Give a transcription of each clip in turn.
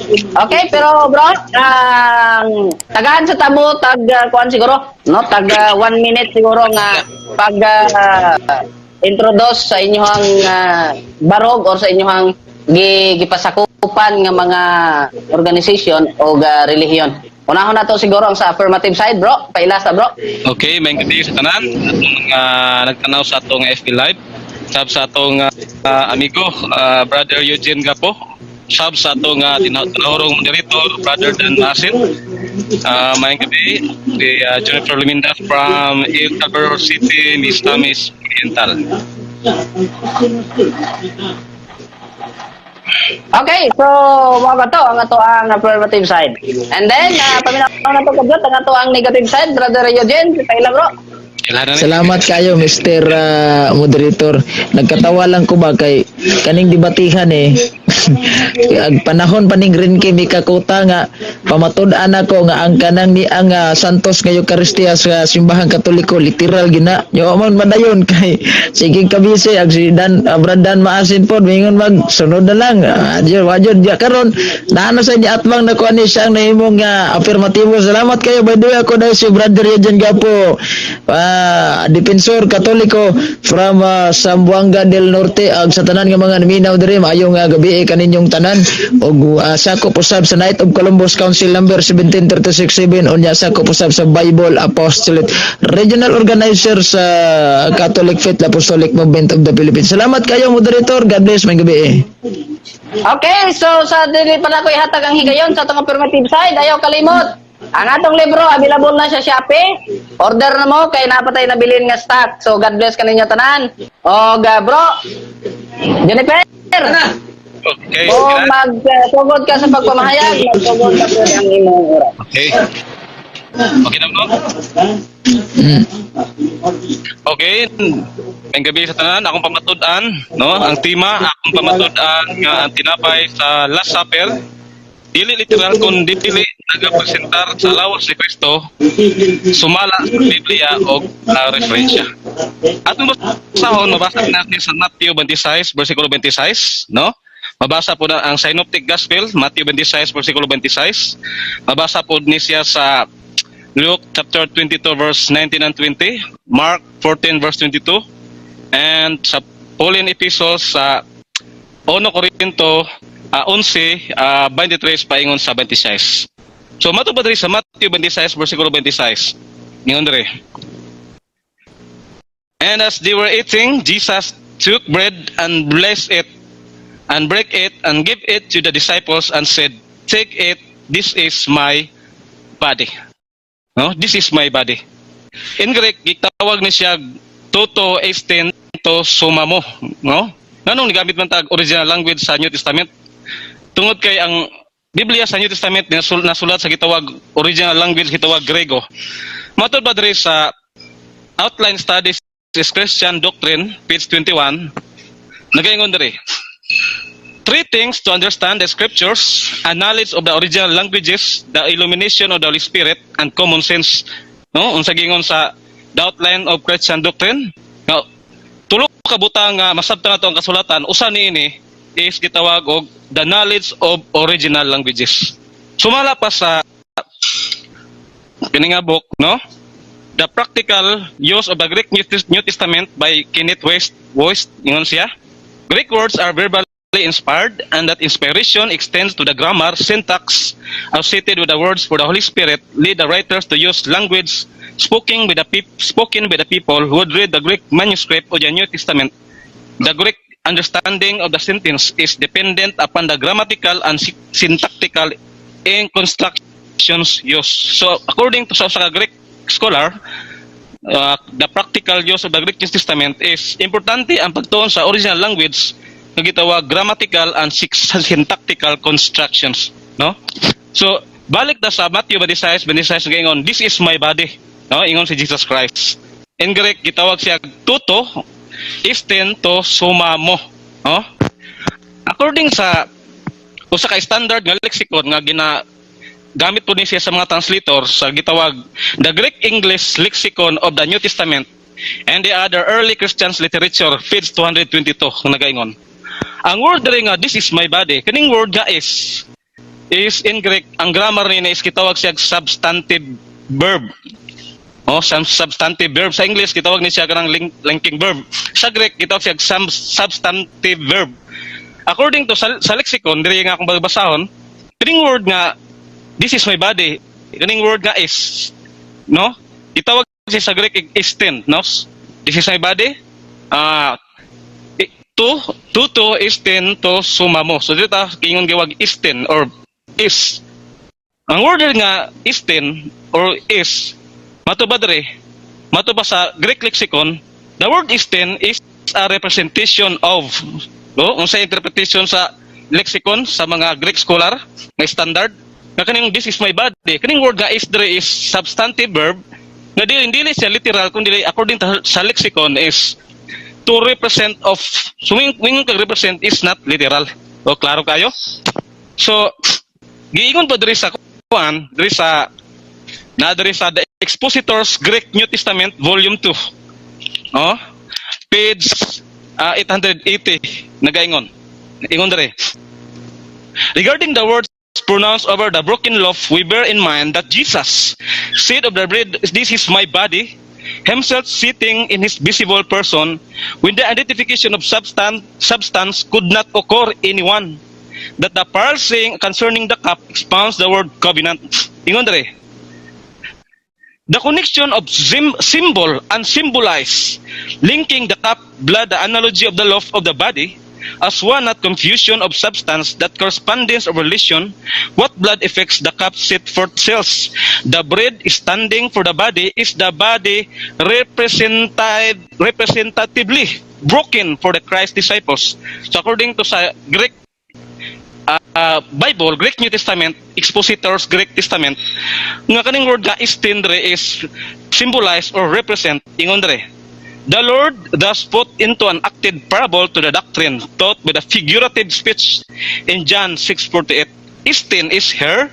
Okay, pero bro, ang tagaan sa tabo tag kuan siguro, no? Tag 1 minute siguro nga pag introduce sa inyong barog or sa inyong gipasakupan nga mga organization o relihiyon. Unahon na to siguro ang sa affirmative side, bro. Pailasa, bro. Okay, may gabi sa tanan atong mga nagtanaw sa atong FB Live. Sab sa atong amigo, Brother Eugene Gapo. Sab sa atong tinahurong moderator, Brother Dan Masin. Maayong gabi, si Jennifer Luminda from El Salvador City, Misamis Oriental. Okay, so mao to ang ato ang affirmative side. And then, paminaw na to kadyot ang ato ang negative side, Brother Eugene, paila, bro. Ilhan na ni. Salamat kayo, Mr. Moderator. Nagkatawa lang ko ba kay kaning debatihan eh. Ag panahon pa ning Rinke Mikakuta nga pamatud-an ako nga ang kanang ni ang Santos nga Eucharistia sa Simbahang Katoliko literal gina. Yo man madayon kay sige kabise ag si Dan Brad Dan Maasin pod mingon mag sunod na lang. Diyo wajud diya karon naano sa inyo atbang nakuha ni siya ang nahimong nga afirmatibo. Salamat kayo. By the way, ako dahil si Brother Eugene Gapo, defensor Katoliko from Zamboanga del Norte. Ag sa tanan nga mga naminaw diri, maayong gabi kaninyong tanan ug sakop usab sa Knight of Columbus Council number 17367, unya sakop usab sa Bible Apostolate, regional organizer sa Catholic Faith Apostolic Movement of the Philippines. Salamat kayo, moderator. God bless. Maayong gabi. Okay, so sa dili pa na ko ihatag ang higayon sa atong affirmative side, ayaw kalimot. Ang atong libro available na sa Shopee. Order na mo kay napatay na bilin nga stock. So God bless kaninyo tanan. Og bro, Jennifer. Okay, Kung magsugod ka sa pagpamahayag, magsugod ka po ang imong oras. Okay. Okay na, bro? Mm. Okay, maayong gabi sa tanan, akong pamatud-an, no? Ang tema, akong pamatud-an nga ang tinapay sa Last Supper dili literal kun dili nagapresentar sa lawas ni Kristo sumala sa Biblia o referensya. Atong basahon, mabasa natin sa Matthew 26 versikulo 26, no? Mabasa po na ang Synoptic Gospel, Matthew 26 versikulo 26. Mabasa po ni siya sa Luke chapter 22 verse 19 and 20, Mark 14 verse 22, and sa Pauline Epistles sa 1 Corinto 11 23 paingon sa 26. So mato pa diri sa Matthew 26 versikulo 26. Ingon diri. "And as they were eating, Jesus took bread and blessed it and break it and give it to the disciples and said, 'Take it, this is my body.'" No? "This is my body." In Greek, gitawag ni siya touto estin to soma mou, no? Nganong gigamit man tag original language sa New Testament? Tungod kay ang Biblia sa New Testament nasulat sa gitawag original language, gitawag Grego. Matod ba diri sa Outline Studies is Christian Doctrine, page 21, nagaingon diri: "Three things to understand the scriptures: a knowledge of the original languages, the illumination of the Holy Spirit, and common sense." No? Unsa gingon sa The Outline of Christian Doctrine? Nga, tulo ka butang nga masabtan nato ang kasulatan, usa niini is gitawag og the knowledge of original languages. Sumala pa sa kini nga book, no? The Practical Use of the Greek New Testament by Kenneth West, West, ingon siya: "Greek words are verbally inspired and that inspiration extends to the grammar, syntax associated with the words for the Holy Spirit lead the writers to use language spoken by the people who would read the Greek manuscript of the New Testament. The Greek understanding of the sentence is dependent upon the grammatical and syntactical in constructions used." So, according to sa usa ka Greek scholar, the practical use of the Greek New Testament is importante ang pagtuon sa original language nga gitawag grammatical and syntactical constructions, no? So, balik ta sa Matthew 26, 26, ingon, "This is my body," no? Ingon si Jesus Christ. In Greek, gitawag siya touto estin to soma mou, no? According sa usa ka standard nga lexicon nga gina gamit po ni siya sa mga translators sa gitawag The Greek English Lexicon of the New Testament and the Other Early Christians Literature, page 222, kung nagaingon. Ang word diri nga "this is my body," kaning word nga is Is in Greek, ang grammar niya is kitawag siya substantive verb. Oh, substantive verb. Sa English, kitawag ni siya kanang linking verb. Sa Greek, kitawag siya substantive verb. According to sa lexicon, diri nga akong bagbasahon, kining word nga "this is my body," kining word nga "is," no? Gitawag siya sa Greek estin, no? "This is my body." Ah, to estin to soma mou. So dito ingon giwag estin or is. Ang word nga estin or is mato ba dere? Mato ba sa Greek lexicon, the word estin is a representation of, no? Unsa interpretation sa lexicon sa mga Greek scholar nga standard nga kaning "this is my body," kaning word nga is dere is substantive verb nga dili dili siya literal kundi according to sa lexicon is to represent of. So wingon kag represent is not literal. O klaro kayo. So giingon pa diri sa kuan, diri sa na diri sa The Expositor's Greek New Testament, Volume 2, oh, page 880, nagaingon, ingon diri: "Regarding the words pronounced over the broken loaf, we bear in mind that Jesus said of the bread, 'This is my body,' himself sitting in his visible person, when the identification of substance could not occur anyone. That the parallel saying concerning the cup expounds the word covenant." Ingon dere, the connection of symbol and symbolize, linking the cup, blood, the analogy of the loaf of the body, as one not confusion of substance, that correspondence of relation, what blood affects the cup set forth cells. The bread standing for the body is the body represented representatively broken for the Christ disciples. So according to sa Greek Bible, Greek New Testament, Expositors Greek Testament, nga kaning word nga estin dre is symbolize or represent, ingon dre. "The Lord thus put into an acted parable to the doctrine taught by the figurative speech in John 6:48. Estin is here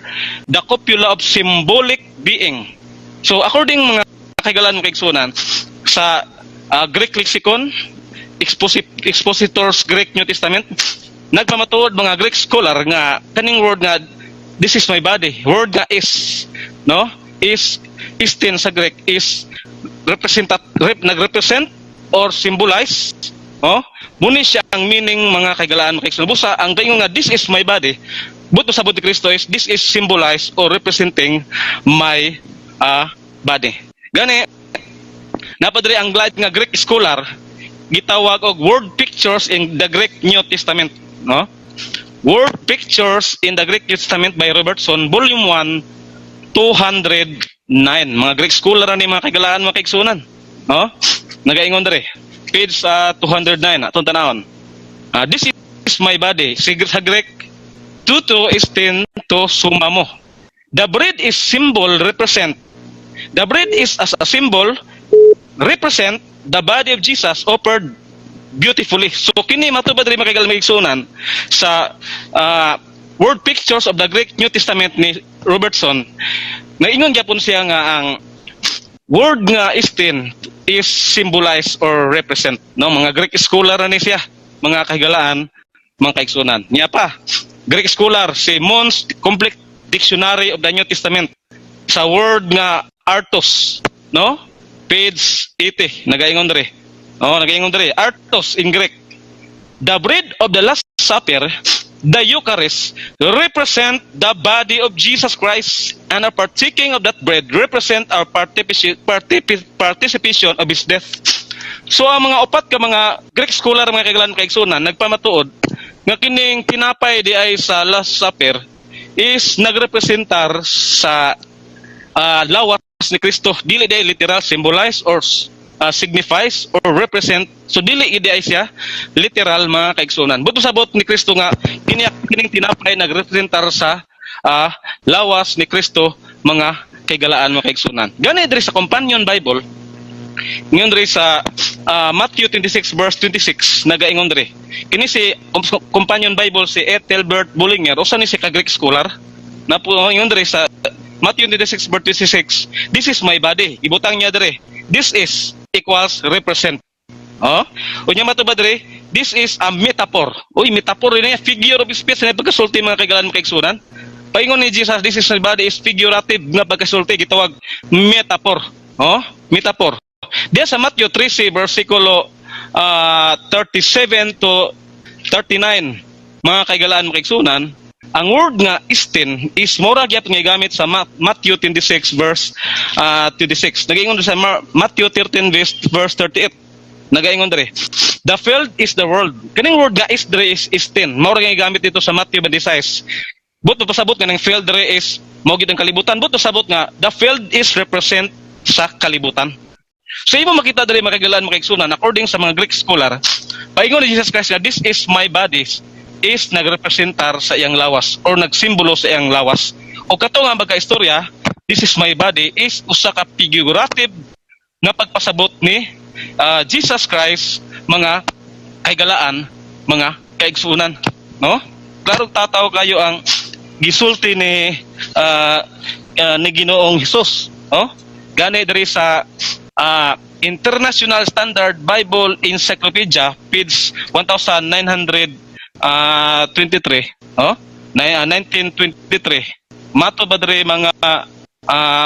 the copula of symbolic being." So according, mga kahigalaan, mga kaigsunan, sa Greek lexicon, Expositors Greek New Testament, nagpamatuod mga Greek scholar nga kaning word nga "this is my body," word nga is, no? Is estin sa Greek is nagrepresent or symbolize, oh, muni siya ang meaning, mga kahigalaan, mga kaigsunan. Busa ang paingon nga "this is my body," buto sa ni Kristo is "this is symbolize or representing my body." Gani napadiri ang glad nga Greek scholar gitawag og Word Pictures in the Greek New Testament, no? Word Pictures in the Greek New Testament by Robertson, Volume 1, 209. Mga Greek scholar ni, mga kahigalaan, mga kaigsunan, no? Nagaingon dere, page 209, atong tanawon. "This is my body." Sa Greek, touto estin to soma mou. The bread is symbol represent. The bread is as a symbol represent the body of Jesus offered beautifully. So kini matubad rin, mga kaigsunan, sa Word Pictures of the Greek New Testament ni Robertson. Naingon gyapon siya nga ang word nga estin is symbolize or represent, no? Mga Greek scholar na ni siya, mga kahigalaan, mga kaigsunan. Niya pa Greek scholar si Mons Complete Dictionary of the New Testament, sa word nga artos, no, page 80, nagaingon diri. Oh, nagaingon diri, artos in Greek: "The bread of the Last Supper, the Eucharist, represent the body of Jesus Christ, and our partaking of that bread represent our participation of His death." So ang mga upat ka mga Greek scholar, mga kahigalaan, kaigsunan, nagpamatuod nga kining tinapay di ay sa Last Supper is nagrepresentar sa lawas ni Kristo. Dili di ay literal, symbolize or signifies or represent. So dili idi ay siya literal, mga kaigsunan. Buto sabot ni Kristo nga kini kining tinapay nagrepresentar sa lawas ni Kristo, mga kahigalaan, mga kaigsunan. Gani diri sa Companion Bible, ngayon diri sa Matthew 26 verse 26, nagaingon diri. Kini si Companion Bible, si Ethelbert Bullinger, usa ni si ka Greek scholar. Napo ingon diri sa Matthew 26 verse 26, "This is my body." Ibutang niya diri. "This is" equals represent. Oh? Unya mato ba diri? "This is a metaphor." Uy, metaphor rin niya, figure of speech na pagkasulti, mga kahigalaan, mga kaigsunan. Paingon ni Jesus, "This is my body" is figurative nga pagkasulti, gitawag metaphor. Oh, metaphor. Diya sa Matthew 13 versikulo 37 to 39, mga kaigalaan, mga kaigsunan, ang word nga estin is mora gyapon nga gamit sa Matthew 26 verse 26. Nagaingon sa Matthew 13 verse 38. Nagaingon diri, "The field is the world." Kaning word nga is diri is estin. Mao ra nga gamit dito sa Matthew 26. But pasabot nga ning field diri is mao gid ang kalibutan. But pasabot nga the field is represent sa kalibutan. So imo makita diri, makagalan, makaigsunan, according sa mga Greek scholar, paingon ni Jesus Christ nga "This is my body" is nagrepresentar sa iyang lawas or nagsimbolo sa iyang lawas. O kato nga magka-istorya, "This is my body" is usa ka figurative nga pagpasabot ni Jesus Christ, mga kaigalaan, mga kaigsunan, no? Klaro tataw kayo ang gisulti ni Ginoong Hesus, no? Gani diri sa International Standard Bible Encyclopedia, page 1923, oh, 1923. Mato ba diri, mga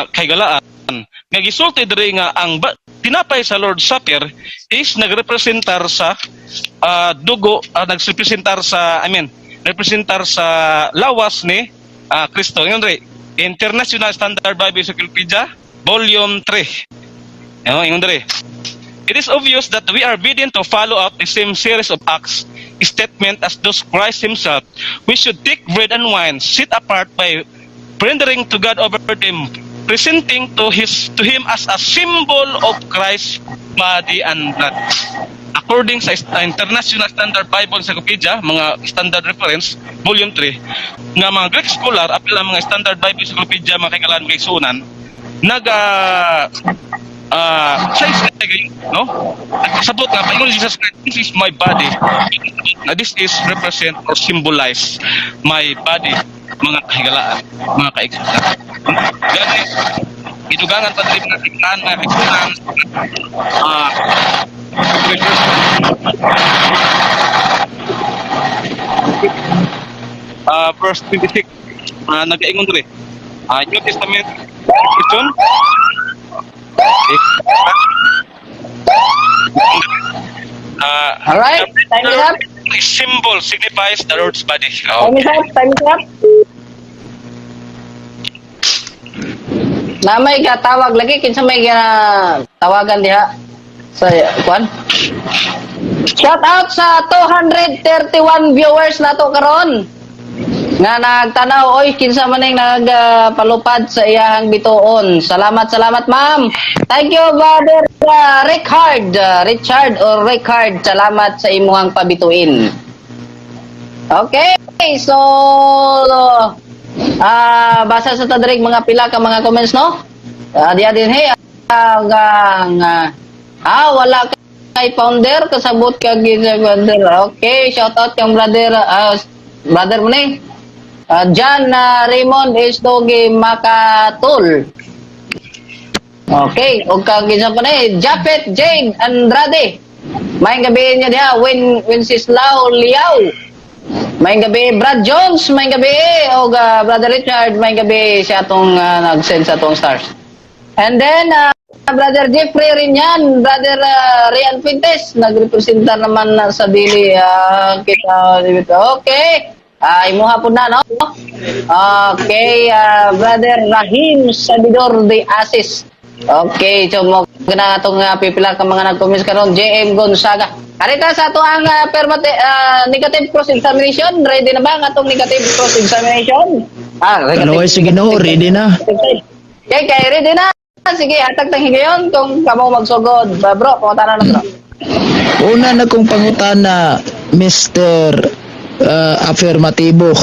kaigalaan, nga gisulti diri nga ang tinapay sa Lord's Supper is nagrepresentar sa dugo, nagrepresentar sa, I mean, representar sa lawas ni Kristo. Ingon diri, International Standard Bible Encyclopedia, Volume 3. Yo, ingon diri, "It is obvious that we are bidden to follow up the same series of acts, statement as those Christ himself. We should take bread and wine, set apart by rendering to God over them, presenting to him as a symbol of Christ's body and blood." According sa International Standard Bible Encyclopedia, mga standard reference, Volume 3, nga mga Greek scholar, apil ang mga Standard Bible Encyclopedia, mga kaigalan, mga isunan, naga size kay, no? Nagpasabot nga paingon ni Jesus Christ, "This is my body." Na this is represent or symbolize my body, mga kahigalaan, mga kaigsunan. Gani gidugangan pa diri, mga kahigalaan, mga kaigsunan, verse 26, nagaingon diri, New Testament question. Alright, time is up. Symbol signifies the Lord's body. Time is up, time is up. Na may katawag lagi, kinsa may gina tawagan diha sa kuan. Shout out sa 231 viewers nato karon nga nagtanaw. Oy, kinsa man ning nagpalupad sa iyahang bituon? Salamat, salamat, ma'am. Thank you, Brother Richard, Richard or Richard, salamat sa imuhang pabituin. Okay, so basa sa tadrig mga pila ka mga comments, no? Diya din hey ang wala kay founder kasabot ka gid sa brother. Okay, shout out kang brother, brother mo ni. John Raymond Estoge Makatul. Okay, ug kang kinsa pa ni Japet Jane Andrade. Maayong gabi niya diha, Win Wenceslao Liao. Maayong gabi, Brad Jones, maayong gabi og Brother Richard, maayong gabi siya atong nag-send sa atong stars. And then Brother Jeffrey Rinyan, Brother Rian Fuentes, nagrepresentar naman na sa dili kita dito. Okay. Imuha po na, no? Okay, Brother Rahim Sabidor de Asis. Okay, so mo na atong pipila ka mga nag-comments karon, JM Gonzaga. Arita sa ato ang negative cross examination. Ready na ba ang atong negative cross examination? Kanaway sa Ginoo, ready na. Okay, kay ready na. Sige, hatag tang higayon kung kamo magsugod. Ba, bro, pangutana na, bro. Una na kong pangutana, Mr. Affirmatibo.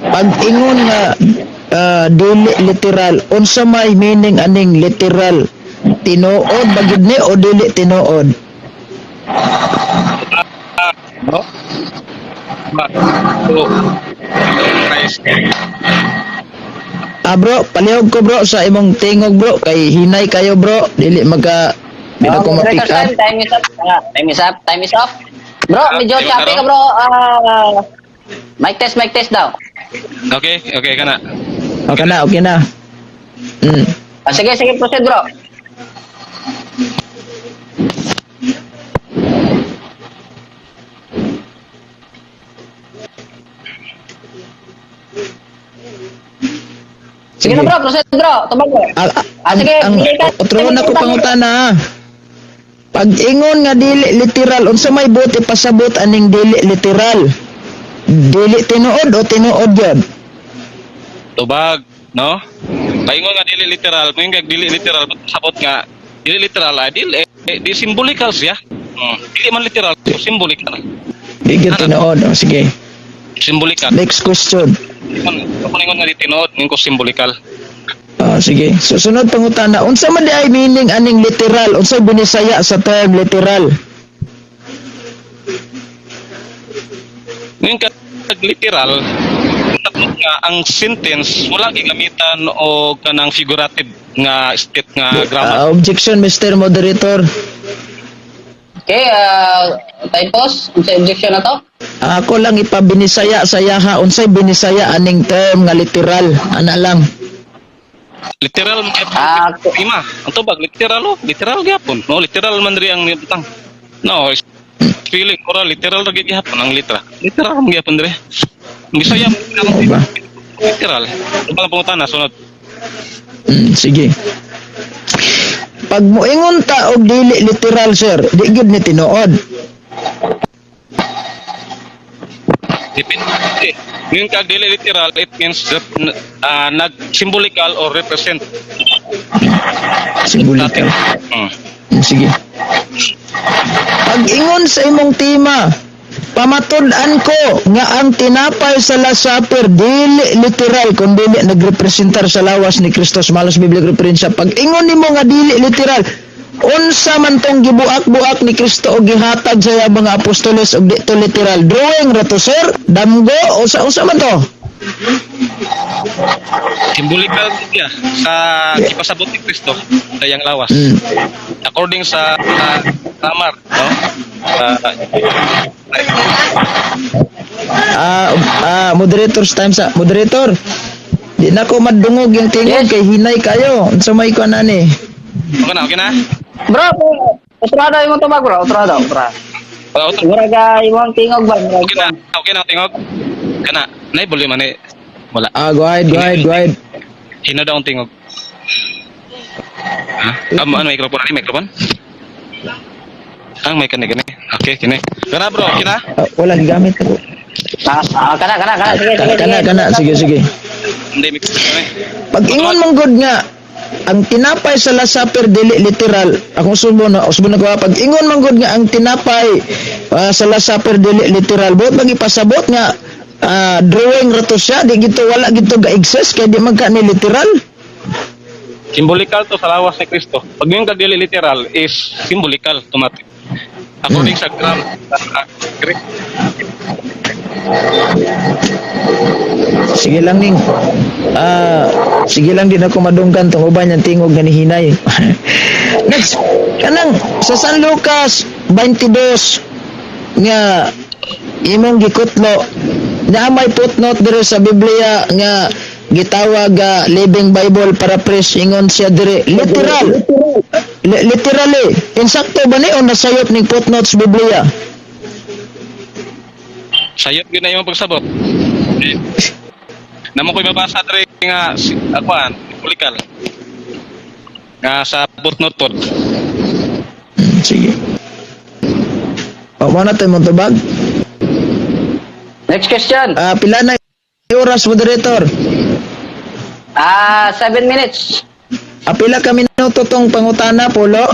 Pag ingon nga dili literal, unsa may meaning aning literal? Tinuod ba gid ni o dili tinuod? No? So, Christ. Ah bro, palihog ko bro sa imong tingog bro kay hinay kayo bro, dili magka dili ko ma-pick up. Time is up. Time is up. Time is off. Bro, medyo Ayun, choppy ka, bro. Mic test, mic test daw. Okay, kana. Okay na, okay na. Ah, sige, sige, proceed, bro. Sige na, bro, proceed, bro. Tubag, bro. Ah, ah, Ah, sige, ang bigay ka. otro na ko pangutana, ah. Pag ingon nga dili literal, unsa may buot ipasabot aning dili literal? Dili tinuod o tinuod yun? Tubag, no? Paingon nga dili literal, kung nga dili literal, sabot nga dili literal, ah, dili eh, di symbolical siya. Dili man literal, so symbolical. Di gyud tinuod. O, sige. Symbolical. Next question. Kung ingon nga di tinuod, ingon ko symbolical. Ah, sige. Susunod pangutana, unsa man di ay meaning aning literal? Unsay binisaya sa term literal? Ngayon kag literal, tapos nga ang sentence wala gigamitan o kanang figurative nga state nga grammar. Ah, objection, Mr. Moderator. Okay, time pause. Unsa objection na to? Ako lang ipabinisaya sa yaha unsay binisaya aning term nga literal. Ana lang. Literal man Ah, ima. Ang tubag literal, oh, literal gyapon. No, literal man diri ang butang. No, feeling ora literal ra gyud gyapon ang litra. Literal man gyapon diri. Ang Bisaya Oo ba? literal. Tubag ang pangutana sunod. Sige. Pag moingon ta og dili literal, sir, di gyud ni tinuod. Depende. Ngayon kag dili literal, it means that nag symbolical or represent. Symbolical. Sige. Pag ingon sa imong tema, pamatud-an ko nga ang tinapay sa Last Supper dili literal kun dili nagrepresentar sa lawas ni Kristo, malos biblical referensya. Pag ingon nimo nga dili literal, unsa man tong gibuak-buak ni Kristo og gihatag sa iyang mga apostoles og di to literal? Drawing ra to, sir? Damgo o sa unsa man to? Symbolical siya sa gipasabot ni Kristo sa iyang lawas. According sa grammar, no? Ah, ah, moderators time sa moderator. Di na ko madungog yung tingog Yes. kay hinay kayo. Unsa may kuan ani? Okay na, okay na. Bro, otro daw imong tubag, bro. Otro daw, otro. Oh, okay Mura ka imong tingog ba? Murag na, okay na tingog. Kana, nay volume ani. Wala. Ah, go ahead, go ahead, go ahead. Hino daw ang tingog. Ha? Ano microphone ani microphone? Ang may kani kani. Okay, kini. Kana, bro, okay na? Ah, wala gigamit ako. Ah, ah, kana, kana, kana. Sige, sige, Kana, sige. kana, sige, sige. Hindi microphone kani. Pag ingon mong good nga ang tinapay sa Last Supper dili literal. Akong subo na ko, ah. Pag ingon mong good nga ang tinapay sa Last Supper dili literal, buot magipasabot nga drawing ra to siya, di gito wala gito ga exist kay di man ka ni literal. Symbolical to sa lawas ni Kristo. Pag yung kag dili literal is symbolical automatic. According sa grammar sa Greek. Sige lang ning. Ah, sige lang din ako madunggan tong uban yang tingog nga nihinay. Next, kanang sa San Lucas 22 nga imong gikutlo na may footnote dire sa Biblia nga gitawag Living Bible Paraphrase, ingon siya dire literal. Literally insakto ba ni o nasayop ning footnotes Biblia? Sayop gyud na imong pagsabot. Eh, namo ko'y mabasa diri nga si akuan symbolical. Nga sa footnote pod. Sige. O, mo na tayo mong tubag. Next question. Ah, pila na oras, moderator? Ah, 7 minutes. Ah, pila ka minuto tong pangutana, Polo?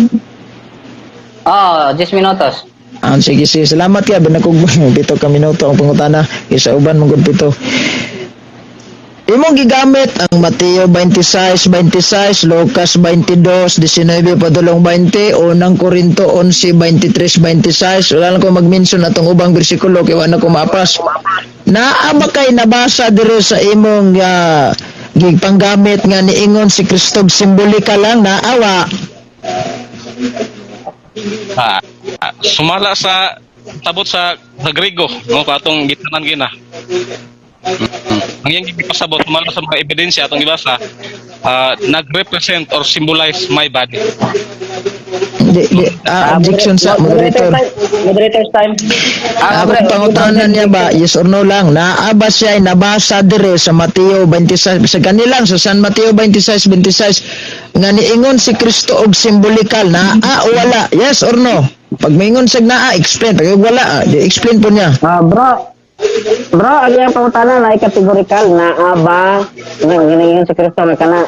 Oh, 10 minutos. Ah, sige, sige. Salamat ka. Binakog 7 ka minuto ang pangutana. Isa uban mong 7. Imong gigamit ang Mateo 26, 26, Lucas 22, 19 padulong 20, unang Korinto 11, 23, 26. Wala lang ko mag-mention atong ubang bersikulo kay wala na ko maapas. Naa ba kay nabasa diri sa imong gipanggamit nga niingon si Kristo simbolika lang naawa? Ah, ah, sumala sa tabot sa Griego, no, katong gitanan gina. Ang iyang gipasabot sumala sa mga ebidensya atong gibasa, nag-represent or symbolize my body. Di, di, objection sa moderator. Moderator's time. Akong pangutana niya ba, yes or no lang, naa ba siya nabasa dire sa Mateo 26, sa kanilang sa San Mateo 26, 26, nga niingon si Kristo og symbolical, naa o wala, yes or no? Pag maingon siya naa, explain. Pag wala, di explain po niya. Ah, bro. Bro, ang iyang pangutana na categorical naa ba nga giningon si Kristo na kana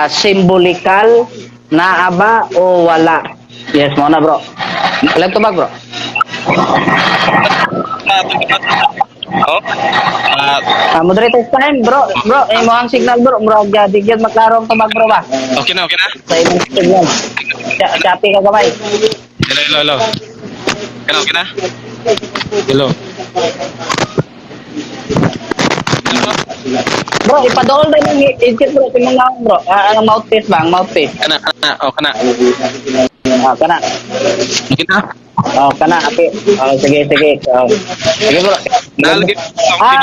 symbolical, naa ba o wala? Yes mo na, bro. Ilang tubag, bro? Oh. Moderator's time, bro. Bro, eh, mo ang signal, bro. Murag di gyud maklaro ang tubag, bro ba? Okay na, okay na. Sa imong signal. Choppy ka gamay. Hello, hello, hello. Okay na, okay na. Hello. Hello. Bro, ipadool din ang headset, bro, sa imong naong, bro. Ang mouthpiece ba? Ang mouthpiece. Kana, kana, oh, kana. Kana. Okay na. Oh, kana, api. Oh, sige, sige. Oh. Sige, bro. Nalagi.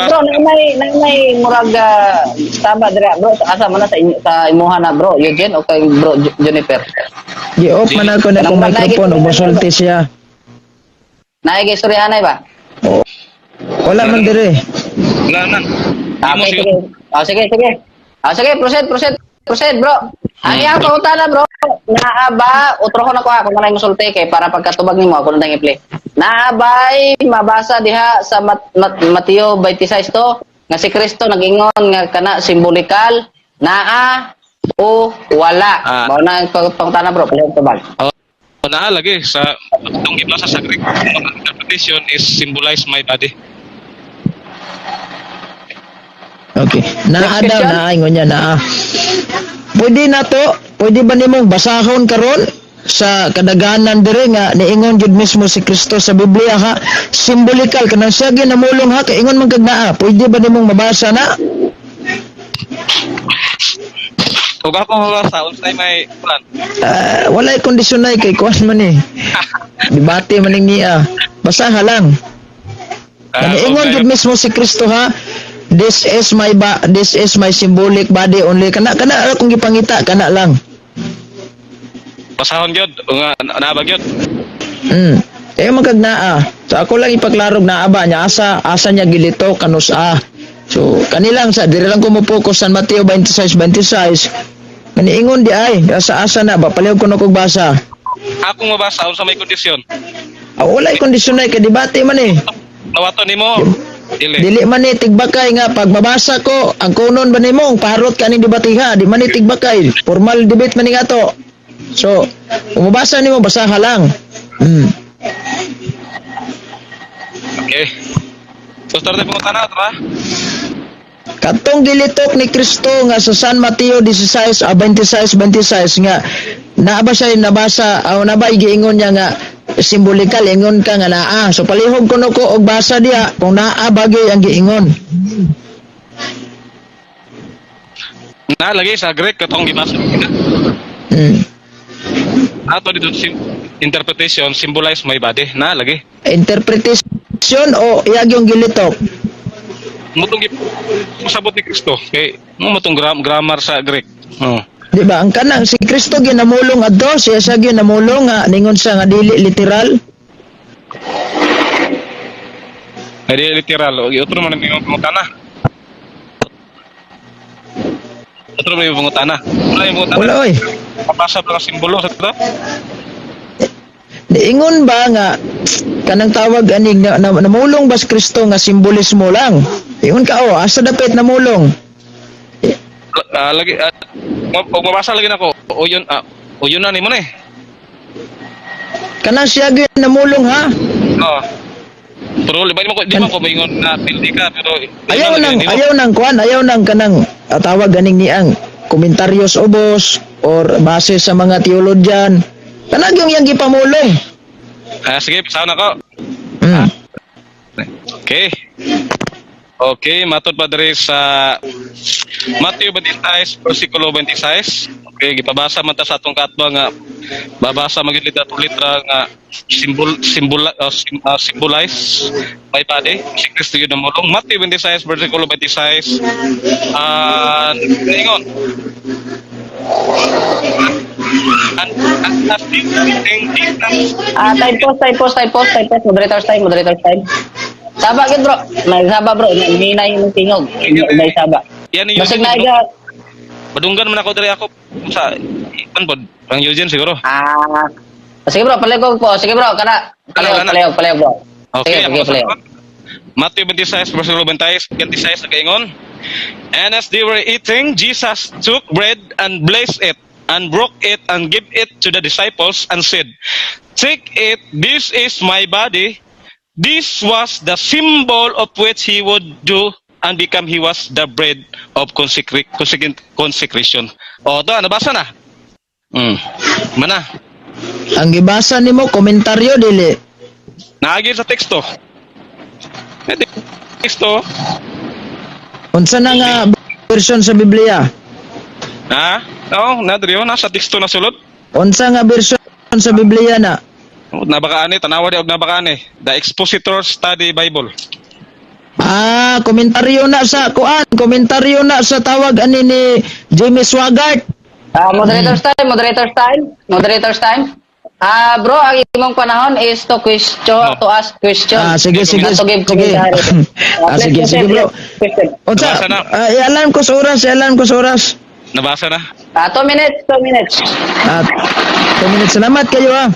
Bro, nanay murag tama dira, bro. Sa asa man na sa, sa imuha na, bro? Eugene o kay bro Juniper? Gi-off man ako na akong microphone ug mosulti siya. Naay kay istoryahanay ba? Oo. Wala man dire. Wala na. Okay, sige. Oh, sige, sige. Oh, sige, proceed, proceed. Proceed, bro. Ang iyang pangutana, bro, naa ba, utro ko na ko ha, kung manay musulti kay para pagkatubag nimo ako na i-play. Naa ba'y mabasa diha sa Mateo 26 to nga si Kristo nagingon nga kana symbolical, naa o wala? Mao na ang pangutana, bro, palihog tubag. Oh, naa lagi sa itong gibasa sa Greek interpretation is symbolize my body. Okay. Naa Next daw, question. naa ingon niya naa. Pwede na to, pwede ba nimong basahon karon sa kadaganan dire nga niingon jud mismo si Kristo sa Biblia ha, symbolical kanang siya ginamulong ha, kay ingon man kag naa, pwede ba nimong mabasa na? Ug ako mabasa unsay may plan? Walay kondisyon na kay kuan man eh. Debate man ning niya. Basaha lang. Niingon jud mismo si Kristo ha. This is my symbolic body only. Kana kana akong gipangita, kana lang. Basahon gyud nga naa ba gyud? Eh man kag naa. So ako lang ipaklarog naa ba niya, asa asa niya gilito kanus a. So kanilang sa dire lang ko mo focus San Mateo 26:26. Kaniingon di ay asa asa na ba, palihog ko na kog basa. Akong mabasa unsa may kondisyon? Walay kondisyon na kay debate man eh. Nawaton nimo. Dili. Dili man ni tigbakay nga pag mabasa ko ang kunon ba nimo ang parot kaning debatiha, di man ni tigbakay. Formal debate man ni nga to. So, kung mabasa nimo, basaha lang. Okay. So start na pangutana, tara. Katong gilitok ni Kristo nga sa San Mateo 16 a 26 26 nga naa ba siya nabasa o naa ba giingon niya nga simbolikal, ingon ka nga naa. So palihog kuno ko og basa diha kung naa bagay ang giingon. Na lagi sa Greek katong gibasa. Ato dito interpretation symbolize my body. Na lagi. Interpretation o iyag yung gilitok? Mutong pasabot ni Kristo kay mo mutong grammar sa Greek. Oh. Di ba? Ang kanang si Kristo ginamulong adto, siya siya ginamulong nga ningon siya nga dili literal. Ay di literal. O otro man yung pangutana. Otro man yung pangutana. Wala yung pangutana. Wala oy. Pabasa pa ng simbolo sa ito. Niingon ba nga kanang tawag aning na, na, namulong ba si Kristo nga simbolismo lang? Ingon ka oh, asa dapit namulong? Lagi og mabasa lagi nako. O yun o yun na nimo na eh. Kanang siya gyud namulong ha. Oh. Pero di ba mo di mo ko maingon na pildi ka pero Ayaw nang kuan, ayaw nang kanang tawag ganing niang komentaryos ubos or base sa mga theologian. Kanang yung yang gipamulong. Sige, basahan ako. Okay. Okay, matod pa diri sa Matthew 26, versikulo 26. Okay. Okay, gipabasa man ta sa atong katwa nga babasa man gyud litra to litra nga symbol symbol symbolize my body, si Kristo yun ang mulong. Matthew 26 versikulo 26, ingon, and as this thing Jesus Ah, time pause, time pause, time pause, time pause. Moderator's time, moderator's time. Saba gid, bro. May saba, bro. Hinay yung tingog. May saba. Yan yung Basig na iga. Badunggan man ako diri, ako sa ipan pod pang Eugene siguro. Ah. Sige, bro, palihog po. Sige, bro, kana. Palihog, Kana, kana. palihog, palihog, bro. Okay, Sige, ako sige, palihog. Matthew 26 versikulo 26, 26 nagaingon. "And as they were eating, Jesus took bread and blessed it and broke it and gave it to the disciples and said, 'Take it, this is my body.' This was the symbol of which he would do and become. He was the bread of consecration." O, to, nabasa na. Mana. Ang gibasa nimo komentaryo, dili? Naagi sa teksto. Eh, teksto. Unsa na nga version sa Biblia? Ha? Oo, na diri na sa teksto na sulod. Unsa nga version sa Biblia na? Oh, nabaka ani, tanawa di og nabaka ani. The Expositor Study Bible. Ah, komentaryo na sa kuan, komentaryo na sa tawag ani ni Jimmy Swaggart. Ah, moderator's time, moderator's time, moderator's time. Ah, bro, ang imong panahon is to question, No. to ask question. Ah, sige, sige, Not to give sige. commentary. Ah, sige, Please sige, proceed, bro. question. Unsa? Nabasa na. Ah, i-alarm ko sa oras, i-alarm ko sa oras. Nabasa na. Ah, 2 minutes, 2 minutes. At 2 minutes. Salamat kayo ah.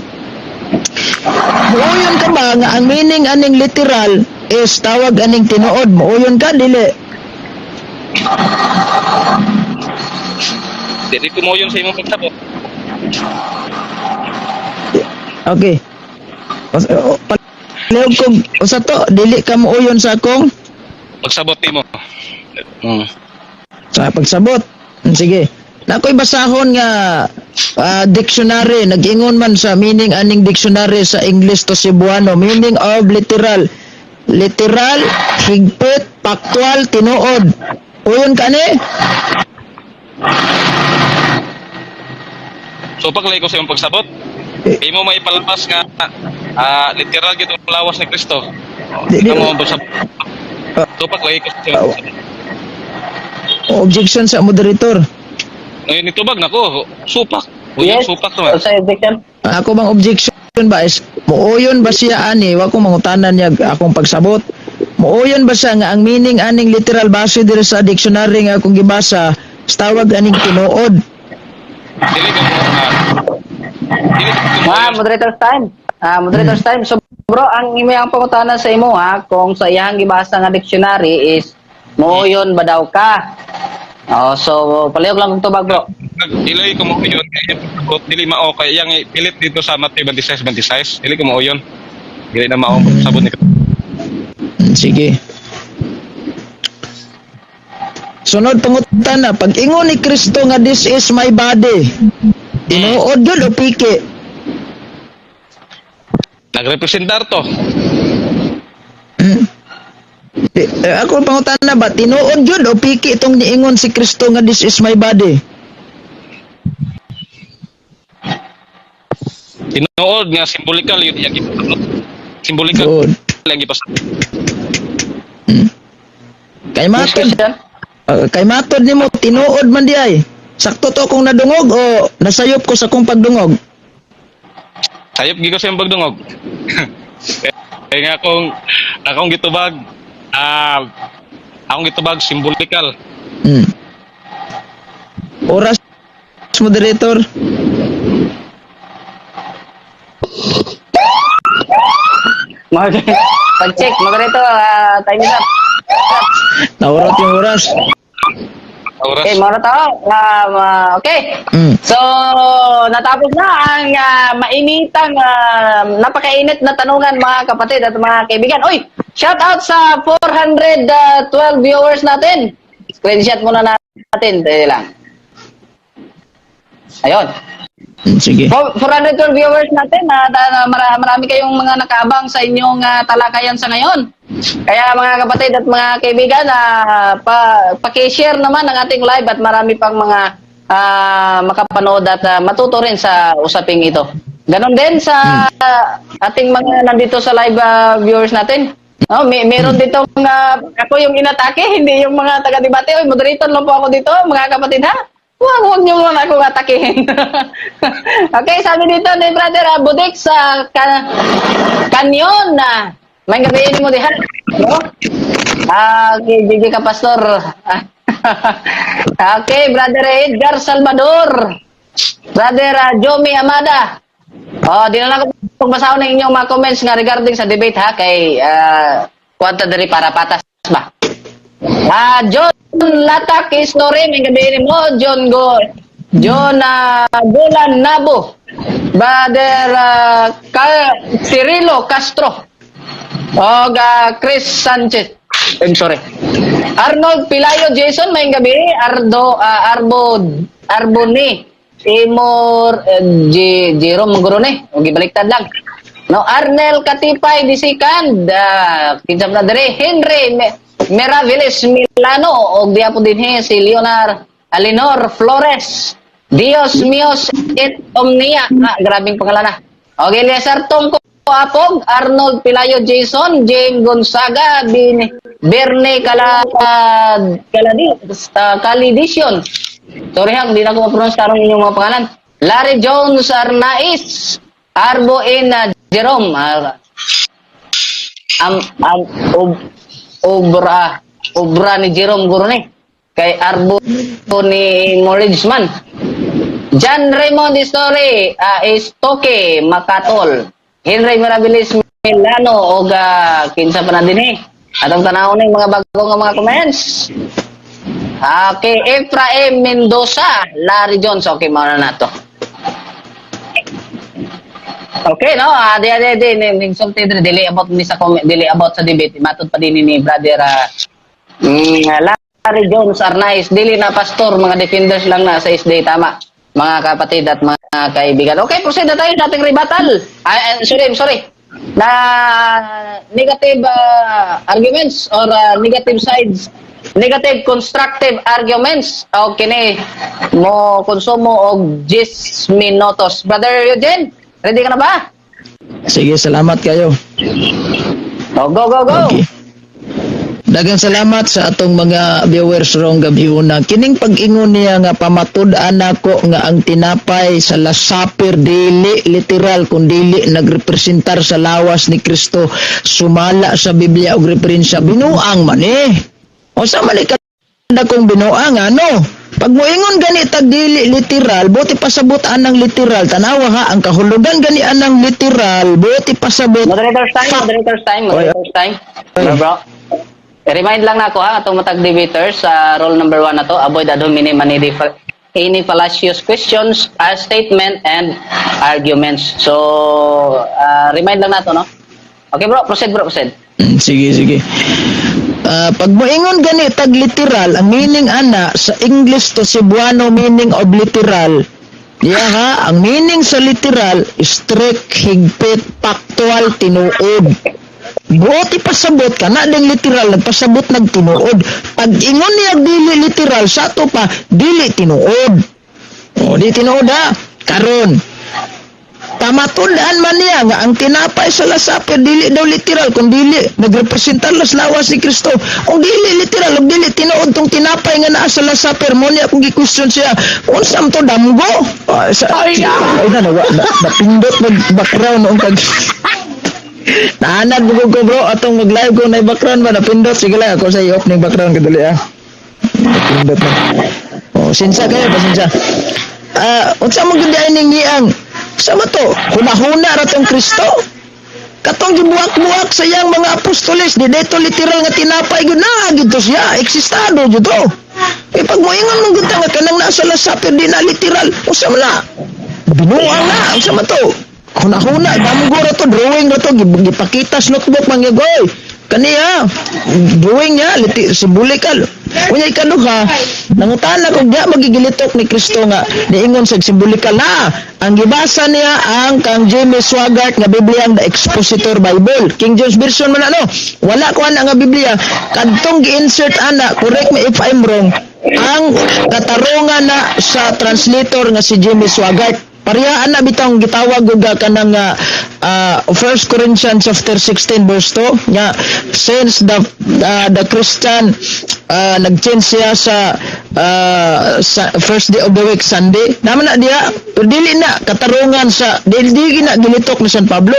Muuyon ka ba nga ang meaning aning literal is tawag aning tinuod? Muuyon ka, dili? Dili ko mo yun sa imong pagsabot. Okay. Palihog ko usa to, dili ka muuyon sa akong Pagsabot nimo. Sa pagsabot. Sige. Nakoy basahon nga dictionary, nag-ingon man sa meaning aning dictionary sa English to Cebuano, meaning of literal. Literal, higpit, paktual, tinuod. Uyon ka ni? So paglay ko sa imong pagsabot. Eh. Imo may palabas nga literal gyud ang lawas ni Kristo. Di, Imo ang pagsabot. Ah. So paglay ko sa imong pagsabot. Objection sa moderator. Ngayon nitubag nako, supak. Uy, Yes. supak to man. Sa objection. Ako bang objection ba is muuyon ba siya ani, wa ko mangutanan niya akong pagsabot. Muuyon ba siya nga ang meaning aning literal base diri sa dictionary nga akong gibasa sa tawag aning tinuod? Dili ka mo dili ka mo Ah, moderator's time. Ah, moderator's time. So bro, ang imo ang pangutana sa imo ha, kung sa iyang gibasa nga dictionary is mooyon ba daw ka? Oh, so palihog lang kung tubag, bro. Dili ko mo yun kay iyang pagsabot dili mao kay iyang ipilit dito sa Matthew 26:26. Dili ko mo yun. Dili na mao ang pagsabot ni Sige. Sunod pangutana, pag ingon ni Kristo nga "This is my body," tinuod yun o piki? Nagrepresentar to. Eh, ako pangutana ba, tinuod yun o piki itong niingon si Kristo nga "This is my body"? Tinuod nga symbolical yun iyang gipasabot. Symbolical Good. iyang gipasabot. Kay Next matod, question. Kay matod nimo tinuod man di ay. Sakto to kung nadungog o nasayop ko sa kong pagdungog? Sayop gyud ko sa iyong pagdungog. Kaya nga akong gitubag akong gitubag symbolical. Oras, moderator. Pag-check, moderator, time is up. Naurot yung oras. Oras. Okay, mga tao. Okay. So, natapos na ang mainitang, napakainit na tanungan, mga kapatid at mga kaibigan. Uy, shout out sa 412 viewers natin. Screenshot muna natin. Dali lang. Ayun. Sige. 412 viewers natin, na marami kayong mga nakaabang sa inyong talakayan sa ngayon. Kaya mga kapatid at mga kaibigan, paki-share naman ang ating live at marami pang mga Makapanood at matuto rin sa usaping ito. Ganon din sa ating mga nandito sa live viewers natin. No, meron dito nga ako yung inatake, hindi yung mga taga-debate. Oy, moderator lang po ako dito, mga kapatid, ha. Huwag, huwag niyo muna akong atakihin. Okay, sabi dito ni Brother Budik sa Kanyon na may gabi mo diha. No? Ah, okay, GG ka, Pastor. Okay, Brother Edgar Salvador. Brother Jomi Amada. Oh, di na lang ko pagbasahon ng inyong mga comments nga regarding sa debate, ha, kay kwanta diri para patas ba. Ah, John Latak Story, may gabi mo John Go John Golan Nabo. Brother Cirilo Castro. Og Chris Sanchez. I'm sorry. Arnold Pilayo Jason, may gabi. Ardo Arbo Arboni Timor Jerome Maguro ni. O gibaliktad lang. No, Arnel Katipay Disikan, kinsa pa dere, Henry Meraviles Milano og diha po dinhi si Leonard Alinor Flores. Dios mios et omnia. Ah, grabing pangalan na. Okay, Eliezer Tongko Apog, Arnold Pilayo Jason, James Gonzaga, Bin Berne Kala Kaladi, Kalidisyon. Sorry ha, hindi na ko ma-pronounce karong inyong mga pangalan. Larry Jones Arnaiz, Arbo in Jerome, am am ob, obra obra ni Jerome guro ni kay Arbo ni Morrisman. John Raymond Story, Estoque Makatol, Henry Mirabilis Milano og kinsa pa na din eh. Atong tanawon ning mga bago nga mga comments. Okay, Efraim Mendoza, Larry Jones. Okay, mao na nato. Okay, no? Ah, di di di ning ning sulti diri dili about ni sa comment, dili about sa debate. Matod pa din ni Brother Larry Jones Arnaiz, dili na pastor, mga defenders lang na sa SDA, tama. Mga kapatid at mga kaibigan. Okay, proceed na tayo sa ating rebuttal. Ay, ay, sorry, sorry. Na negative arguments or negative sides, negative constructive arguments. Okay ni mo konsumo og 10 minutos. Brother Eugene, ready ka na ba? Sige, salamat kayo. Oh, go, go, go. Okay. Daghang salamat sa atong mga viewers rong gabi una. Kining pag-ingon niya nga pamatud-an nako nga ang tinapay sa Last Supper dili literal kun dili nagrepresentar sa lawas ni Kristo sumala sa Biblia og referensya, binuang man eh. O sa man ka kung binuang ano? Pag moingon gani tag dili literal, buot pasabot anang literal. Tanawa ha, ang kahulugan gani anang literal, buot pasabot. Moderator's time, moderator's time, moderator's time. Bro, bro. Remind lang nako ha, atong matag debaters sa rule number 1 na to, avoid ad hominem any fallacious questions, statement, and arguments. So, remind lang nato, no? Okay, bro, proceed, bro, proceed. Sige, sige. Ah, pag moingon gani tag literal, ang meaning ana sa English to Cebuano meaning of literal. Diya ha, ang meaning sa literal, strict, higpit, factual, tinuod. Buot ipasabot kana ding literal nagpasabot nagtinuod. Pag ingon niya dili literal sa ato pa dili tinuod. O di tinuod ha. Karon, pamatud-an man niya nga ang tinapay sa Last Supper dili daw literal kung dili nagrepresentar las lawas ni Kristo. Kung dili literal ug dili tinuod tong tinapay nga naa sa Last Supper, mo niya kung gi-question siya, unsa man to, damgo? Ah, sa, ay, ay na, na, na, napindot mag background noong kag naanad mo ko, bro, atong mag live ko na background ba napindot. Sige lang, ako sa i-off ning background kadali ah. Napindot na. Oh, sinsa kayo, pasensya. Ah, unsa mo gyud ay ning ngiang? Sa man to? Hunahuna ra tong Kristo. Katong gibuak-buak sa iyang mga apostoles, di dito literal nga tinapay gyud na gyud to siya, eksistado gyud to. Eh pag moingon mo gyud ta nga kanang nasa Last Supper di na literal, unsa man na? Binuang na, unsa man to? Hunahuna, damgo ra to, drawing ra to, gipakita sa notebook man gyud, oy. Kaniya, drawing niya, symbolical. Unya ikaduha, nangutana kung diya magigilitok ni Kristo nga niingon sa symbolical na. Ang gibasa niya ang kang James Swaggart nga Biblia, ang The Expositor Bible. King James Version man ano. Wala ko ana nga Biblia. Kadtong gi-insert ana, correct me if I'm wrong. Ang katarungan na sa translator nga si Jimmy Swaggart. Parehas na bitawng gitawag og kanang 1 Corinthians chapter 16 verse 2 nga since the Christian nag-change siya sa first day of the week, Sunday naman na diya, pero dili na katarungan sa dili, dili na gilitok ni San Pablo,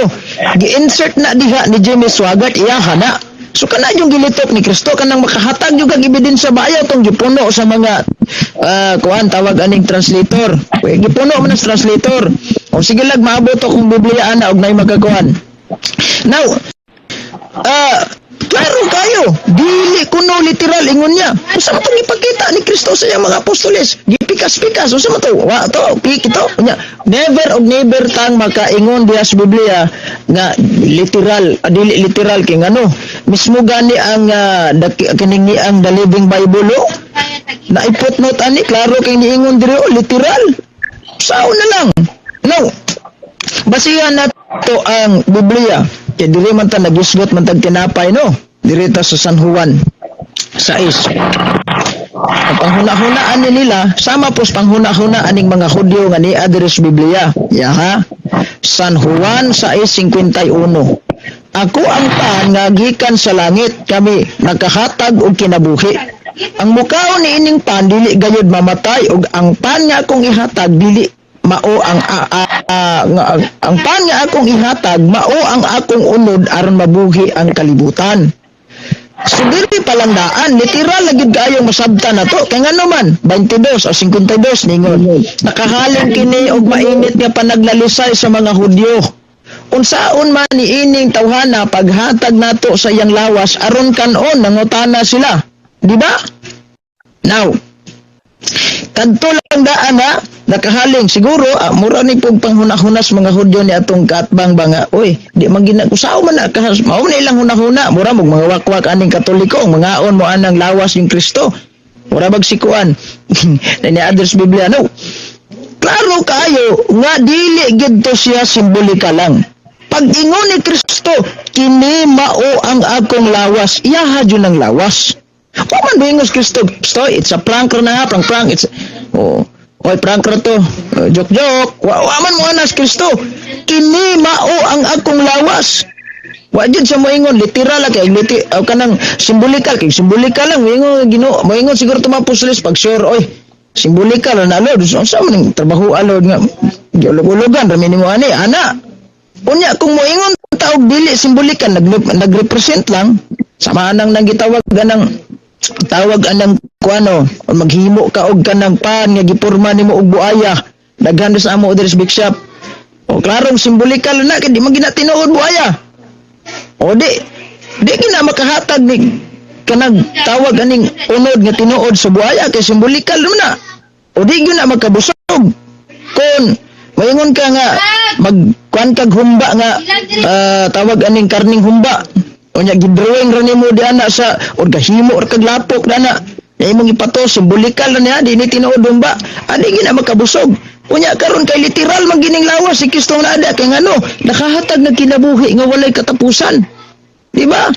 gi-insert na diha ni Jimmy Swaggart, iya na. So kana yung gilitok ni Kristo, kanang makahatag yung kag ebidensya ba, ayaw tong gipuno sa mga kuan, tawag aning translator. Uy, gipuno man sa translator. O sige lag, maabot akong Biblia ana og nay magakuan. Now, klaro kayo, dili kuno literal ingon niya. Usa man tong ipakita ni Kristo sa iyang mga apostoles? Gipikas-pikas, usa man to? Wa to, pik ito. Unya, never og never tang makaingon diha sa Biblia nga literal, dili literal kay ngano. Mismo gani ang kining ni ang The Living Bible, oh, na i-footnote ani, klaro kay niingon diri, oh, literal. Sao na lang. No. Basihan na to ang Biblia. Kay diri man ta nagisgot man tag tinapay, no. Diri ta sa San Juan 6. Ang panghuna-hunaan ni nila sama po sa panghuna-huna aning mga Hudyo nga niya diri sa Biblia. Ya ha. San Juan 6:51. "Ako ang pan nga gikan sa langit kami nakahatag og kinabuhi. Ang mukaon ni ining pan dili gayud mamatay ug ang pan nga akong ihatag dili mao ang ang pan nga akong ihatag mao ang akong unod aron mabuhi ang kalibutan." So diri pa lang daan, literal na gyud kaayong masabtan na to. Kay ngano man, 22 o 52 ningon. Nakahalin kini og mainit nga panaglalisay sa mga Hudyo. "Unsaon man ni ining tawhana paghatag nato sa iyang lawas aron kanon?" nangutana sila. Di ba? Now, kadto lang daan ha, nakahaling siguro mura ni pug panghuna-hunas mga Hudyo ni atong kaatbang ba nga, oy, di man gina kusaw man na kahas mao na ilang huna-huna, mura mog mga wakwak aning Katoliko, mangaon mo anang lawas yung Kristo, mura bag sikuan ni others Biblia, no. Klaro kayo nga dili gid to siya simbolika lang. Pag ingon ni Kristo, "Kini mao ang akong lawas," iyaha jud ang lawas. Wa man moingon Kristo, "Kristo, it's a prank ra na, prank prank, it's oh, oy, prank ra to. Joke joke." Wa man mo anas Kristo. "Kini mao ang akong lawas." Wa jud siya moingon literal kay liti o kanang simbolikal, kay simbolikal lang moingon Ginoo, moingon siguro to mga apostoles pag sure, "Oy, simbolikal na, Lord. So, sa man ning trabaho, Lord, nga giulog-ulogan ra nimo ani ana?" Unya kung moingon ta og dili simbolikal, nagrepresent lang, sama nang nagitawag anang tawag anang kuano, maghimo ka og kanang pan nga giporma nimo og buaya, daghan sa amo diri sa big shop. O klarong simbolikal na kay di man gina tinuod buaya. O di gina makahatag ni kanang tawag aning unod nga tinuod sa buaya kay simbolikal na. O di gyud na makabusog. Kung moingon ka nga magkuan kag humba nga tawag aning karning humba. Unya gidrawing ra nimo di ana sa or gahimo or kag lapok dana. Na imong ipato, simbolikal na niya, di ni tinuod humba. Ani gina makabusog. Unya karon kay literal man gining lawas si Kristo nga ada kay ngano nakahatag ng kinabuhi nga walay katapusan. Di ba?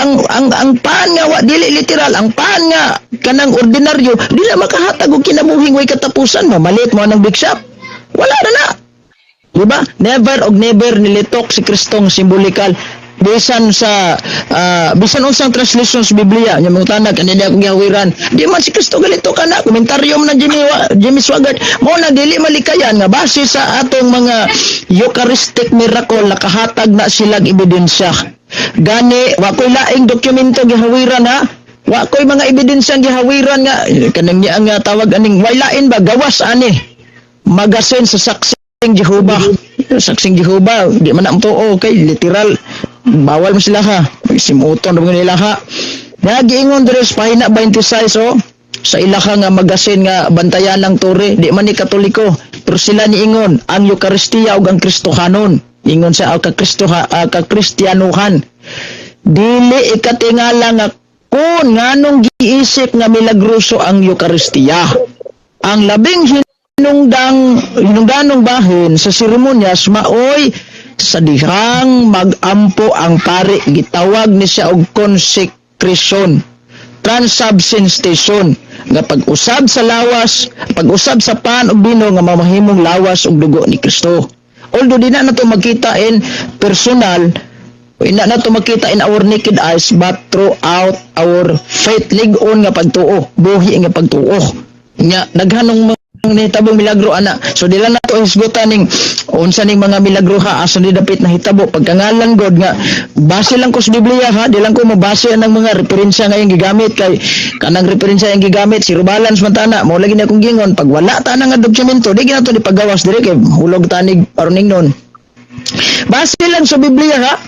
Ang pan nga wa dili literal, ang pan nga kanang ordinaryo, di na makahatag og kinabuhi way katapusan, mamalit mo ang big shop. Wala na na. Di ba? Never og never nilitok si Kristong simbolikal bisan sa bisan unsang translation sa Biblia nya mga tanak kanila akong gihawiran, di man si Kristo galito kana komentaryo man ng Jimmy Swaggart. Mo na dili malikayan nga base sa atong mga Eucharistic miracle, nakahatag na silang ebidensya. Gani wa koy laing dokumento gihawiran ha, wa koy mga ebidensya gihawiran nga kanang niya nga tawag aning way lain ba gawas ani magasin sa Saksing Jehova. Saksing Jehova, di man ang tuo kay literal bawal mo sila ha. Simuton ra nila ha. Nagiingon diri sa pahina 26, oh, sa ilaha nga magasin nga Bantayan ng Tore, di man ni Katoliko, pero sila niingon ang Eukaristiya ug ang Kristohanon. Ingon sa ka Kristo ka Kristiyanuhan. Dili ikatingala nga kung nganong giisip nga milagroso ang Eukaristiya. Ang labing hinungdanong bahin sa seremonyas maoy sa dihang magampo ang pari, gitawag ni siya og consecration. Transubstantiation nga pag-usab sa lawas, pag-usab sa pan ug bino nga mamahimong lawas ug dugo ni Kristo. Although di na nato makita in personal, ina na to makita in our naked eyes, but throughout our faith, lig-on nga pagtuo, buhi nga pagtuo. Nya daghanong mga nahitabong milagro ana. So di lang nato hisgutan ning unsa ning mga milagro ha, asa ni dapit nahitabo, pagkangalan god nga base lang ko sa Biblia ha, di lang ko mabase ang mga referensya nga iyang gigamit, kay kanang referensya iyang gigamit zero balance man tana. Mao lagi ni akong gingon, pag wala ta na nga dokumento, di ginato ni paggawas dire kay hulog tanig aron nun. Base lang sa Biblia ha.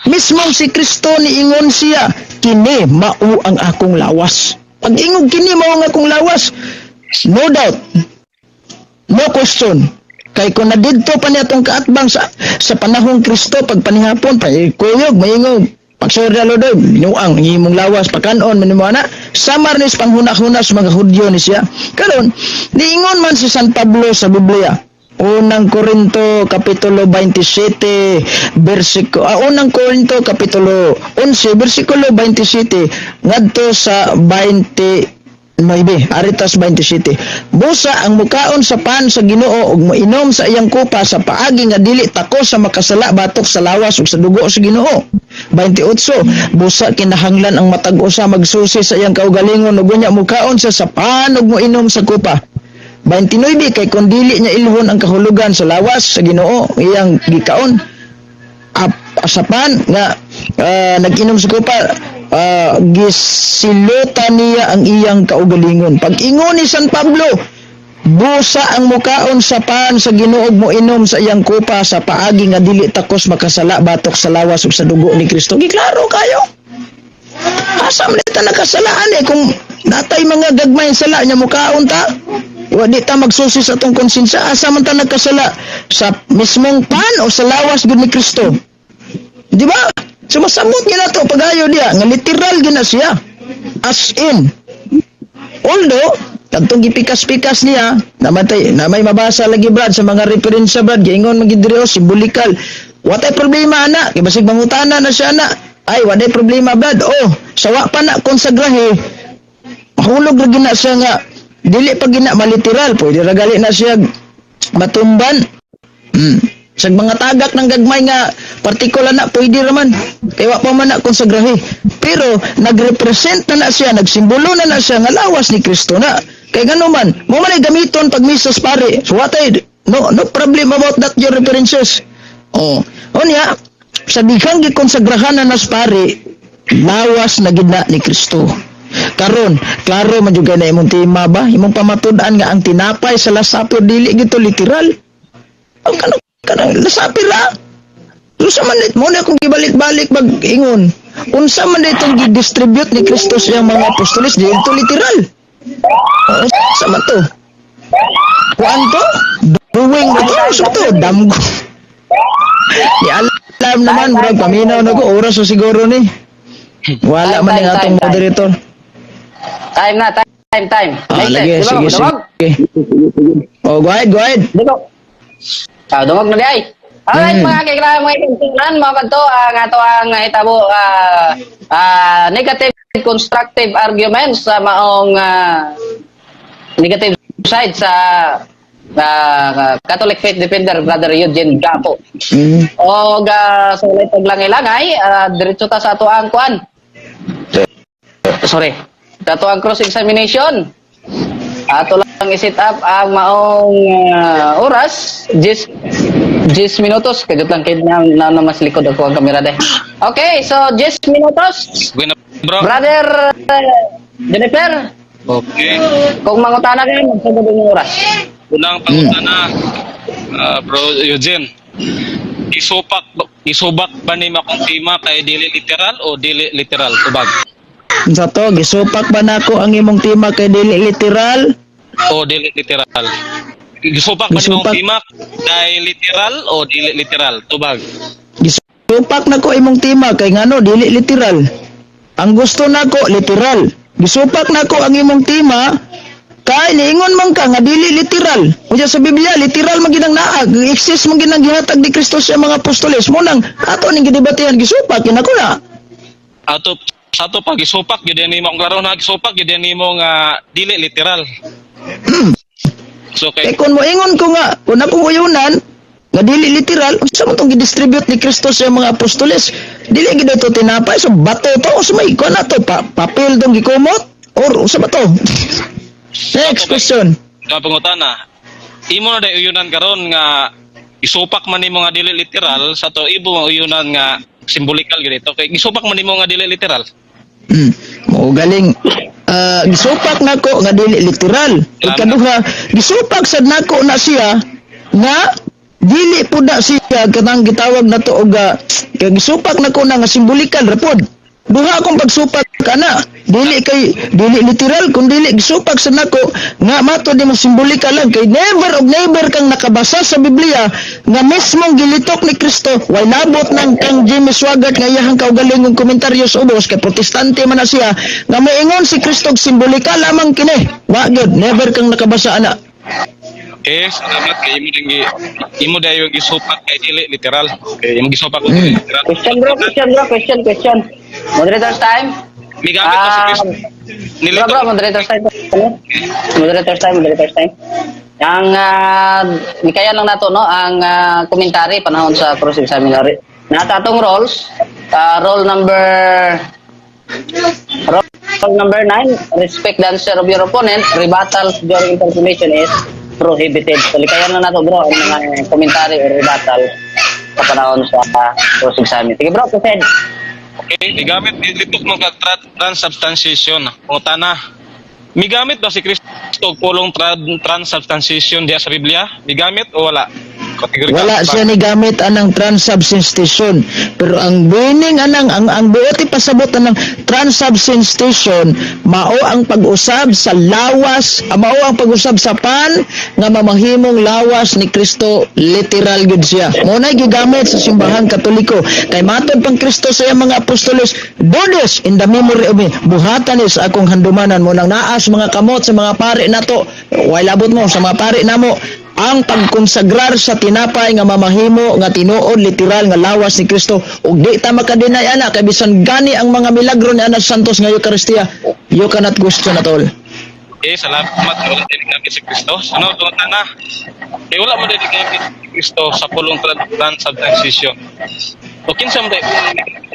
Mismo si Kristo niingon siya, "Kini mao ang akong lawas." Pag ingog "kini mao ang akong lawas," no doubt, no question. Kay kung nadidto pa niya atong kaatbang sa panahong Kristo, pag panihapon, kuyog, maingog, pagsurya lodoy, binuang, ang imong lawas, pakanon, manimo na, samar ni sa panghuna-huna sa mga Hudyo ni siya. Karon, niingon man si San Pablo sa Biblia, Unang Korinto kapitulo 27 bersikulo, Unang Korinto kapitulo 11 bersikulo 27 ngadto sa 29, aritas 27. Busa ang mukaon sa pan sa Ginoo ug moinom sa iyang kupa sa paagi nga dili takos sa makasala batok sa lawas ug sa dugo sa Ginoo. 28. Busa kinahanglan ang matag usa magsusi sa iyang kaugalingon ug unya mukaon siya sa pan ug moinom sa kupa. 29. Kay kung dili niya ilhon ang kahulugan sa lawas sa Ginoo iyang gikaon sa pan nga nag-inom sa kupa, gisilutan niya ang iyang kaugalingon. Pag ingon ni San Pablo, busa ang mukaon sa pan sa Ginoo ug moinom sa iyang kupa sa paagi nga dili takos makasala batok sa lawas ug sa dugo ni Kristo. Giklaro kayo. Asa man ta nakasalaan eh kung natay mga gagmay sala nya mukaon ta? Wa di ta magsusi sa atong konsensya. Asa man ta nagkasala? Sa mismong pan o sa lawas gud ni Kristo? Di ba? Sumasabot gina to pagayo diya nga literal gina siya. As in. Although kadtong gipikas-pikas niya, namatay na may mabasa lagi, Brad, sa mga referensya, Brad, giingon man gid diri, oh, symbolical. Watay problema ana, kay basig mangutana na siya na. Ay, waday problema, Brad. Oh, sawa pa na konsagrahe. Mahulog ra gina siya nga dili pa gina maliteral, pwede ra gali na siya matumban. Sa mga tagak ng gagmay nga partikular na pwede raman. Kay wa pa man na konsagrahe. Pero nagrepresent na na siya, nagsimbolo na na siya nga lawas ni Kristo na. Kay ngano man, mo man ay gamiton pag misa sa pare. So what ay, no problem about that, your references. Oh, unya sa dihang gikonsagrahan na nas pare, lawas na gid na ni Kristo. Karon, klaro man jud kay na imong tema ba? Imong pamatud-an nga ang tinapay sa Last Supper dili gito literal. Ang kanang kanang Last Supper ra. Unsa man mo na akong gibalik-balik mag ingon. Unsa man itong gi-distribute ni Kristo sa iyang mga apostoles, di ito literal. Oh, unsa man to? Kuan to? Doing ba to? Unsa to? Damgo. Di alam naman, bro, paminaw na ko. Oras o siguro ni. Wala Time, man time, yung atong time, time. moderator. Time na, time, time. Ah, Next, lagi, di ba, sige, dumog? sige. Oh, go ahead, go ahead. Di ko. Ah, dumog na di ay. Alright, mga kikrang mga ikintunan, mga kadto, ang ato ang hitabo negative constructive arguments sa maong negative side sa Catholic Faith Defender Brother Eugene Gapo. O sa walay paglangay-langay, diretso ta sa ato ang kuan. Sorry. Sa ato ang cross examination. Ato lang i-set up ang maong oras, 10 10 minutos. Kajut lang kay na mas likod ako ang kamera de. Okay, so 10 minutos. Okay na, bro. Brother Jennifer, kung mangutana ka, magsugod ang oras. Unang pangutana, bro Eugene. Gisubak ba ni akong tema kay dili literal o dili literal? Tubag. Sa to, gisupak ba nako ang imong tema kay dili literal? O dili literal? Gisupak ba ni akong Gisupak. tema kay literal o dili literal? Tubag. Gisupak nako imong tema kay ngano dili literal. Ang gusto nako literal. Gisupak nako ang imong tema kay niingon man ka nga dili literal. Unya sa Biblia literal man gid ang naa, exist man gid ang gihatag ni Kristo sa mga apostoles. Mo nang ato ning gidebatehan, gisupak kinako na. Ato Sa ato pag isupak gyud nimo ang klaro na gisupak gyud nimo nga dili literal. So Kay kay kung moingon ko nga, kung akong uyunan, nga dili literal, unsa man tong gidistribute ni Kristo sa mga apostoles? Dili gid to tinapay, so bato to, unsa may kuan na to, papel tong gikumot or unsa ba to? Next question. Nga pangutana, imo na day uyunan karon nga isupak man nimo nga dili literal, sa to imo ang uyunan nga symbolical gyud ito kay gisupak man nimo nga dili literal. Mo galing. Ah, gisupak nako nga dili literal. Ikaduha, gisupak sad nako na siya nga dili pud na siya kanang gitawag nato og kay gisupak nako na nga simbolikal ra pod. Duha akong pagsupak kana. Dili kay dili literal kun dili gisupak sad nako nga mato di mo simbolikal lang kay never og never kang nakabasa sa Biblia nga mismong gilitok ni Kristo way labot nang kang Jimmy Swaggart nga iyahang kaugalingong komentaryo sa ubos kay protestante man na siya nga moingon si Kristo og simbolikal lamang kini. Wa gyud, never kang nakabasa ana. Okay, salamat kay imo ding imo dayo gisupak kay dili literal. Kay imo gisupak og dili literal. Question bro, question bro, question, question. Moderator's time. Migamit ba si Ah, Kristo? Bro, Nilito bro, moderator's time. Moderator's time, moderator's time. Ang likayan lang nato, no, ang commentary panahon sa cross examiner. Nasa atong roles, roll number 9, respect the answer of your opponent, rebuttal during interpellation is prohibited. So likayan lang nato, bro, ang mga commentary or rebuttal sa panahon sa cross examine. Sige bro, proceed. Okay, migamit nilitok mo kag transubstantiation. Pangutana. Migamit ba si Kristo og pulong transubstantiation diha sa Biblia? Migamit o wala? Categorical. Wala siya ni gamit anang transubstantiation. Pero ang meaning anang ang buot ipasabot anang transubstantiation mao ang pag-usab sa lawas, mao ang pag-usab sa pan nga mamahimong lawas ni Kristo, literal gud siya. Mao na gigamit sa Simbahan Katoliko. Kay matod pang Kristo sa iyang mga apostoles, "Do this in the memory of me." Buhatan is akong handumanan mo nang naas mga kamot sa mga pare nato. Way labot mo sa mga pare namo ang pagkonsagrar sa tinapay nga mamahimo nga tinuod literal nga lawas ni Kristo ug di ta makadeny ana kay bisan gani ang mga milagro ni Ana Santos nga Eucharistia, you cannot question at all. Okay, salamat nga wala din gamit si Kristo. Sunod, pangutana. Kay wala mo din gamit si Kristo sa pulong transubstantiation. O kinsa mo dai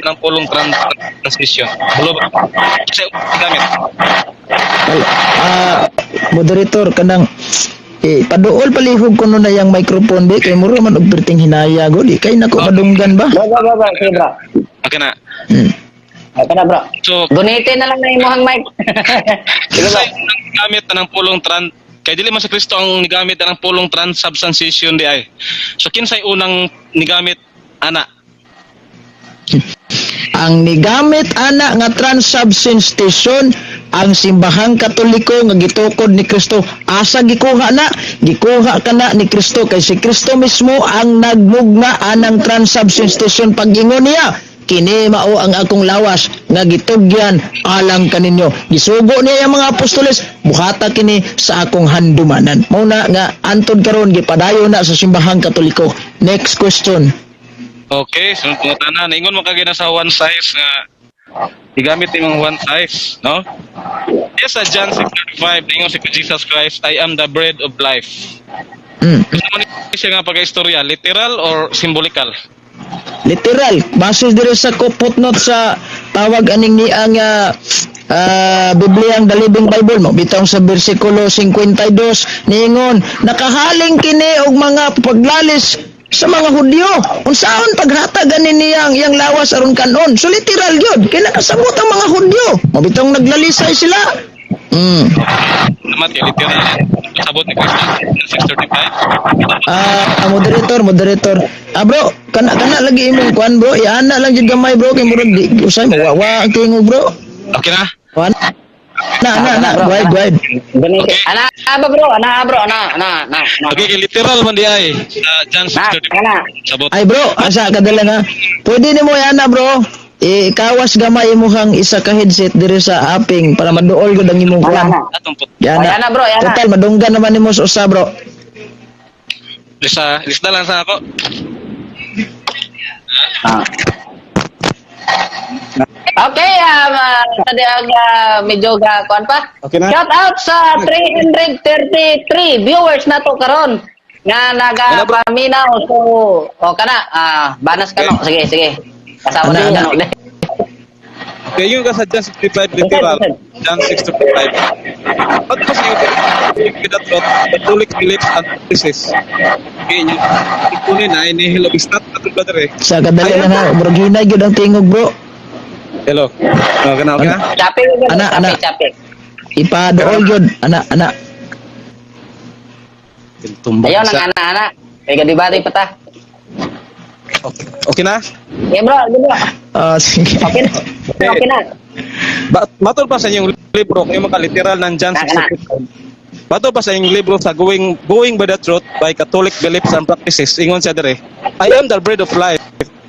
ng pulong transition? Bulo ba? Kasi gamit. Well, moderator, kanang paduol palihog kuno na yang microphone di kay mura man og perting hinaya gud di kay nako madunggan ba. Bro, bro, bro, bro. Sige bro. Okay na. Okay na bro. So, Gunitin na lang na imong mic. Sige bro. Sa ang gamit na ng pulong kay dili man sa Kristo ang nigamit na ng pulong transubstantiation di ay. So kinsay unang nigamit ana? Ang nigamit ana nga transubstantiation ang Simbahang Katoliko nga gitukod ni Kristo. Asa gikuha na? Gikuha kana ni Kristo kay si Kristo mismo ang nagmugna anang transubstantiation. Pag-ingon niya, "Kini mao ang akong lawas nga gitugyan alang kaninyo." Gisugo niya ang mga apostoles, "Buhata kini sa akong handumanan." Mao na nga antod karon gipadayon na sa Simbahang Katoliko. Next question. Okay, sunod pangutana. Naingon mo kagina sa one size nga gigamit nimong one size, no? Yes, sa John 6:35, naingon si Jesus Christ, "I am the bread of life." Gusto mo ni siya nga pagka-istorya, literal or symbolical? Literal, base diri sa footnote sa tawag aning ni ang Bibliang The Living Bible mo bitaw sa bersikulo 52, niingon nakahaling kini og mga paglalis sa mga Hudyo, unsaon paghatag ani niya ang iyang lawas aron kanon? So literal gyud kay nakasabot ang mga Hudyo mo bitong naglalisay sila. Salamat kay literal. Sabot ni Kristo 6:35. Ah, moderator, moderator. Ah, bro, kana kana lagi imong kuan bro. Iana lang jud gamay bro kay murag di usay mawawa ang tingog bro. Okay na? Kuan. Na na na, go ahead, go ahead. Gunitin. Okay. Ana ba bro? Ana bro, ana, ana, ana. Ana. Okay, kay literal man di ay sa John Na, 6:35. ana. Sabot. Ay bro, asa ka dala nga. Pwede nimo iana bro. Ikawas gamay imong isa ka headset diri sa aping para maduol gud ang imong Ana, kuan. ana. Atong put. Yana. Ay, ana, bro, yana. Total madunggan naman nimo sa usa bro. Lista, lista lang sa ako. Ah. Okay, sa medyo ga kuan pa. Okay na? Shout out sa 333 viewers nato karon nga nagapaminaw. So, o kana, banas ka no. Sige, sige. Kasama Ana, na ana. ano. Okay, yun ka sa John 65 literal. John 6:55. What was you with that truth, Catholic beliefs and practices? Okay, yun. Ikunin na, nihil obstat na ito, brother eh. Sa kadali lang ha, murag hinay gyud ang tingog, bro. Hello. Okay na, okay na? Chape, Ana, ana. chape, chape. Ipadool gyud, ana ana. Tumba Ayaw nang ana, ana. Kay gadibati pa ta. Okay, okay na? Eh bro, di bro. Ah, sige. Okay na. Okay na. Matol pa sa inyong libro, kayo maka-literal ng John Ana. 65. Matol pa sa inyong libro sa Going by the Truth by Catholic Beliefs and Practices. Ingon siya dire. "I am the bread of life"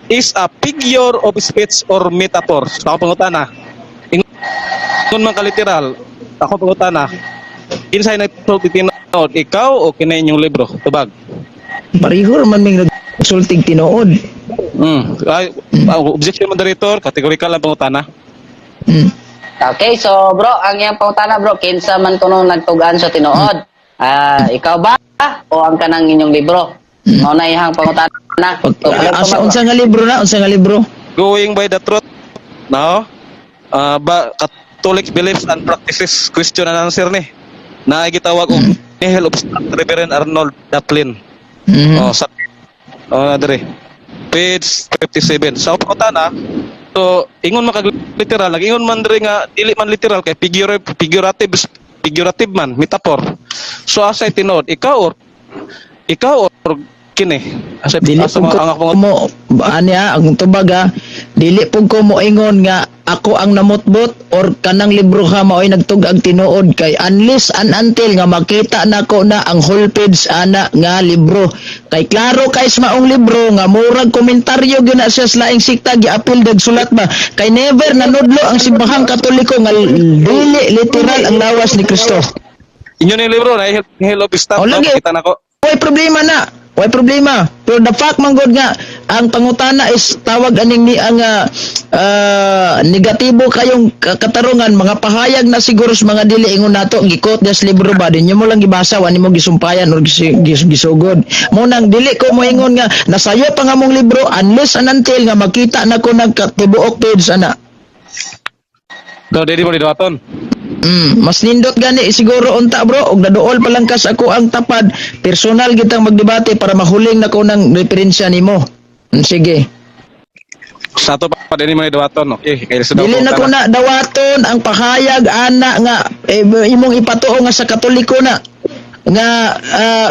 is a figure of speech or metaphor. So, ako pangutana. Ingon man ka-literal, ako pangutana. Kinsay nagsulti tinuod, ikaw o kini inyong libro? Tubag. Pareho man may nagsultig tinuod. Ay, objection, moderator, categorical ang pangutana. Okay, so bro, ang iyang pangutana bro, kinsa man kuno nagtugaan sa tinuod? Ah, ikaw ba o ang kanang inyong libro? Mao na iyang pangutana. Pag, So, asa, unsa nga libro na? Unsa nga libro? Going by the Truth. No? Ba Catholic Beliefs and Practices, question and answer ni. Na gitawag og Nihil Obstat Reverend Arnold Daplin. Oh, sa oh na dire. Page 57. Sa pangutana, so ingon man kag literal, nag-ingon man dire nga dili man literal kay figurative figurative man, metaphor. So asay tinuod, ikaw or kini? Asay Dili asa pud mo ko ang akong mo ani ha, ang tubag ha, dili pud ko moingon nga ako ang namutbot or kanang libro ha maoy nagtug-ag tinuod kay unless and until nga makita nako na ang whole page ana nga libro kay klaro kay sa maong libro nga murag komentaryo gyud na siya sa laing sikta, giapil dag sulat ba, kay never nanudlo ang Simbahang Katoliko nga dili literal ang lawas ni Kristo. Inyo ni libro na Nihil Obstat, Oh, no? lagi. Kita nako. Way problema na. Way problema. Pero the fact man gud nga ang pangutana is tawag aning ni ang negatibo kayong katarungan, mga pahayag na siguro sa mga dili ingon nato gikot des libro ba, dinyo mo lang gibasa, wa nimo gisumpayan or gisugod mo nang dili ko moingon nga nasayo pa nga mong libro unless and until nga makita na ko nagkatibuok page ana. So dili mo dawaton. Mas nindot gani siguro unta bro og naduol pa lang kas ako ang tapad personal gitang magdebate para mahuling na ko ng referensya nimo. Sige. Sa ato pa dili mo dawaton. Okay, kay sa Dili na ko na dawaton ang pahayag ana nga eh, imong ipatuo nga sa Katoliko na nga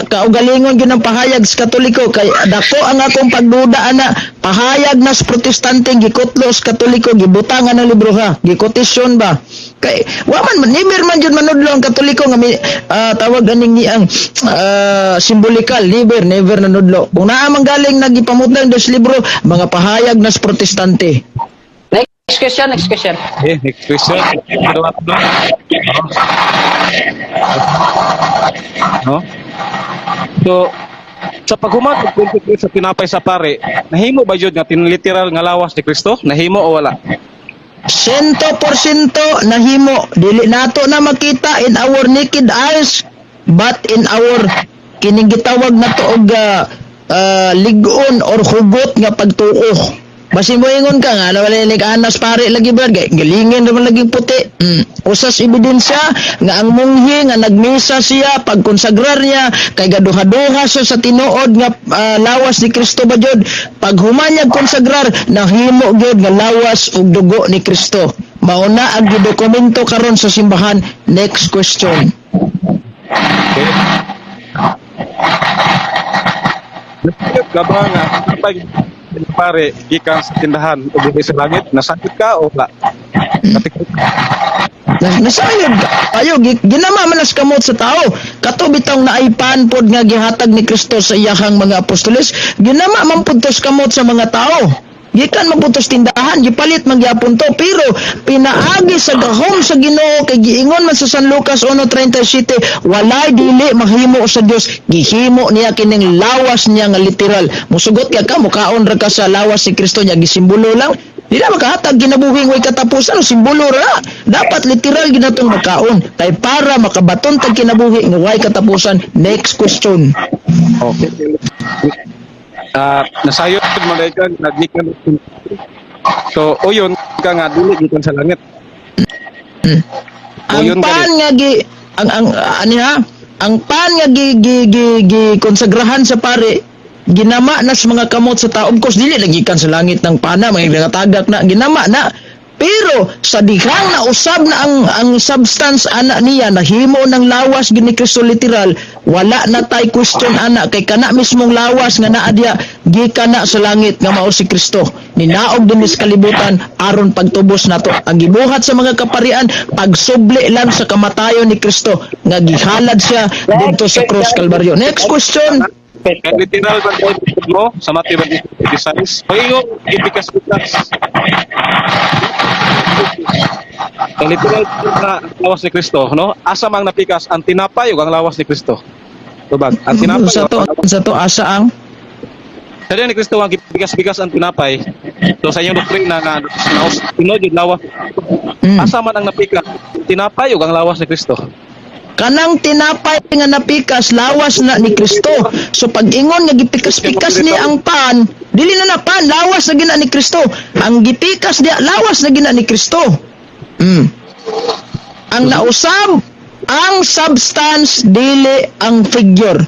kaugalingon gyud ang pahayag sa Katoliko kay dako ang akong pagduda ana, pahayag na sa Protestante gikutlo sa Katoliko, gibutangan ng libro ha, gikotisyon ba, kay wa man never man jud manudlo ang Katoliko nga may, tawag aning ni ang symbolical, never never nanudlo. Kung naa man galing nagipamutang dos libro, mga pahayag na sa Protestante. Next question, next question. Okay, next question. Dawaton. No? So, sa paghuman og consecrate sa tinapay sa pare, nahimo ba jud nga tinliteral nga lawas ni Kristo? Nahimo o wala? 100% nahimo. Dili nato na makita in our naked eyes, but in our kining gitawag nato og lig-on or hugot nga pagtuo. Basin mo ingon ka nga wala ni anas pare lagi ba galingin naman laging puti. Usas ebidensya nga ang munghi nga nagmisa siya pagkonsagrar niya kay gaduha-duha siya sa tinuod nga lawas ni Kristo ba jud, pag humanyag konsagrar nahimo gyud nga lawas ug dugo ni Kristo. Mao na ang gidokumento karon sa simbahan. Next question. Okay. Nasayod ka ba nga pag pare gikan sa tindahan o dili sa langit? Nasayod ka o wala? Nasayod ka. Ayo, ginama man nas kamot sa tao. Kato bitong naay pan pod nga gihatag ni Kristo sa iyahang mga apostoles, ginama man pud to sa kamot sa mga tao. Gikan man pud to sa tindahan, gipalit man gyapon to, pero pinaagi sa gahom sa Ginoo kay giingon man sa San Lucas 1:37, walay dili mahimo sa Dios, gihimo niya kining lawas niya nga literal. Musugot ka ka mukaon ra ka sa lawas ni Kristo niya, gisimbolo lang. Di na makahatag kinabuhing way katapusan, simbolo ra. Dapat literal ginatong makaon kay para makabaton tag kinabuhi nga way katapusan. Next question. Okay. Nasayod man ka naggikan. So, uyon ka nga dili gikan sa langit. Ang Uyon ka pan nga gi ang ani ha? Ang pan nga gi gi gi, gi konsagrahan sa pare, ginama na sa mga kamot sa tao. Of course, dili lagi gikan sa langit ng pana, mga nakatagak na ginama na. Pero sa dihang nausab na ang substance ana niya, nahimo ng lawas gini Kristo literal, wala na tay question ana kay kana mismong lawas nga naa diya gikan na sa langit nga mao si Kristo. Ninaog dinhi sa kalibutan aron pagtubos nato. Ang gibuhat sa mga kaparian, pagsubli lang sa kamatayon ni Kristo nga gihalad siya didto sa cross Kalbaryo. Next question. Kay literal ba tayo mo sa Matthew 26? Paingon gipikas-pikas. Kay literal na ang lawas ni Kristo, no? Asa mang napikas ang tinapay ug ang lawas ni Kristo? Tubag, ang tinapay Sa to ug ang sa to asa ang Sa ni Kristo ang gipikas-pikas ang tinapay. So sa inyong doktrina nga naos tinuod yung lawas. Asa man ang napikas tinapay ug ang lawas ni Kristo? Kanang tinapay nga napikas, lawas na ni Kristo. So pag ingon nga gipikas-pikas ni ang pan, dili na na pan, lawas na gina ni Kristo. Ang gipikas diya, lawas na gina ni Kristo. Ang nausab, ang substance, dili ang figure.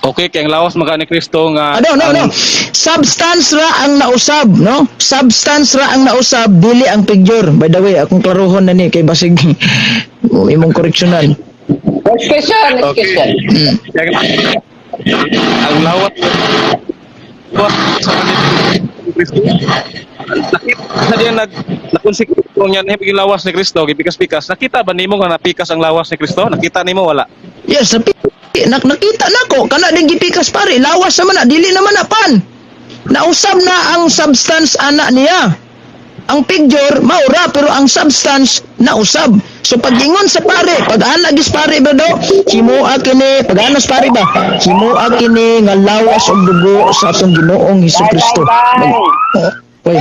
Okay, kay ang lawas maka ni Kristo nga Ah, no, no, no. Substance ra ang nausab, no? Substance ra ang nausab, dili ang figure. By the way, akong klarohon na ni kay basig imong correctional. Next question, next question. Ang lawas lawas sa ni Kristo. Nakita sa diya nag nakonsekrito niya na yung lawas ni Kristo, gipikas-pikas. Nakita ba nimo nga napikas ang lawas ni Kristo? Nakita nimo wala? Yes, nakita nako kana din gipikas pare, lawas naman na, dili naman na pan. Nausab na ang substance ana niya. Ang figure maura pero ang substance nausab. So pag ingon sa pare, pag ana gis pare ba do, himoa kini, pag ana sa pare ba, himoa kini nga lawas ug dugo sa atong Ginoong Hesukristo. Bye, bye. Oh, oy.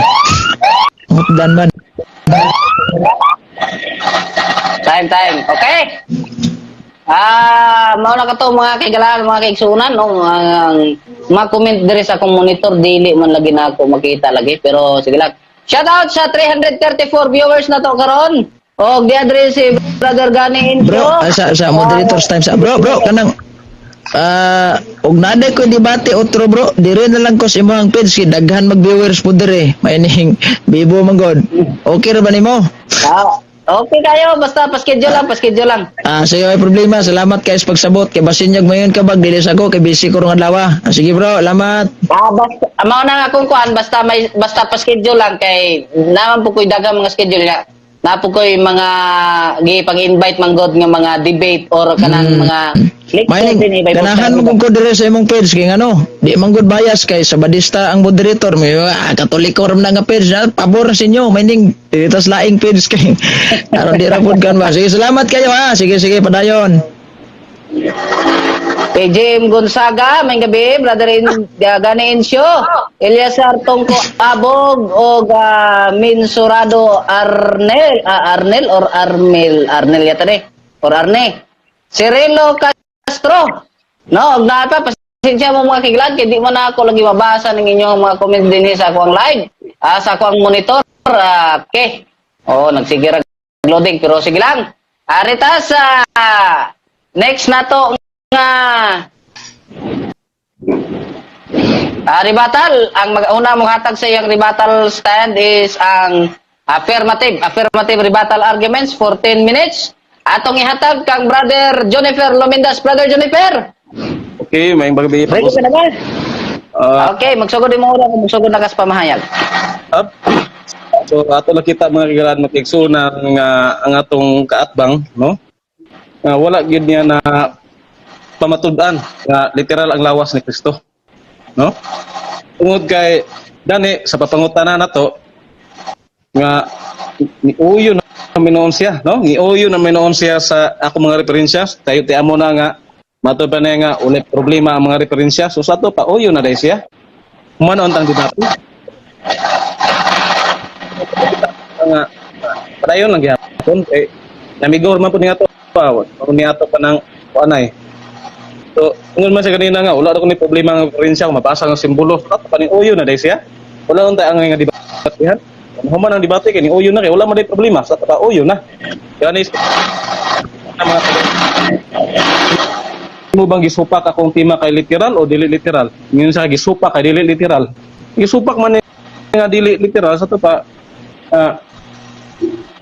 Hotdan man. Time, time. Okay? Mao na kato mga kaigalaan, mga kaigsunan, no, mga, mga comment diri sa akong monitor dili man lagi na ako makita lagi, pero sige lang. Shout out sa 334 viewers na to karon. Og di adre si Brother Gani Incho. Bro, sa moderators time sa bro, bro, kanang og naday ko debate otro bro, dire na lang ko sa imong page kay daghan mag viewers po dire. May ning bibo man god. Okay ra ba nimo? Ah, okay kayo, basta pa-schedule lang, pa-schedule lang. Ah, sige, may problema. Salamat kay sa pagsabot. Kay basin yag mayon ka bag dili sa ko kay busy ko rong adlaw. Sige bro, salamat. Ah, basta mao na nga akong kuan, basta may basta pa-schedule lang kay naman po ko'y daghang mga schedule nga. Na po ko'y mga gipang-invite man god nga mga debate or kanang mga lecture May din eh, Bible ganahan study mo ko dire sa imong page kay ngano, di man gud bias kay sa Badista ang moderator may Katoliko ra man nga page na pabor sa inyo may ning dito sa laing page kay aron di ra pud kan ba. Sige, salamat kayo ha. Sige, sige, padayon. Kay Jim Gonzaga, may gabi, brother in Gani Incio, Eliasar Tongko Abog og Minsurado Arnel, Arnel or Armel, Arnel yata ni, or Arne. Cirilo Castro. No, og naa pa, pasensya mo mga kiglan kay di mo na ako lagi mabasa ng inyong mga comments dinhi sa akong live, sa akong monitor. Okay. Oh, nagsige ra loading pero sige lang. Arita sa next na to nga rebuttal, ang una mong hatag sa iyang rebuttal stand is ang affirmative rebuttal arguments for 10 minutes. Atong ihatag kang Brother Jennifer Lomindas. Brother Jennifer, Okay, may gabi. ready ka na ba? Ah, Okay, magsugod mo una, magsugod na kas pamahayag. Up. So ato lang kita mga kagalan matigso ng ang atong kaatbang, no? Nga wala gyud niya na pamatud-an nga literal ang lawas ni Kristo, no? Tungod kay dani sa papangutana nato nga niuyo na minoon siya, no? Niuyo na minoon siya sa ako mga referensya, tayo ti amo na nga mato pa na nga ulit problema ang mga referensya. So sa ato pa uyo na dai siya. Humano ang tang debate. nga padayon lang gihapon kay namigor man pud ni ato pa ni ato pa ng kuanay. So, ingon man siya kanina nga wala ra ko ni problema nga referensya kung mabasa ng simbolo. Ato pa ni uyo na day siya. Wala unta ang nga debatehan. Human ang debate kay ni uyo na kay wala man day problema sa pa uyo na. Gani sa mga mo bang gisupak akong tema kay literal o dili literal? Ngayon sa gisupak kay dili literal. Gisupak man ni nga dili literal sa to pa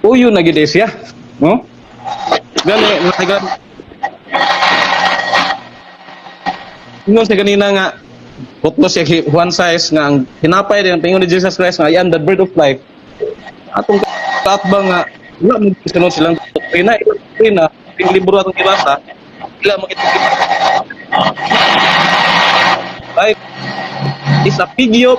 uyo na gid siya, no? Gani mga ingon siya kanina nga putlo siya kay Juan 6 nga ang hinapay din ang pingon ni Jesus Christ nga, "I am the bread of life." Atong kaatbang nga wala mo sunod silang doktrina, ilang doktrina, yung libro atong gibasa, ila makita life is a figure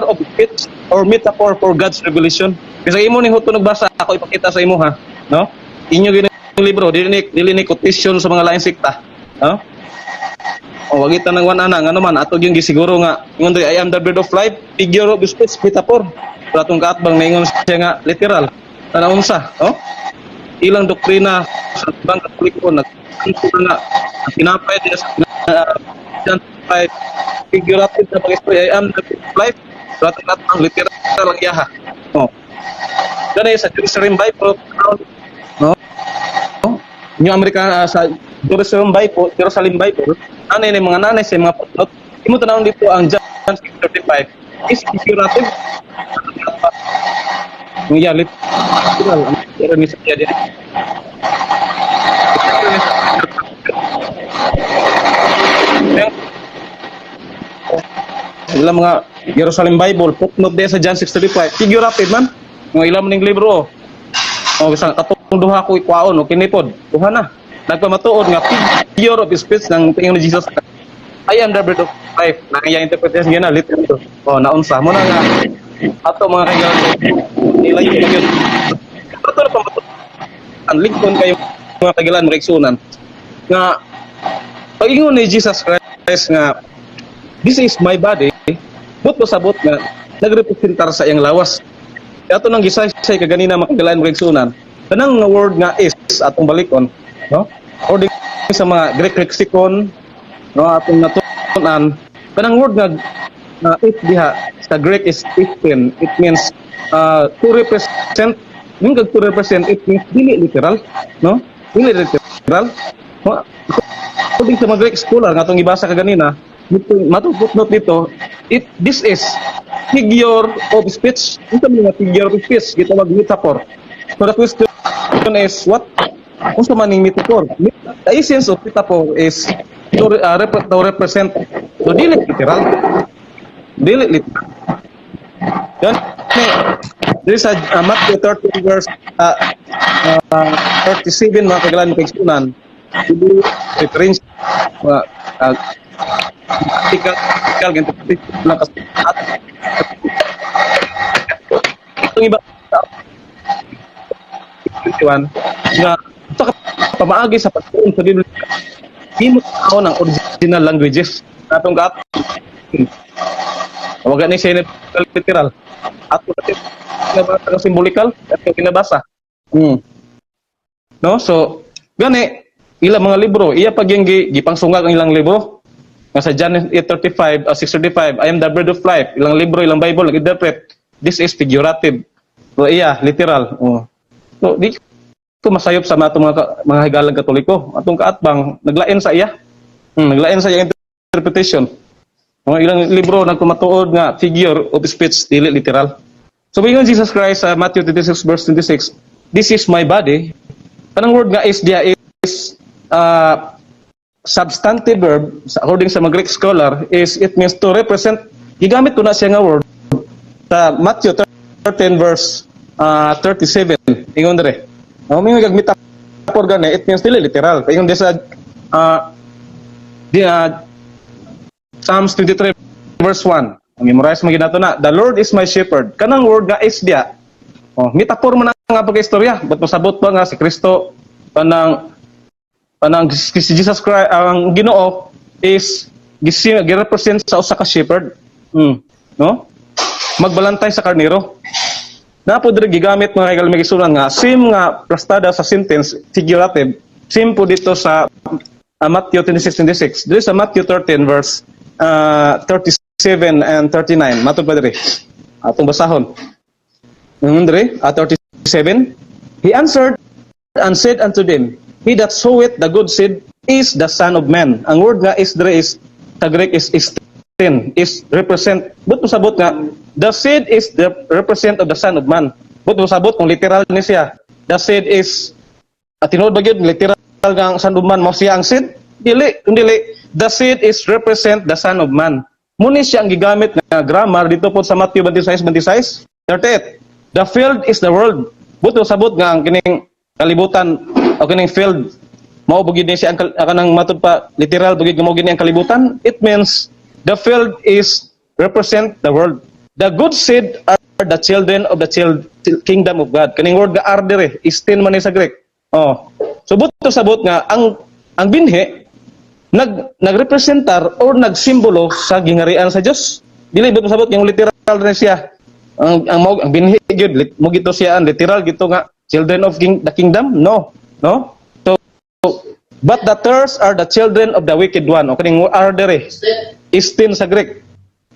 of speech or metaphor for God's revelation. Kasi imo ni huto nagbasa, ako ipakita sa imo ha, no? Inyo gini libro, dili ni quotation sa mga laing sekta, no? O wag ita nang ana ngano man ato yung gisiguro nga ingon diri, "I am the bread of life," figure of speech, metaphor. Pero atong kaatbang naingon siya nga literal. Tanaw unsa, no? Ilang doktrina sa ibang Katoliko nag nga ang tinapay diya sa uh, figurative na pag-istorya, "I am the bread of life," pero atong kaatbang literal ang iyaha. Oh. Gani sa Jerusalem Bible, no? New American sa Jerusalem Bible, ano yun, yung mga nanay sa mga footnote, imo tanawon dito ang John 6:35 is figurative. Ang iya literal, ang literal ni siya dito. Literal ni siya. Ilang mga Jerusalem Bible, footnote diya sa John 6:35, figurative man. Mga ilang ning libro. O bisan katong duha ko ikuaon o kinipod, duha na. Nagpamatuod nga figure of speech ng Panginoon ni Jesus. "I am the bread of life." Na iya interpretation na literal. O naunsa mo na nga ato mga kaibigan ilayo na yun. Ato na pamatuod. Ang lingkon kayo mga kaibigan mga igsunan nga pag-ingon ni Jesus Christ nga, "This is my body," but pasabot nga nagrepresentar sa iyang lawas. Kaya ato nang gisaysay kaganina mga kaibigan mga igsunan, kanang nga word nga is atong balikon, no? According sa mga Greek lexicon, no, atong natun-an, kanang word nga na is diha sa Greek is 15. It means to represent. Yung kag to represent, it means dili literal, no? Dili literal. No? According sa mga Greek scholar nga atong gibasa kaganina, matong footnote dito, it this is figure of speech. Ito mga figure of speech, gitawag metaphor. So the question is what unsa man ning metaphor? The essence of metaphor is to represent. So dili literal. Dili literal. Yan, diri sa Matthew 13 verse 37 mga kagalan mga kaigsunan, reference practical practical ganito lang kasi at itong iba 21 nga sa pamaagi sa pagtuon sa Biblia himo tao ng original languages atong gat wag ni siya literal ato natin kinabasa ng symbolical at kinabasa. No, so gani ilang mga libro iya pag yung gipangsungag ang ilang libro nga sa John 8:35, 6:35, "I am the bread of life," ilang libro, ilang Bible nag-interpret this is figurative, so iya literal. Oh. So di ko masayop sa mga mga higalang Katoliko. Atong kaatbang naglain sa iya, naglain sa iya interpretation. Mga ilang libro nagpamatuod nga figure of speech, dili literal. So ingon Jesus Christ sa Matthew 26 verse 26, "This is my body." Kanang word nga is diya is substantive verb according sa mga Greek scholar is it means to represent. Gigamit ko na siya nga word sa Matthew 13 verse 37. Ingon dire. No, may kag metaphor gani, it means dili literal. Ingon di sa di Psalms 23 verse 1. Ang memorize mo ginato na, "The Lord is my shepherd." Kanang word nga is diya. Oh, metaphor man nga pagka-istorya. Ba't masabot ba nga si Kristo kanang si Jesus Christ ang Ginoo is girepresent sa usa ka shepherd. No? Magbalantay sa karnero. Naa po diri gigamit, mga kahigalaan, mga kaigsuonan, nga same nga plastada sa sentence figurative, same po dito sa Matthew 26:26. Diri sa Matthew 13 verse 37 and 39. Matod pa diri. Atong basahon. Ingon diri, 37. "He answered and said unto them, He that soweth the good seed is the Son of Man." Ang word nga "is" diri is sa Greek is "estin", is "represent". Buot mosabot nga the seed is the represent of the Son of Man. Buot mosabot kung literal ni siya. The seed is at tinuod ba gyud literal nga ang Son of Man mao siya ang seed? Dili, kung dili, the seed is represent the Son of Man. Mao ni siya ang gigamit nga grammar dito po sa Matthew 26, 26, 38. "The field is the world." Buot mosabot nga ang kining kalibutan o kining field mao ba gyud ni siya ang kanang matud pa literal ba gyud nga mao gyud ni ang kalibutan? It means the field is represent the world. "The good seed are the children of the child kingdom of God." Kaning word nga "are" dire, "estin" man ni sa Greek. Oh. So buot sabot nga ang binhi nagrepresentar or nagsimbolo sa gingarian sa Dios. Dili buot sabot yung literal na siya. Ang binhi gyud mo gito siya ang literal gito nga children of the kingdom? No. No? So, "But the tares are the children of the wicked one." O kaning "are" dire, "estin" sa Greek.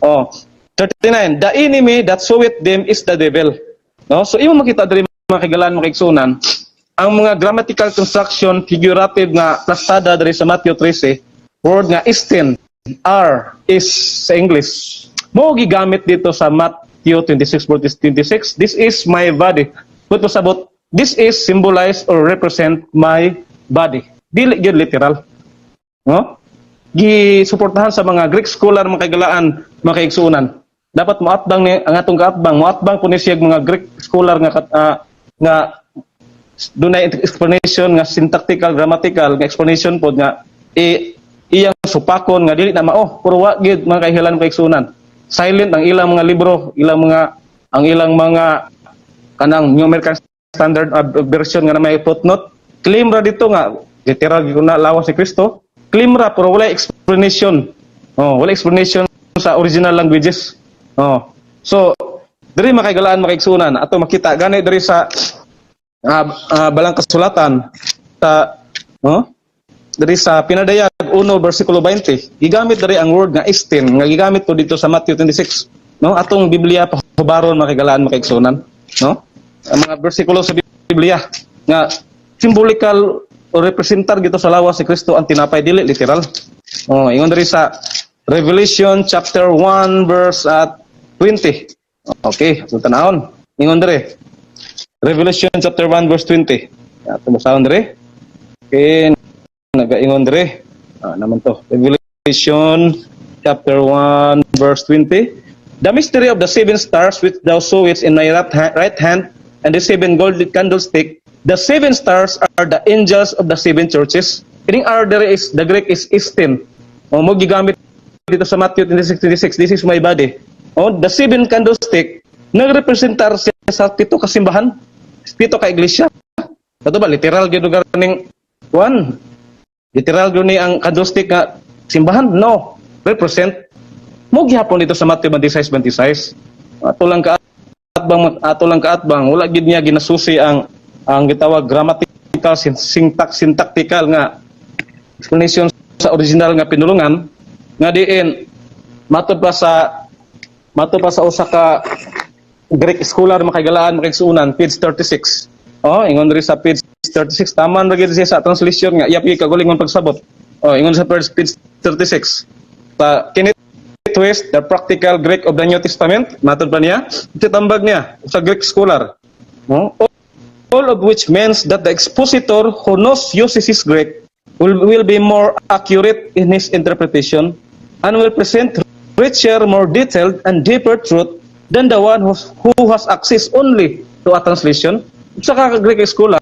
Oh. 39. "The enemy that soweth them is the devil." No? So imo makita diri, mga kahigalaan, mga kaigsuonan, ang mga grammatical construction figurative nga plastada diri sa Matthew 13, word nga "estin", "are", "is" sa English. Mo gigamit dito sa Matthew 26 verse 26, "This is my body." Buot sabot, this is symbolize or represent my body. Dili gyud literal. No? Gisuportahan sa mga Greek scholar, mga kahigalaan, mga kaigsuonan. Dapat moatbang ni ang atong kaatbang, moatbang po ni siya mga Greek scholar nga nga dunay explanation nga syntactical, grammatical nga explanation pod nga iyang supakon nga dili na mao, pero wa gyud, mga kahigalaan, kaigsuonan. Silent ang ilang mga libro, ilang mga ang ilang mga kanang New American Standard version nga na may footnote. Claim ra dito nga literal gyud na lawas ni Kristo. Claim ra, pero wala explanation. Oh, wala explanation sa original languages. Oh, so diri, makahigalaan, makaigsuonan, ato makita gani diri sa balang kasulatan sa, no, diri sa Pinadayag 1 versikulo 20, gigamit diri ang word nga "estin" nga gigamit po dito sa Matthew 26, no? Atong Biblia pahubaron, makahigalaan, makaigsuonan, no? Ang mga bersikulo sa Biblia nga symbolical o representar gito sa lawas si Kristo ang tinapay, dili literal. Oh, ingon diri sa Revelation chapter 1 verse at 20. Okay, so tanawon. Ingon diri, Revelation chapter 1 verse 20. Ato basahon diri. Okay, nagaingon diri. Ah, naman to. Revelation chapter 1 verse 20. "The mystery of the seven stars which thou sawest in my right hand and the seven golden candlestick. The seven stars are the angels of the seven churches." Kining "are" diri is the Greek is "estin". O mo gigamit dito sa Matthew 26:26, "This is my body." O the seven candlestick nagrepresentar siya sa pito ka simbahan, pito ka iglesia. Kato ba literal gyud lugar ning one? Literal gyud ni ang candlestick nga simbahan? No. Represent mo gihapon dito sa Matthew 26:26. Ato lang kaatbang, wala gid niya ginasusi ang gitawag grammatical, syntactical nga explanation sa original nga pinulungan nga diin matod pa sa usa ka Greek scholar, makahigalaan, makaigsuonan, page 36. Oh, ingon diri sa page 36, taman ra gyud siya sa translation nga iya gyud kagalingon pagsabot. Oh, ingon sa first page 36. Sa Kenneth Wuest, The Practical Greek of the New Testament, matod pa niya, tambag niya sa Greek scholar. No? "All of which means that the expositor who knows uses his Greek will be more accurate in his interpretation and will present richer, more detailed, and deeper truth than the one who has access only to a translation." Sa ka Greek scholar,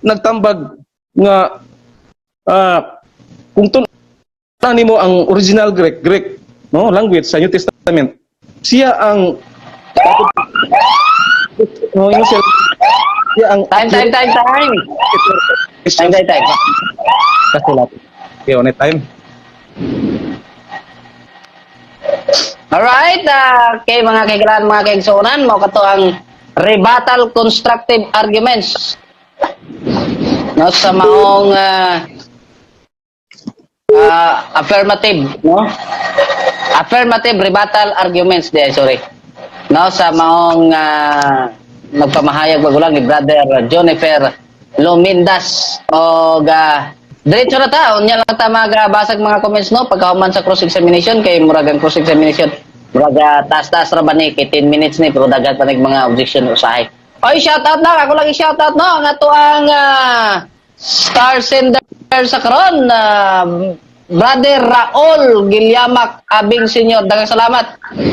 nagtambag nga kung tun nimo ang original Greek, no, language sa New Testament, siya ang, no, ingon siya, siya ang Time, time, time, time. Time, time, time. Kasulat. Okay, on time. Alright, okay, mga kahigalaan, mga kaigsuonan, mao kato ang Rebuttal constructive arguments, no, sa maong affirmative, no, affirmative rebuttal arguments di, sorry, no, sa maong nagpamahayag bago lang ni Brother Jonifer Lumindas. Og diretso na ta, unya lang ta magbasag mga comments, no, pagkahuman sa cross examination, kay murag ang cross examination murag taas-taas ra ba ni, kay 10 minutes ni, pero daghan pa nig mga objection usahay. Oy, shout out na ako lang, i-shout out, no, ang ato ang star sender sa karon, Brother Raul Gilyamak Abing Senior. Daghang salamat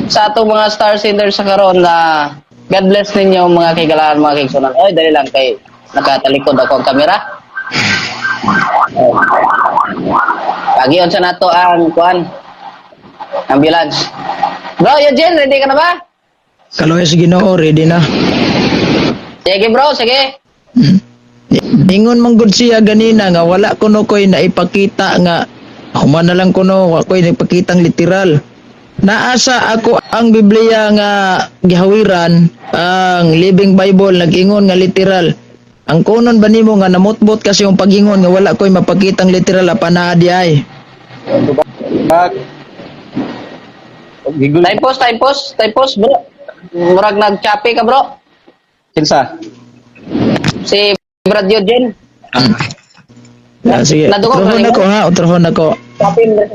sa atong mga star sender sa karon na God bless ninyo, mga kaigalaan, mga kaigsunan. Oy, dali lang kay nakatalikod ako ang kamera. Oh. Pagiyon sa nato ang kuan, ambulance. Bro, Eugene, ready ka na ba? Kaloy sa Ginoo, ready na. Sige bro, sige. Ingon man gud siya ganina nga wala kuno koy naipakita nga human na lang kuno wa koy naipakitang literal. Naa sa ako ang Biblia nga gihawiran, ang Living Bible, nag-ingon nga literal. Ang kunon ba nimo nga namutbot kasi yung pag-ingon nga wala koy mapakitang literal apan naa di ay? Bag. Gigul. Time pause, time pause, time pause, bro. Murag nag-choppy ka, bro. Kinsa? Si Brad Eugene. Ah, sige. Nadungog Utrohon na ako ha, utrohon ako. Choppy mo rin,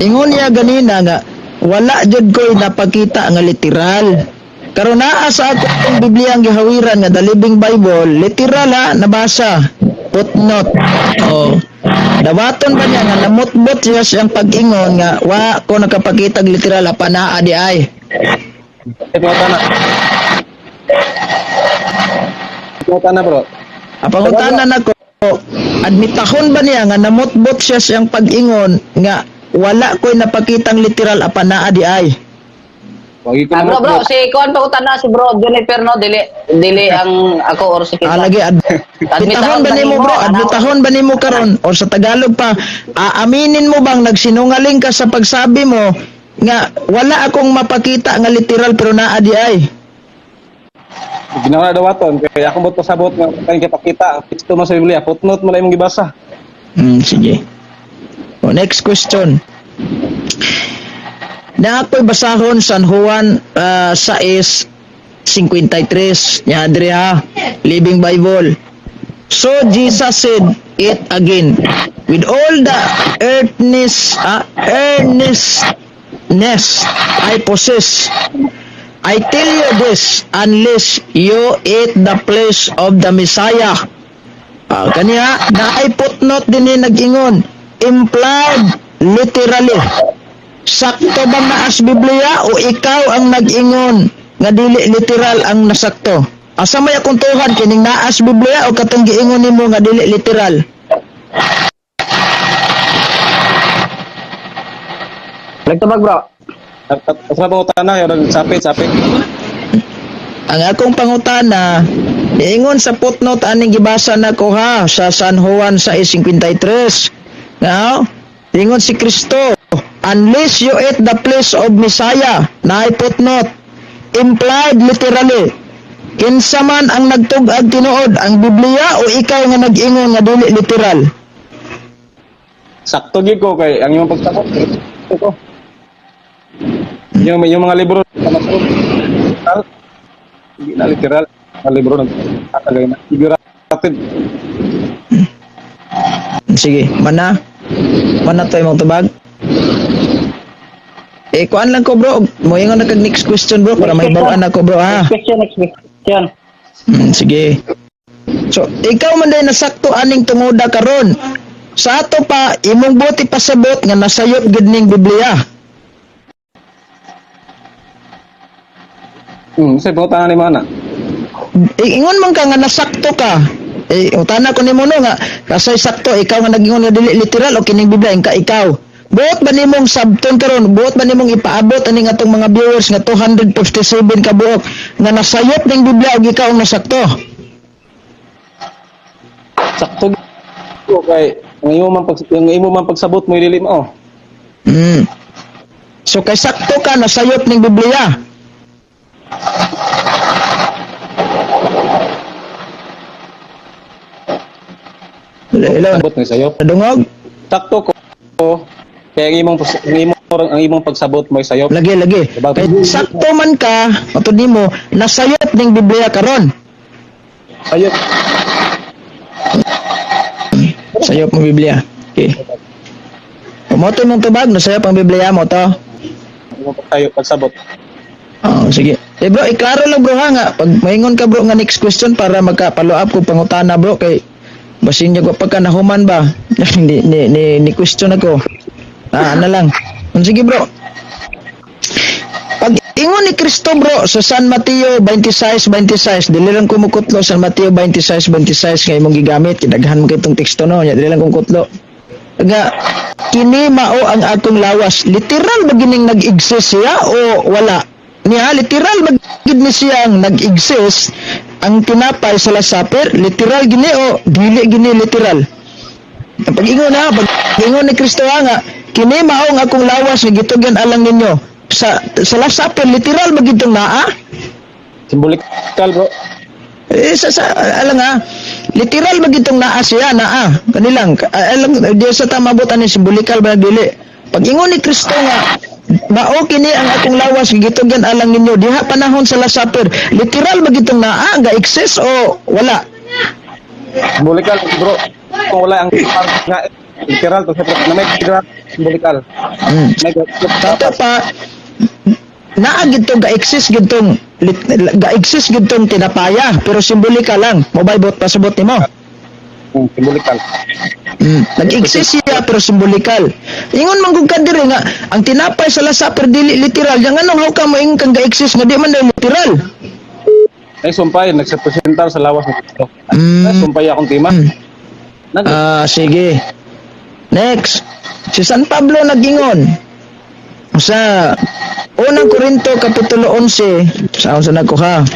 Ingon niya ganina nga wala jud koy napakita nga literal. Karon naa sa ako ang Biblia ang gihawiran nga The Living Bible, literal ha, nabasa. Footnote. Oh. Dawaton ba niya nga namutbot siya siyang pag-ingon nga wa ko nakapakita og literal apan naa di ay? Eh, pangutana. Pangutana, bro. Ang pangutana nako, admitahon ba niya nga namutbot siya siyang pag-ingon nga wala ko'y napakitang literal apan naa di ay? Wagi ko Ah, bro, bro, namutbot. si kuan pa na si Bro Juniper, no, dili dili ang ako or si Ah, Kita. lagi admitahon ba nimo, bro? Admitahon ba nimo karon or sa Tagalog pa, aaminin mo bang nagsinungaling ka sa pagsabi mo nga wala akong mapakita nga literal pero naa di ay? Ginawa na dawaton kaya akong buot pasabot nga kay pakita ang teksto mo sa Biblia, footnote mo lang imong gibasa. Sige. O, next question. Na ako'y basahon San Juan 6:53. Nya diri ha. Living Bible. So Jesus said it again with all the earnestness I possess. I tell you this, unless you eat the flesh of the Messiah. Ah, kaniya, naay footnote din ni nag-ingon. Implied literally. Sakto bang naas Biblia o ikaw ang nag-ingon nga dili literal ang nasakto? Asa may akong tuhan, kining naas Biblia o katong giingon nimo nga dili literal? Nagtubag, bro. At sa pangutana kay rag sapit sapit. Ang akong pangutana, niingon sa footnote aning gibasa nako ha sa San Juan 6:53. Now, ingon si Kristo, unless you eat the flesh of Messiah, naay footnote, implied literally. Kinsa man ang nagtug-ag tinuod, ang Biblia o ikaw nga nag-ingon nga dili literal? Sakto gyud ko kay ang imong pagsabot ko. Yung mga libro literal, hindi na literal, ang libro nag tagay na figurative. Sige, mana. Mana to imong tubag. Eh, kuan lang ko, bro. Moingon na kag next question, bro, para may bawaan ako, bro, ha. Next question, next question. Sige. So, ikaw man day nasakto aning tungoda karon. Sa ato pa imong buti pasabot nga nasayop gid ning Biblia? Sa pangutana ni mana. Ingon man ka nga nasakto ka. Eh, utana ko nimo no nga kasay sakto, ikaw nga nagingon nga dili literal o kining Biblia ka ikaw? Buot ba nimong sabton karon? Buot ba nimong ipaabot aning atong mga viewers nga 257 ka buok nga nasayop ning Biblia ug ikaw ang nasakto? Sakto ko kay ang imo man pagsabot mo dili mao. So kay sakto ka, nasayop ning Biblia. Hello, Sabot ni sayop. nadungog? Sakto ko kaya ang imong pagsabot mo sayop. Lagi, lagi. Kay sakto man ka, matod nimo, nasayop ning Biblia karon. Sayop. Sayop ang Biblia. Okay. Mo to mong tubag, nasayop ang Biblia mo to. Imong pagsayop pagsabot. Oh, sige. Eh bro, iklaro lang bro ha nga pag maingon ka bro nga next question para maka-follow up ko pangutana bro kay basin niya ko pagka nahuman ba. Ni question ako. Ah, ano lang. Sige bro. Pag ingon ni Kristo bro sa San Mateo 26:26, dili lang kumukutlo San Mateo 26:26 nga imong gigamit, kidaghan mo kay itong teksto no, nya dili lang kong kutlo. Nga kini mao ang akong lawas. Literal ba gining nag-exist siya o wala? Niya literal ba gid ni siyang nag-exist ang tinapay sa Last Supper? Literal gini o dili gini literal? Ang pag-ingon na, pag-ingon ni Kristo ha, nga, kini mao ang akong lawas nga gitugyan alang ninyo. Sa Last Supper, literal ba gitong naa? Symbolical bro. Eh, sa alang ha, literal ba gitong naa siya, naa. Kanilang, alang, di sa tamabot ani simbolikal ba dili. Pag ingon ni Kristo nga, mao kini ang akong lawas nga gitugyan alang ninyo diha panahon sa Last Supper, literal ba gitong naa nga exist o wala? Symbolical bro. Kung wala ang nga literal to na may symbolical. May Tato pa naa gitong ga-exist gitong ga-exist gitong tinapaya pero simbolika lang. Mobile bot pasabot nimo. Symbolical. Nag-exist siya pero simbolikal. Ingon man gud ka diri nga ang tinapay sa Last Supper dili literal. Yang anong how ka mo ingon kang ga-exist nga di man daw literal? Ay sumpay nagrepresentar sa lawas ni Kristo. Ay sumpay akong tema. Nag Ah, sige. Next. Si San Pablo nagingon sa Unang Korinto kapitulo 11 sa unsa na ko ha.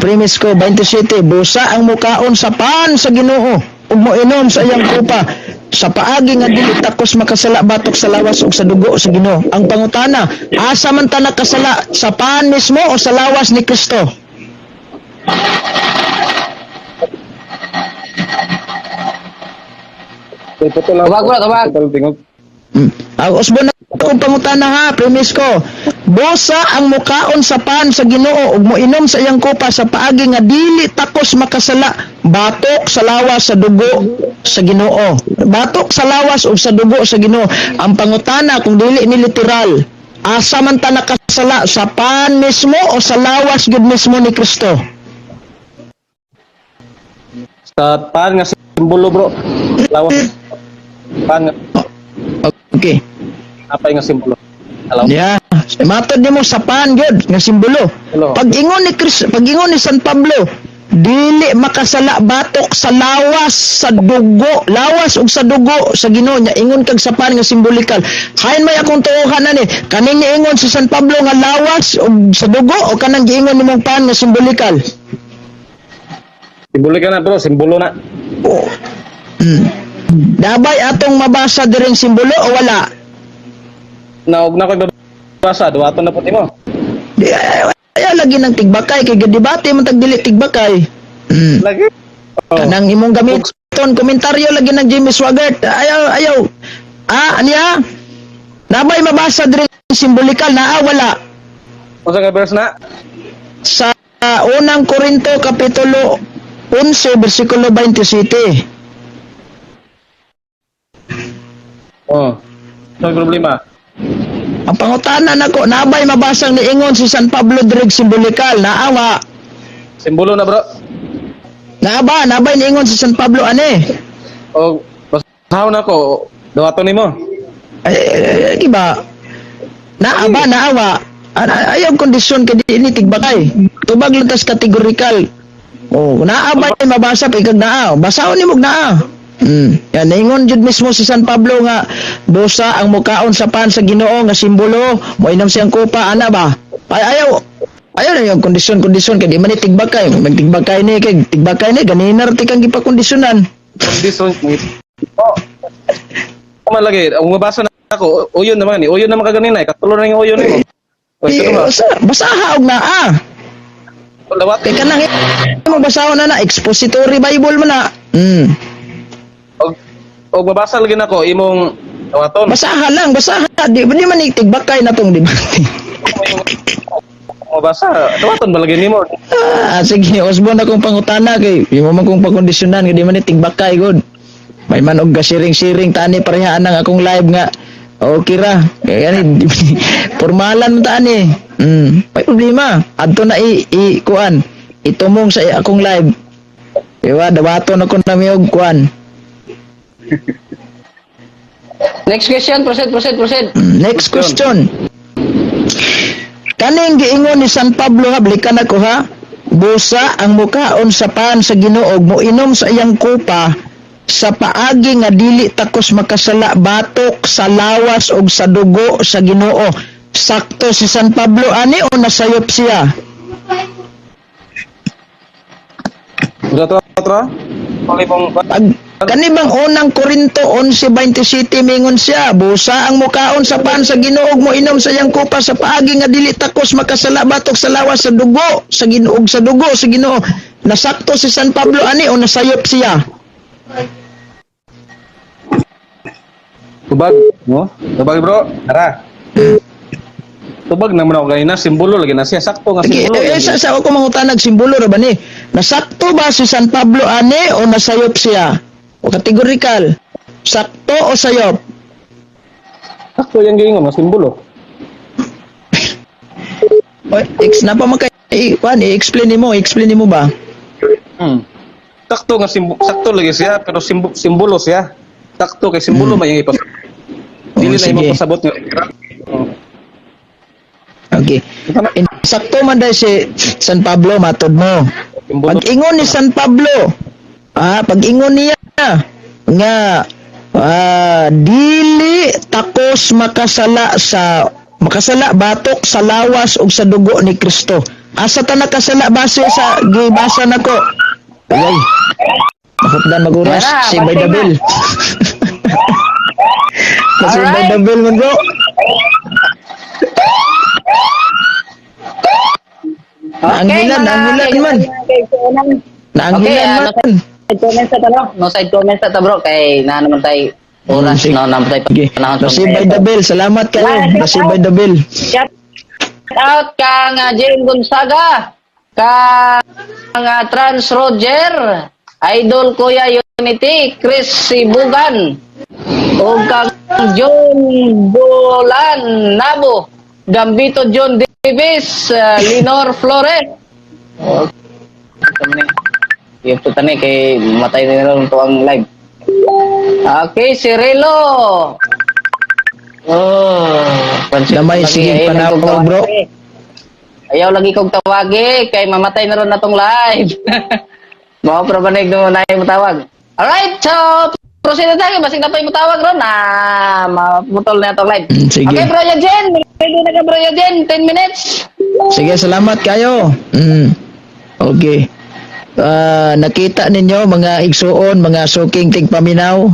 Premise ko 27, busa ang mukaon sa pan sa Ginoo ug moinom sa iyang kupa sa paagi nga dili takos makasala batok sa lawas ug sa dugo sa Ginoo. Ang pangutana, asa man ta nakasala, sa pan mismo o sa lawas ni Kristo? Putol lang. Tubag, bro, tubag. Putol tingog. Ang usbon na akong pangutana ha, premise ko. Busa ang mukaon sa pan sa Ginoo ug moinom sa iyang kupa sa paagi nga dili takos makasala batok sa lawas sa dugo sa Ginoo. Batok sa lawas ug sa dugo sa Ginoo. Ang pangutana kung dili ni literal, asa man ta nakasala, sa pan mismo o sa lawas gud mismo ni Kristo? Sa pan nga simbolo bro. Lawas. Pan nga Okay. apay nga simbolo. Alaw. Yeah. Matod nimo sa pan gyud nga simbolo. Hello. Pag ingon ni San Pablo, dili makasala batok sa lawas sa dugo, lawas ug sa dugo sa Ginoo niya ingon kag sa pan nga simbolikal. Hain may akong tuohan ani, kaning niingon si San Pablo nga lawas ug sa dugo o kanang giingon nimong pan nga simbolikal? Symbolical na bro, simbolo na. Oh. Dabay atong mabasa diring simbolo o wala? Naog na ko babasa, duwaton na po nimo. Di ay, ay, lagi ng tigbakay kay gidebate man tag dili tigbakay. Lagi. Oh. Kanang imong gamiton komentaryo lagi ng Jimmy Swaggart. Ayaw, ayaw. Ah, aniya? Nabay mabasa diri simbolikal naa wala Unsa ka verse na? sa Unang Korinto kapitulo 11 bersikulo 27. Oh. Sa problema. Ang pangutana nako, nabay mabasang niingon si San Pablo diri simbolikal naawa. Simbolo na bro. Naaba, nabay niingon si San Pablo ani. O basahon ako, duwaton nimo. Ay, ay, ay, di ba? Naaba, naawa. Ayaw kondisyon kay di ini tigbakay. Tubag lang tas kategorikal. Oh, naa ba yung mabasa pa ikag naa. Basahon nimo og naa. Yan naingon jud mismo si San Pablo nga busa ang mukaon sa pan sa Ginoo nga simbolo, moinom siyang kupa ana ba? Ay ayaw ayaw na yung kondisyon kay di man ni tigbakay. Magtigbakay ni kay tigbakay ni ganina ra ti kang gipakondisyonan. This one. Oh. Tama lagi, ang mabasa na ako, uyon naman ni, uyon naman kaganina, eh. Katulo na yung uyon nimo. Oy, Di, ito ba? basaha og naa. Lawat. Kay kanang mo basahon na na expository Bible man na. Og Og mabasa lagi nako imong dawaton. Basaha lang, basaha. Di man tigbakay na tong debate. Mabasa, dawaton ba lagi nimo? Ah, sige, Osborne akong pangutana kay imo man kong pakondisyonan kay di man ni tigbakay gud. May man og gasiring-siring tani pareha anang akong live nga okay ra. Kaya gani formalan man tani. May problema. Adto na i kuan. Itumong sa akong live. Diba, dawaton ako na og kuan. Next question, proceed, proceed, proceed. Next question. Kaning giingon ni San Pablo ha, balikan ako ha. Busa ang mukaon sa pan sa Ginoo, moinom sa iyang kupa sa paagi nga dili takos makasala batok sa lawas og sa dugo sa Ginoo. Sakto si San Pablo ani o nasayop siya? Usa to otro? Pali mong Pag kani bang Unang Korinto 11:27 mingon siya, busa ang mukaon sa pan sa Ginoo, mo inom sa iyang kupa sa paagi nga dili takos makasala batok sa lawas sa dugo sa Ginoo, sa dugo sa Ginoo. Nasakto si San Pablo ani o nasayop siya? Tubag, no? Tubag, bro. Tara. Tubag naman ako ganina, simbolo lagi na siya. Sakto nga Sige, simbolo. sa ako mangutanag, simbolo ra ba ni? Nasakto ba si San Pablo ani o nasayop siya? O categorical? Sakto o sayop? Sakto yung giingon nga simbolo. O, ex na pa man kay kuan, i-explain nimo, i-explain nimo ba? Sakto nga simbolo, sakto lagi siya pero simbolo siya. Sakto kay simbolo may ipas. Dili Oh, na imo sige. pasabot nga. Oh. Okay. Sakto man dahil si San Pablo, matod mo. Simbolo. Pag-ingon ni San Pablo, pag-ingon niya nga dili takos makasala batok sa lawas ug sa dugo ni Kristo. Asa ta nakasala base sa gibasa nako? Ay. Mahupdan maguras Wala, si by the basta na. bell. Kasi by Alright. the bell man, bro. Naanghilan, naanghilan man. Naanghilan Okay, man. Side comments sa ta, no? Side comments sa ta, bro, kay na naman tay oras, Sige. no, naman tay Sige. panahon. Receive by the bell. Salamat kayo. Receive by the bell. Shout out kang Jane Gonzaga, kang Trans Roger, Idol Kuya Unity, Chris Sibugan, o kang John Bolan Nabo, Gambito John Davis, Linor Flores. Oh, ni. Yung puta ni kay matay na rin to ang live. Okay, si Relo. Oh, Francisco Damay, lagi, sige, ayaw lagi panawag, kong tawagi. bro. Ayaw lagi kong tawagi kay mamatay na ron na tong live. Mao pro banig no na mo tawag. Alright, so proceed na tayo. Basig na pa yung tawag ron na maputol na itong live. Sige. Okay, Bro Jen. Ready na ka, Bro Jen. 10 minutes. Sige, salamat kayo. Okay. Ah, nakita ninyo mga igsuon, mga suking tigpaminaw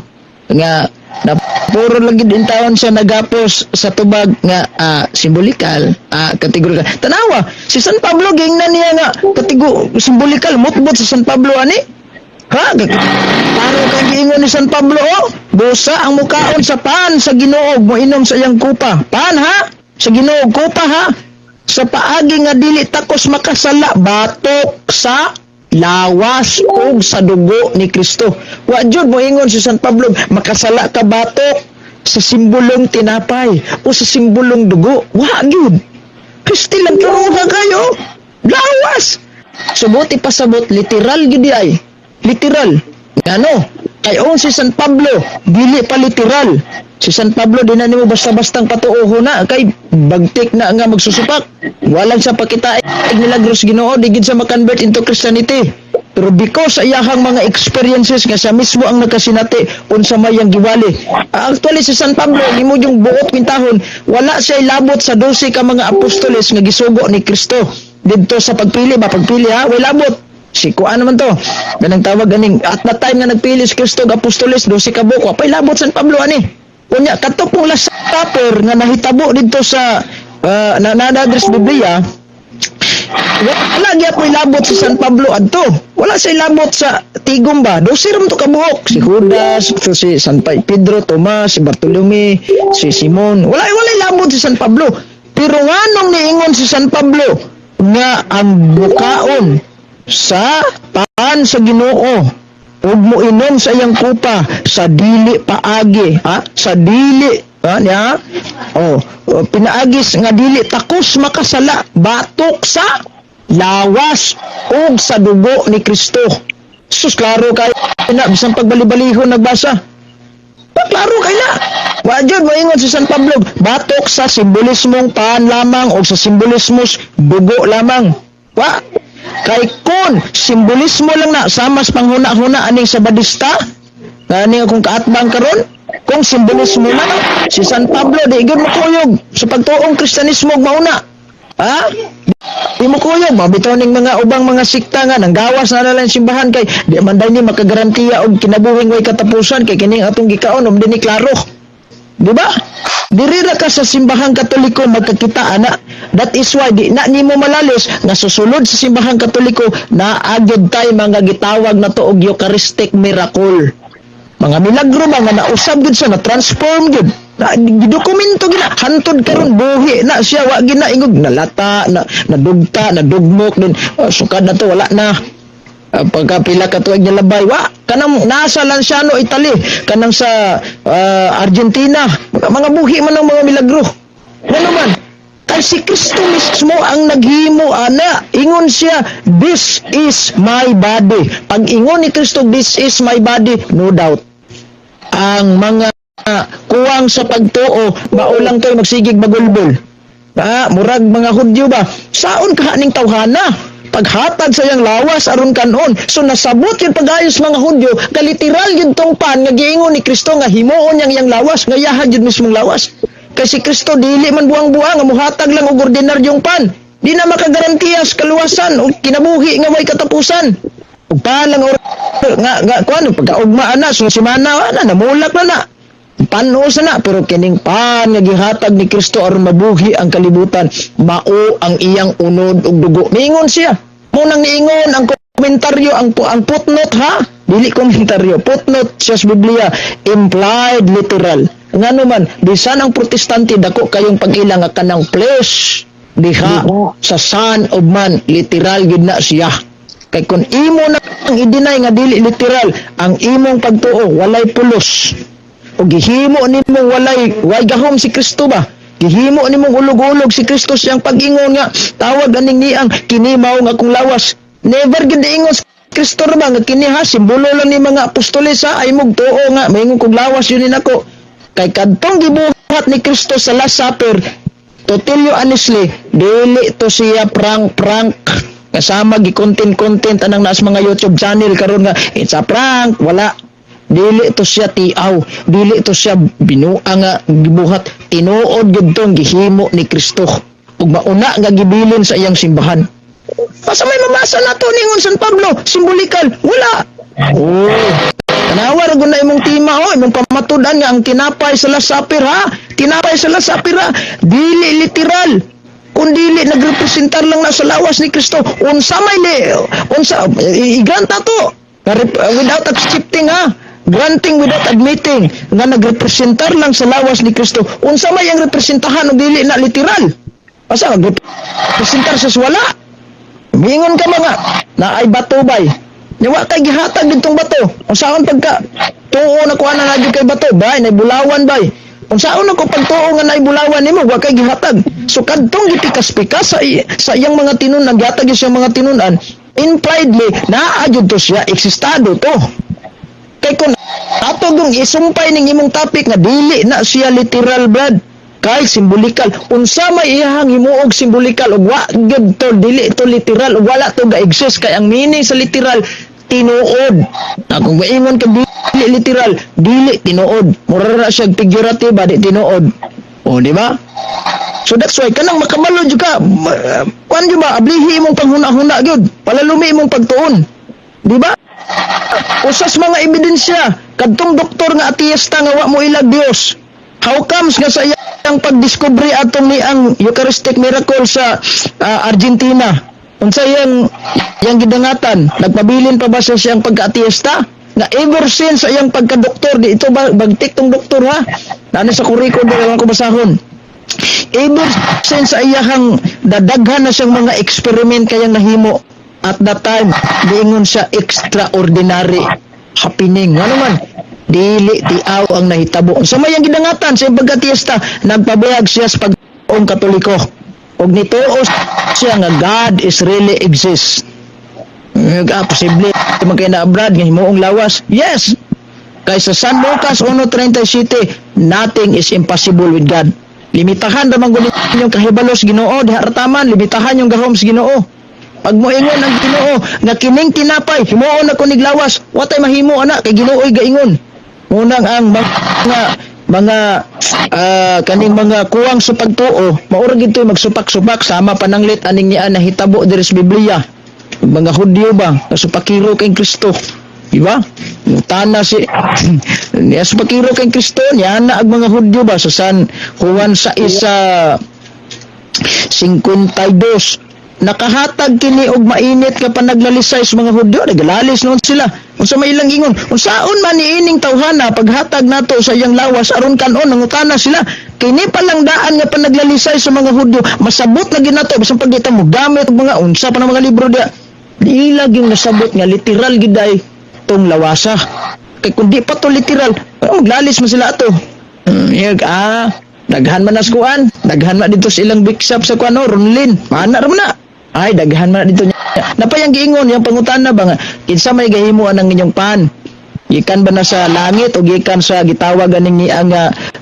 nga na puro lang gid taon siya nagapos sa tubag nga simbolikal, kategorikal. Tanawa, si San Pablo gingnan niya nga katego simbolikal mutbot sa San Pablo ani. Ha? Paro kay giingon ni San Pablo oh, busa ang mukaon sa pan sa Ginoo, moinom sa iyang kupa. Pan ha? Sa Ginoo kupa ha? Sa paagi nga dili takos makasala batok sa lawas ug sa dugo ni Kristo. Wa jud moingon si San Pablo makasala ka batok sa simbolong tinapay o sa simbolong dugo. Wa gyud. Kristi lang klaruha kayo. Lawas. Subuti pasabot literal gyud di ay. Literal. Ngano? Kay on si San Pablo, dili pa literal. Si San Pablo di na nimo basta-bastang patuoho na kay bagtik na nga magsusupak. Walang sa pakita milagros Ginoo di gid sa makonvert into Christianity. Pero because sa iyahang mga experiences nga siya mismo ang nakasinati unsa may yang giwali. Actually si San Pablo nimo yung buot pintahon, wala siya labot sa 12 ka mga apostoles nga gisugo ni Kristo didto sa pagpili ba, pagpili ha, wala labot. Si kuan naman to. Ganang tawag ganing at that time nga nagpili si Kristo og apostoles 12 ka buok, wa pay labot San Pablo ani. Unya kadto pong last supper nga nahitabo didto sa na na Biblia. Wala gyapon labot si San Pablo adto. Wala siya labot sa tigom ba. 12 ra man to kabuok. Si Judas, si San Pedro, Tomas, si Bartolome, si Simon. Wala labot si San Pablo. Pero nganong niingon si San Pablo nga ang bukaon sa pan sa Ginoo ug moinom sa iyang kupa sa dili paagi, ha, sa dili, ha, niya, oh, oh, pinaagis nga dili takos makasala batok sa lawas ug sa dugo ni Kristo. Sus, klaro kay na, bisan pagbali-balihon nagbasa pa, klaro kay na. Wa jud moingon si San Pablo batok sa simbolismong pan lamang o sa simbolismos dugo lamang. Wa kay kon simbolismo lang na sama sa panghuna-huna aning Sabadista nga aning akong kaatbang karon, kung simbolismo na si San Pablo, di gyud mokuyog sa pagtuong Kristiyanismo ug mauna, ha. Di mo kuyog mabitaw ning mga ubang mga sikta nga nanggawas na lang simbahan kay di man day ni makagarantiya og kinabuhing way katapusan kay kining atong gikaon um dinhi klaro. Di ba? Diri ra ka sa Simbahang Katoliko magkakita ana. That is why di na nimo malalis nga susulod sa Simbahang Katoliko na agyod tay mga gitawag na to og Eucharistic miracle. Mga milagro ba nga nausab gud siya, na transform gud. Na gidokumento gina hantod karon buhi na siya, wa gina ingog nalata na, nadugta, nadugmok din, sukad na to wala na. Pagka pila ka tuig nilabay, wa kanang nasa Lanciano, Italy, kanang sa Argentina, mga buhi man ang mga milagro. Ngano man? Kay si Kristo mismo ang naghimo ana. Ingon siya, "This is my body." Pag ingon ni Kristo, "This is my body," no doubt ang mga kuwang sa pagtuo mao lang to'y magsigig bagulbol. Ah, murag mga Hudyo ba? Saon ka ning tawhana? Paghatag sa iyang lawas aron kanon. So nasabot yun pag-ayos mga Hudyo, ka literal yun tong pan nga giingon ni Kristo nga himuon niyang iyang lawas, nga yahan yun mismong lawas. Kay si Kristo dili man buang-buang nga muhatag lang og ordinaryong pan. Di na makagarantiya sa kaluwasan o kinabuhi nga way katapusan. Ug pan lang nga kuan pagkaugma ana, so simana ana namulak na na. Panos na, pero kining pan nga gihatag ni Kristo aron mabuhi ang kalibutan, mao ang iyang unod ug dugo. Niingon siya. Mo nang niingon ang komentaryo, ang footnote, ha, dili komentaryo, footnote siya sa Biblia, implied literal. Ngano man, bisan ang Protestante dako kayong pag-ila nga kanang flesh diha sa Son of Man, literal gid na siya. Kay kung imo na ang i-deny nga dili literal, ang imong pagtuo walay pulos. O gihimo nimo walay way gahom si Kristo ba? Gihimo nimong ulog-ulog si Kristo siyang pag-ingon nga tawag aning niang kini mao nga akong lawas. Never gid ingon si Kristo ra ba nga kini, ha, simbolo lang ni mga apostoles, ha, ay mog tuo nga maingon kog lawas yun nako. Kay kadtong gibuhat ni Kristo sa Last Supper, to tell you honestly, dili to siya prank prank. Kasama gi content content anang naas mga YouTube channel karon nga it's a prank, wala. Dili to siya tiaw, dili to siya binuang nga gibuhat, tinuod gyud tong gihimo ni Kristo. Ug mauna nga gibilin sa iyang simbahan. Basta may mabasa nato ningon San Pablo, simbolikal, wala. Oh. Tanawa ra gud na imong tema, oh, imong pamatud-an nga ang tinapay sa Last Supper, ha. Tinapay sa Last Supper, ha. Dili literal. Kung dili nagrepresentar lang na sa lawas ni Kristo, unsa may li, unsa i-grant to. Without accepting, ha. Granting without admitting nga nagrepresentar lang sa lawas ni Kristo. Unsa may ang representahan og dili na literal? Asa magrepresentar sa wala? Mingon ka mga na ay bato bay. Nya wa kay gihatag ditong bato. Unsaon pagka tuo na kuha na na kay bato bay, nay bulawan bay. Unsaon ako pagtuo nga nay bulawan nimo, wa kay gihatag? So kadtong gipikas-pikas sa iyang mga tinun-an, gihatag siya mga tinun-an, impliedly naa jud to siya, eksistado to. Kay kung ato yung isumpay ning imong topic nga dili na siya literal, brad, kay simbolikal, unsa may iyahang himuog simbolikal ug wa gyud to, dili to literal ug wala to ga-exist, kay ang meaning sa literal, tinuod na. Kung maingon ka dili literal, dili tinuod, mura ra siya figurative ba, di tinuod, o di ba? So that's why kanang makabalo jud ka, kuan jud ba, ablihi imong panghuna-huna gyud, palalumi imong pagtuon, di ba? Usas mga ebidensya, kadtong doktor nga ateista nga wa mo ilag Dios. How comes nga sa iyang pagdiskubre atong ni ang Eucharistic miracle sa Argentina? Unsa iyang gidangatan? Nagpabilin pa ba siya siyang pagka-ateista? Nga ever since sa iyang pagka-doktor, di ito ba, bagtik tong doktor ha? Nani sa kuriko, di lang ko basahon. Ever since sa iyahang dadaghan na siyang mga experiment kayang nahimo at that time, diingon siya extraordinary happening. Nga naman, dili tiaw ang nahitabo. Sa mayang gidangatan sa iyang pagka-ateista, nagpabuyag siya sa pag-ong Katoliko. Og nituo siya nga God is really exist. Ah, posible man kay na Brad nga himuong lawas. Yes. Kay sa San Lucas 1:37, nothing is impossible with God. Limitahan ra man gud inyong kahibalo sa Ginoo, diha ra taman, limitahan yung gahom sa Ginoo. Pag moingon ang Ginoo nga kining tinapay, himuon na ko lawas, watay mahimo ana kay Ginoo'y gaingon. Munang ang mga kaning mga kuwang sa pagtuo, maura gid to'y magsupak-supak sama pananglit aning niya nahitabo diri sa Biblia. Mga Hudyo ba, nasupakiro kay Kristo. Di ba? Tana si niya supakiro kay Kristo, niya na ang mga Hudyo ba sa San Juan sa isa 52, nakahatag kini og mainit ka panaglalisay sa mga Hudyo. Naglalis noon sila. Unsa may ilang ingon? Unsaon man niining tawhana paghatag nato sa iyang lawas aron kanon? Nangutana sila. Kini palang daan nga panaglalisay sa mga Hudyo, masabot na ginato bisan pagdita mo gamit og mga unsa pa ng mga libro diya, dila gyud nasabot nga literal giday tong lawasa. Kay kung di pa to literal, maglalis man sila ato. Yag, daghan man nas kuan, daghan man dito sa ilang big shop sa kuan no, Ronlin. Mana ra man na. Ay, daghan man dito niya. Napayang giingon yang pangutana ba nga kinsa may gahimuan ang inyong pan? Gikan ba na sa langit o gikan sa gitawag ganing ni ang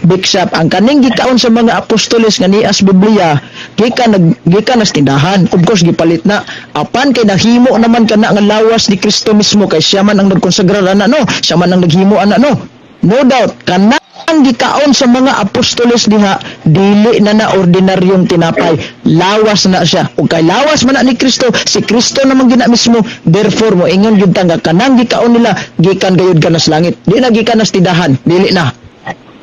big shop? Ang kaning gikaon sa mga apostoles nga nias Biblia, gikan nag gikan na sa tindahan. Of course gipalit na. Apan kay nahimo naman kana nga lawas ni Kristo mismo kay siya man ang nagkonsagrar ana no, siya man ang naghimo ana no. No doubt kanang gikaon sa mga apostoles diha dili na na ordinaryong tinapay, lawas na siya. Ug kay lawas man na ni Kristo, si Kristo naman gina mismo, therefore mo ingon gyud ta nga kanang gikaon nila gikan gayud ka na sa langit, di na gikan na sa tindahan, dili na.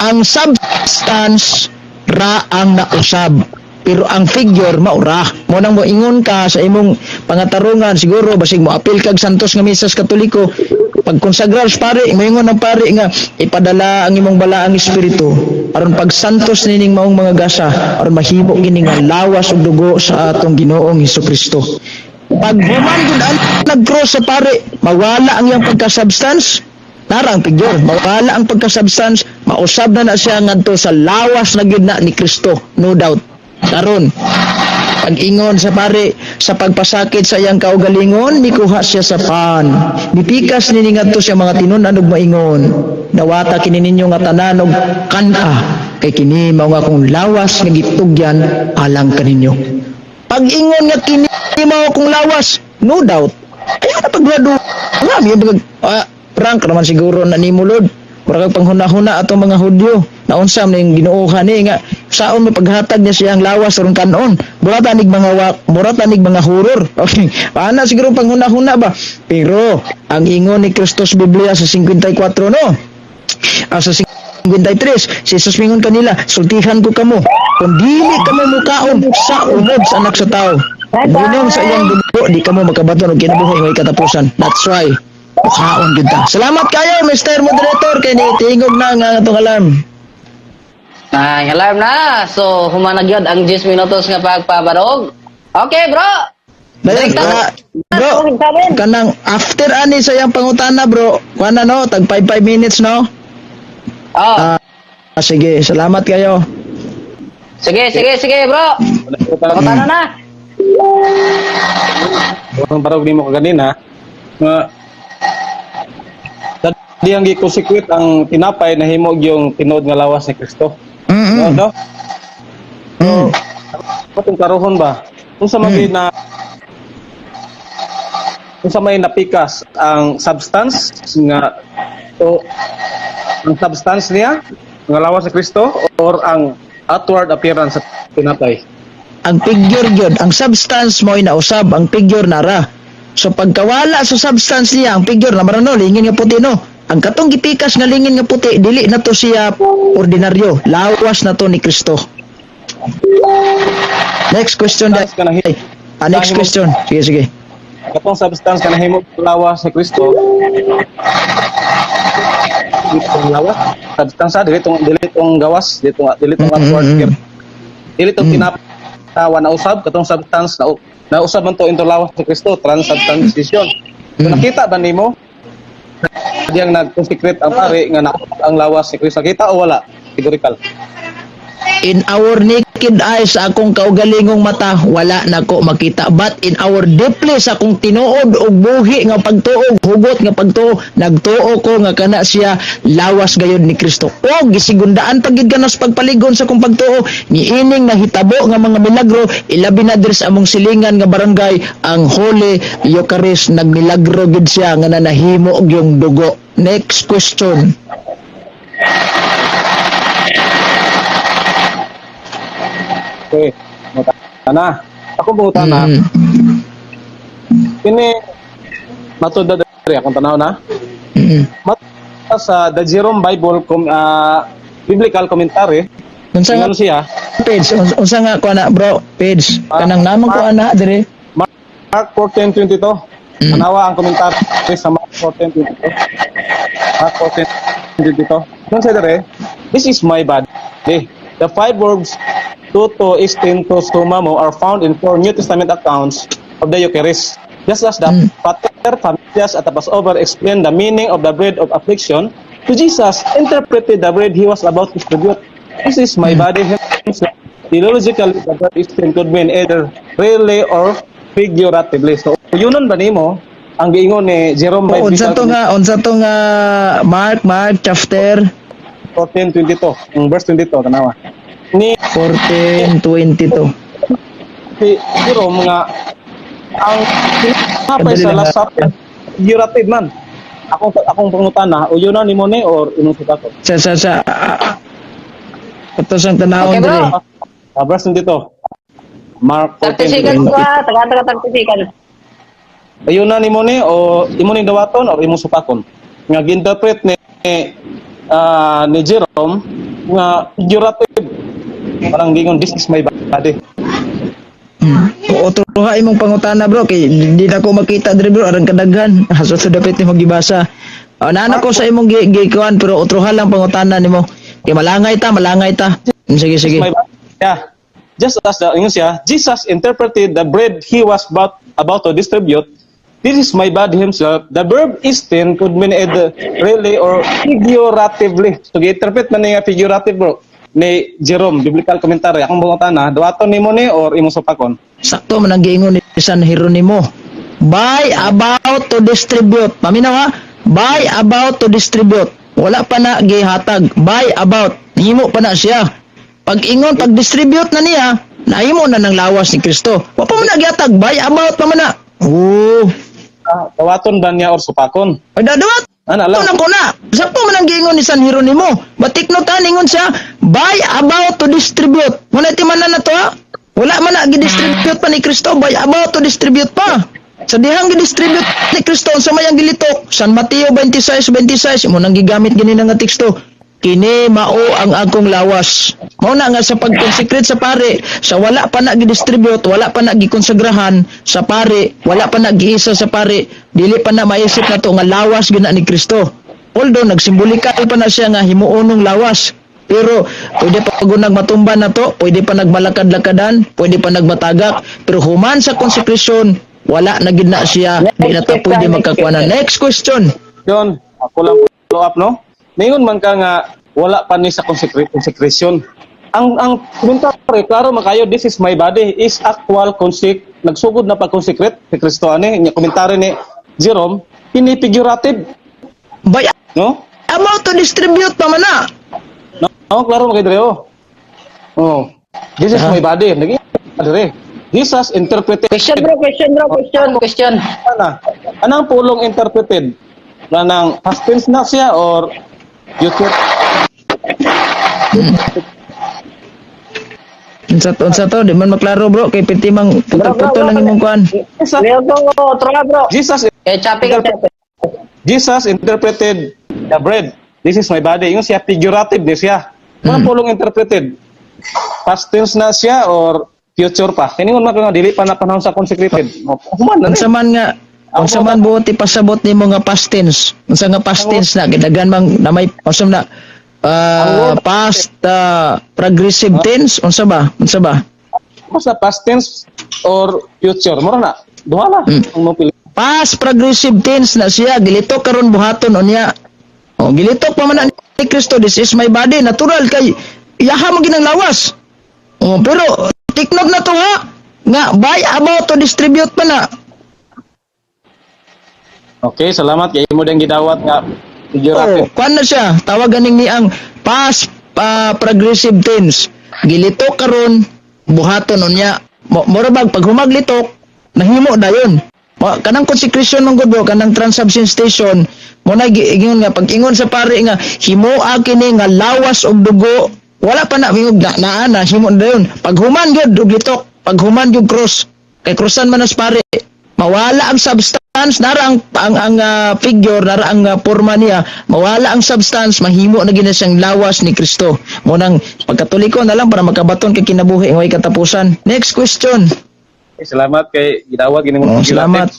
Ang substance ra ang nausab, pero ang figure maura mo nang moingon ka sa imong pangatarungan. Siguro basig mo apil kag santos nga misa sa Katoliko, pagkonsagrar sa pare, moingon ang pare nga ipadala ang imong balaang espiritu aron pagsantos nining maong mga gasa aron mahimo kini nga lawas ug dugo sa atong Ginoong Hesukristo. Pag human gud ang nag-cross sa pare, mawala ang iyang pagka-substance. Nara ang figure, mawala ang pagka-substance, mausab na na siya ngadto sa lawas na gyud na ni Kristo, no doubt. Karon, pag-ingon sa pare sa pagpasakit sa iyang kaugalingon, mikuha siya sa pan. Mipikas nini ngadto siya mga tinun-an ug maingon, "Dawata kini ninyo nga tanan og kan-a kay kini mao nga akong lawas nga gitugyan alang kaninyo." Pag-ingon nga kini mao akong lawas, no doubt. Ayaw na pagduha. Nga, may prank naman siguro na nimo, Lord. Mura kag panghuna-huna atong mga Hudyo. Naunsa man yung Ginoo ni nga saon may paghatag niya siyang lawas aron kanon. Mura tanig mga horror. Okay. Paana siguro panghuna-huna ba? Pero ang ingon ni Kristo sa Biblia sa 54 no. Ah, sa 53, si Jesus mingon kanila, "Sultihan ko kamo, kung dili kamo mukaon sa unod sa Anak sa Tao, minom sa iyang dugo, di kamo makabaton og kinabuhi nga katapusan." That's why mukaon gid ta. Salamat kayo, Mr. Moderator, kay ni tingog na ang atong alarm. Ay, alarm na. So, human na gyud ang 10 minutos nga pagpabarog. Okay, bro. Dayon, Direkta. Bro, kanang after ani sa iyang pangutana, bro, kuan na no, tag 5 minutes no. Oh, Ah, sige, salamat kayo. Sige, sige, sige, bro. Pangutana na. Ang barog nimo kaganina nga di ang gi-consecrate ang tinapay na himog yung tinuod nga lawas ni Kristo. No, no? Katong karuhon ba? Unsa may napikas, ang substance nga o ang substance niya nga lawas ni Kristo or ang outward appearance sa tinapay? Ang figure gyud, ang substance mo nausab, ang figure nara. So pagkawala sa substance niya, ang figure na marano, lingin nga puti no. Ang katong gipikas nga lingin nga puti, dili na to siya ordinaryo. Lawas na to ni Kristo. Next question Substance ka na dai. Ah, next question. Sige, sige. Katong substance ka nahimo lawas ni Kristo. Dili lawas. Substance dili tong gawas, dili tong outward. Dili tong tinapay na usab katong substance na nausab man to into lawas ni Kristo, transubstantiation. So, nakita ba nimo diyang nag-consecrate ang pare nga na ang lawas ni Kristo? Nakita o wala? Categorical. In our naked eyes, sa akong kaugalingong mata, wala nako makita. But in our deeply, sa akong tinuod og buhi nga pagtuo, hugot nga pagtuo, nagtuo ko nga kana siya lawas gayod ni Kristo. O gisigundaan pagid ka sa pagpaligon sa akong pagtuo niining nahitabo nga mga milagro, ilabi na diri sa among silingan nga barangay, ang Holy Eucharist, nagmilagro gid siya nga nanahimo og yung dugo. Next question. Okay. Na. Ako pangutana. Kini matud na diri akong tanaw na. Mata sa The Jerome Bible Biblical Commentary, Unsa nga ingon siya, page? Unsa nga ko ana, bro, page kanang namang ko ana dire? Mark 14:22. Tanawa ang komentaryo sa Mark 14:22. Mark 14:22. Ingon siya dire, "This is my body." The five words "touto estin to soma mou" are found in four New Testament accounts of the Eucharist. Just as the Pater Familias at the Passover explained the meaning of the bread of affliction, to Jesus interpreted the bread he was about to distribute. "This is my body." Hence, theologically, the verb "estin" could mean either really or figuratively. So, yunon ba nimo ang giingon ni Jerome Oh, unsa Biblical to nga, unsa to nga Mark chapter? 14:22, ang verse 22, tanawa. Ni 14:22. Si Jerome nga ang tinapay Kadali sa lang. Last Supper figurative man. Akong pangutana, uyunan nimo ni or imong sukaton? Sa ato sang tanawon Okay, bro. dire. Ah, verse 22. Mark 30 seconds 14:22. pa, taga taga 30 seconds. Ayun na nimo ni o imo ning dawaton or imong supakon nga gi-interpret ni Jerome nga figurative, parang gingon, "This is my body." O otro imong pangutana, bro, kay di na ko makita dire, bro, aron kadaghan. Haso sa dapit nimo gibasa. Oh, naana ko sa imong gikuan, pero otro lang pangutana nimo. Kay malangay ta, malangay ta. Sige, sige. My body. Yeah. Just as the ingon siya, Jesus interpreted the bread he was about to distribute. "This is my body." Himself, the verb "estin" could mean either really or figuratively. So gi-interpret man niya figurative, bro, ni Jerome Biblical Commentary. Akong pangutana, dawaton nimo ni or imong supakon? Sakto man ang giingon ni San Jeronimo. By about to distribute. Paminaw ha? By about to distribute. Wala pa na gihatag. By about. Nihimo pa na siya. Pag ingon, pag distribute na niya, nahimo na ng lawas ni Kristo. Wa pa man na gihatag. By about pa man na. Oh. Ah, dawaton ba niya or supakon? Ay, dadawat. Ana Ito lang. na ko na. Sakto man ang giingon ni San Jeronimo. Batik no ta ningon siya, by about to distribute. Wala ti man na to ha. Wala man na gidistribute pa ni Kristo, by about to distribute pa. Sa dihang gidistribute ni Kristo, unsa may ang gilitok? San Mateo 26:26 mo nang gigamit gini nga teksto. "Kini mao ang akong lawas." Mao na nga sa pag-consecrate sa pare, sa wala pa na gidistribute, wala pa na gikonsagrahan sa pare, wala pa na giisa sa pare, dili pa na maisip na to nga lawas gina ni Kristo. Although nagsimbolikal pa na siya nga himuonong lawas. Pero pwede pa pag nagmatumba na to, pwede pa nagmalakad-lakadan, pwede pa nagmatagak, pero human sa consecration, wala na gid na siya, di na ta pwede magkakuha na. Next question. Yun, ako lang follow up, no? Ningon man ka nga wala pa ni sa consecration. Ang commentary, klaro man kayo, "This is my body" is actual nagsugod na pag-consecrate si Kristo ani. Nya komentary ni Jerome, kini figurative, By no? about to distribute pa man na. No, no, klaro man kayo dire, oh. Oh. "This is my body." Nag dire. Jesus interpreted Question, bro, question, bro, question, question. Ana. Anang pulong "interpreted"? Anang past tense na siya or future? Unsa to, di man maklaro, bro, kay piti mang putol-putol lang imong kuan. Jesus, Leo ko, otro na, bro. Jesus Eh, chopping, chopping. Jesus interpreted the bread. "This is my body." Yung siya, figurative ni siya. Mga pulong "interpreted"? Past tense na siya or Future pa. Kini man nga dili pa na panahon sa consecrated. Human na ni. Unsa man buot ipasabot nimo nga past tense? Unsa nga past tense na gidagan mang na may unsa man na past progressive tense, unsa ba? Unsa ba? Basta past tense or future. Mura na. Duha na. Ang mo pili. Past progressive tense na siya, gilitok karon, buhaton unya. Oh, gilitok pa man na ni Kristo, "This is my body," natural kay iyaha mo ginang lawas. Oh, pero take note na to ha, nga by about to distribute pa na. Okay, salamat kay imo ding gidawat nga Oh, figurative. kuan na siya, tawag ganing ni ang past progressive tense. Gilitok karon, buhaton unya. Mo mura bag pag humaglitok, nahimo dayon. Kanang consecration man gud bro, kanang transubstantiation mo na giingon nga pag ingon sa pare nga himoa kini nga lawas og dugo, wala pa na mingog na naa na himo na dayon. Pag human gyud og litok, pag human gyud cross, kay krusan man as pare, mawala ang substance, nara ang figure, nara ang porma niya, mawala ang substance, mahimo na gina siyang lawas ni Kristo. Mo nang pagkatoliko na lang para makabaton kay kinabuhi nga way katapusan. Next question. Okay, salamat kay gidawat gini mo Oh, salamat.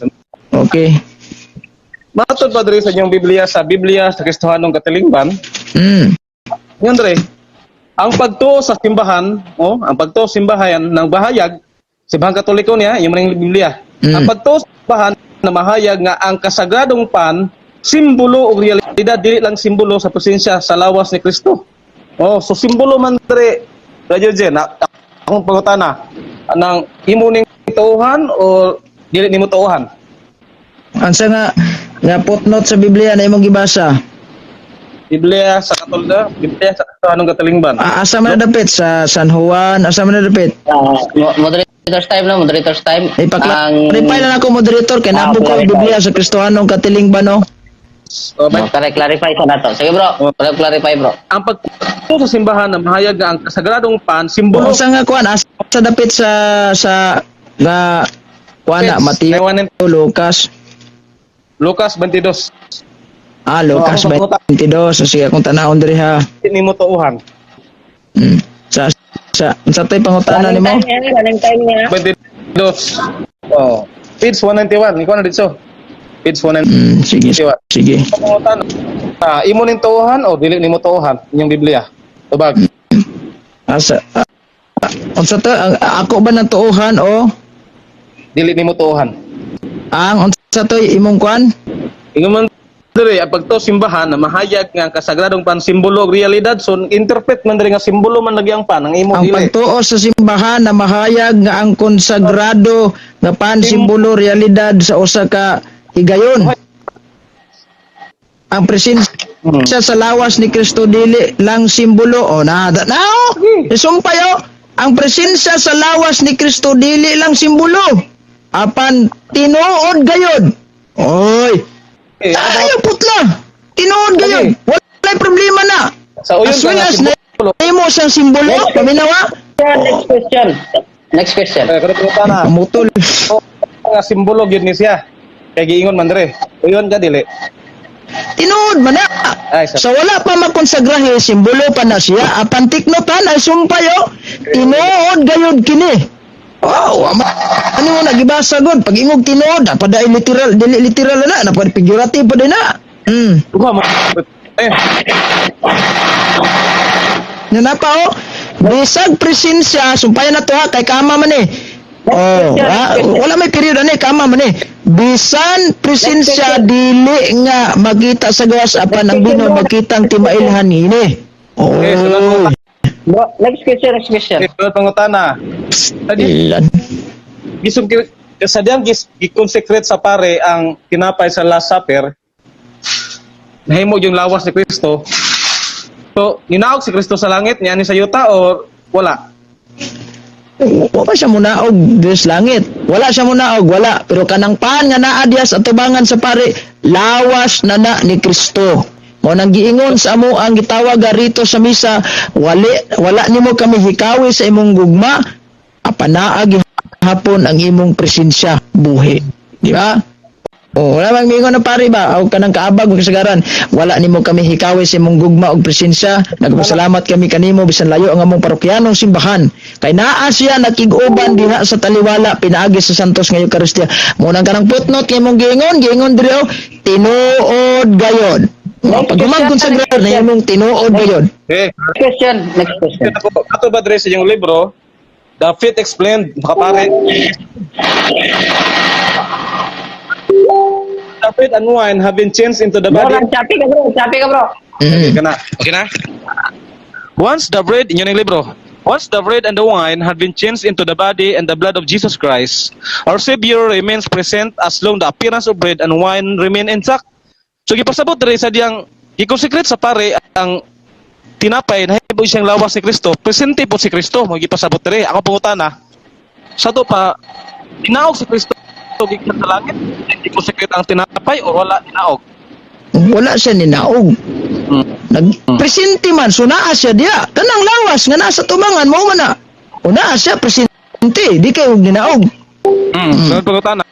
Okay. Matod pa diri sa inyong Biblia, sa Biblia sa Kristohanong Katilingban, yun dre, ang pagtuo sa simbahan, oh, ang pagtuo sa simbahan ng bahayag, simbahan Katoliko niya, yung maning Biblia. Ang pagtuo sa simbahan na mahayag nga ang kasagradong pan simbolo og realidad, dili lang simbolo sa presensya sa lawas ni Kristo. Oh, so simbolo man dre, Radio Jen, na, akong pangutana, anang imo ning tuohan o dili nimo tuohan? Ansa nga nga footnote sa Biblia na imong gibasa? Biblia sa Katolika, Biblia sa Kristohanong Katilingban. Ah, asa man na dapit sa San Juan, asa man na dapit? Moderator's time no, moderator's time. Ipaklarify lang ako, moderator, kay nabog ko ang clarify. Biblia sa Kristohanong Katilingban, no. Oh, Clarify sa nato. Sige bro, clarify, bro. Ang pagtuo sa simbahan na mahayag nga ang kasagradong pan simbolo Unsa nga kuan, asa dapit sa nga kuan na Mateo, Lucas? Lucas 22. Ah, Lucas Oh, ako 22. So, sige, akong tanawon diri ha. Nimo tuohan. Sa unsa to'y pangutana Running nimo? time niya, running time niya. 22. Oh. Page 191, ikaw na dito. Page 191. Sige. Sige. Pangutana. Ah, imo ning tuohan o dili nimo tuohan inyong Biblia? Tubag. Asa unsa to ang, ako ba ng tuohan o Dili nimo tuohan. Ang unsa to imong kuan? Ingon man diri ang pagtuo simbahan na mahayag nga ang kasagradong pan simbolo og realidad, so interpret man diri nga simbolo man lagi ang pan ang imo Ang dili. pagtuo sa simbahan na mahayag nga ang konsagrado nga pan simbolo realidad sa usa ka higayon. Ang presensya sa lawas ni Kristo dili lang simbolo o na na oh, isumpay oh. Ang presensya sa lawas ni Kristo dili lang simbolo apan tinuod gayod. Oy, Eh, ayaw putla. Tinuod gayod. Walay problema na. Sa uyon As well ka nga as na simbolo. mo siyang simbolo, paminawa. Next question. Next question. Eh, kada pangutana. Pamutol. Oh, nga simbolo gyud ni siya. Kay giingon man diri. Uyon ka dili? Tinuod man na. Ay, Sa wala pa makonsagrahe, simbolo pa na siya. Apan tiknotan ay sumpay oh. Tinuod gayud kini. Oh, ano mo nagibasa god pag ingog tinuod, dapat dai literal, dili literal na, dapat figurative pa din na. Duha mo. Eh, Nga na pa oh. Bisag presensya, sumpayan na to ha, kay kama man eh. Oh, ha? Wala may period ani, kama man eh. Bisan presensya dili nga makita sa gawas apan ang Ginoo makita ang timailhan ini. Oh. Okay, sunod. Bro, next question, next question. Eh, sunod pangutana. Tadi Ilan. gisong kasadyang gi-consecrate sa pare ang tinapay sa Last Supper, nahimo yung lawas ni Kristo. So, ninaog si Kristo sa langit niya ni sa yuta o wala? Wa pa siya munaog diri sa langit. Wala siya munaog, wala. Pero kanang pan nga naa diya sa atubangan sa pare, lawas na na ni Kristo. Mo nang giingon sa amo ang gitawag rito sa misa, wali, wala nimo kami hikawi sa imong gugma, apan naa gihapon ang imong presensya buhi. Di ba? Oh, wala mang miingon ng pari ba? Aw kanang kaabag mo kasagaran. Wala nimo kami hikawi sa imong gugma ug presensya. Nagpasalamat kami kanimo bisan layo ang among parokyanong simbahan. Kay naa siya nakig-uban diha sa taliwala pinaagi sa Santos nga Eucharistia. Mo nang kanang footnote kay imong giingon, giingon diri oh, tinuod gayon. Oh, pag humang konsagrar na imong tinuod gayon. Eh, Next question. Next question. ako, ato ba dre sa iyong libro, The Faith Explained, makapare. The bread and wine have been changed into the Bro, body. nag-choppy ka, bro. Choppy ka, bro. Okay na. Okay na? Once the bread, yun yung libro. Once the bread and the wine had been changed into the body and the blood of Jesus Christ, our Savior remains present as long the appearance of bread and wine remain intact. So gipasabot diri sa diyang gikonsecrate sa pare ang tinapay na hibo siyang lawas ni Kristo, presente po si Kristo, mo gipasabot diri. Ako pangutana, sa to pa tinaog si Kristo gikan sa langit, gikonsecrate ang tinapay o wala tinaog? Wala siya ninaog. Nagpresente man, so naa siya diya. Kanang lawas nga nasa tumangan mo man na. O naa siya presente, di kayo ninaog. So pangutana.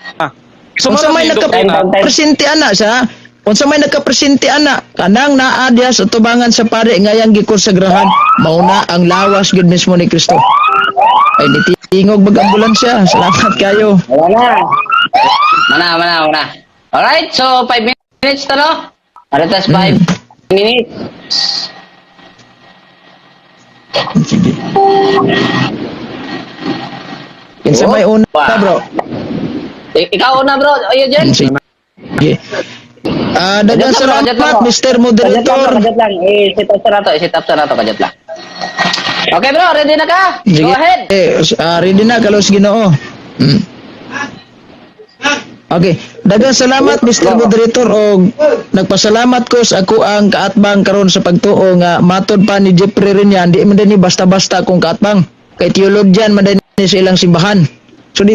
Unsa may nagka-presente ana siya? Unsa may nagka-presente ana? Kanang naa diya sa tubangan sa pare nga yang gikonsagrahan, mao na ang lawas gyud mismo ni Kristo. Ay nitingog mag ambulansya. Salamat kayo. Wala na. Mana, mana, mana. Alright, so 5 minutes to, no? Aritas 5 minutes. Sige. Kinsa may una, bro? Ikaw una, bro. Ayun, Jen. Sige. Ah, daghang Kajat lang, bro, kajat lang, salamat, bro. Mr. Kajat lang, Moderator. bro, kajat lang. I-set up sa nato, i-set up sa nato, kajat lang. Okay, bro, ready na ka? Sige. Go ahead. Eh, ready na kalos Ginoo. Okay, daghang salamat, Mr. Moderator, og nagpasalamat ko sa ako ang kaatbang karon sa pagtuo nga matod pa ni Jeffrey Renyan, di man din ni basta-basta akong kaatbang. Kay theologian man din ni sa ilang simbahan. So di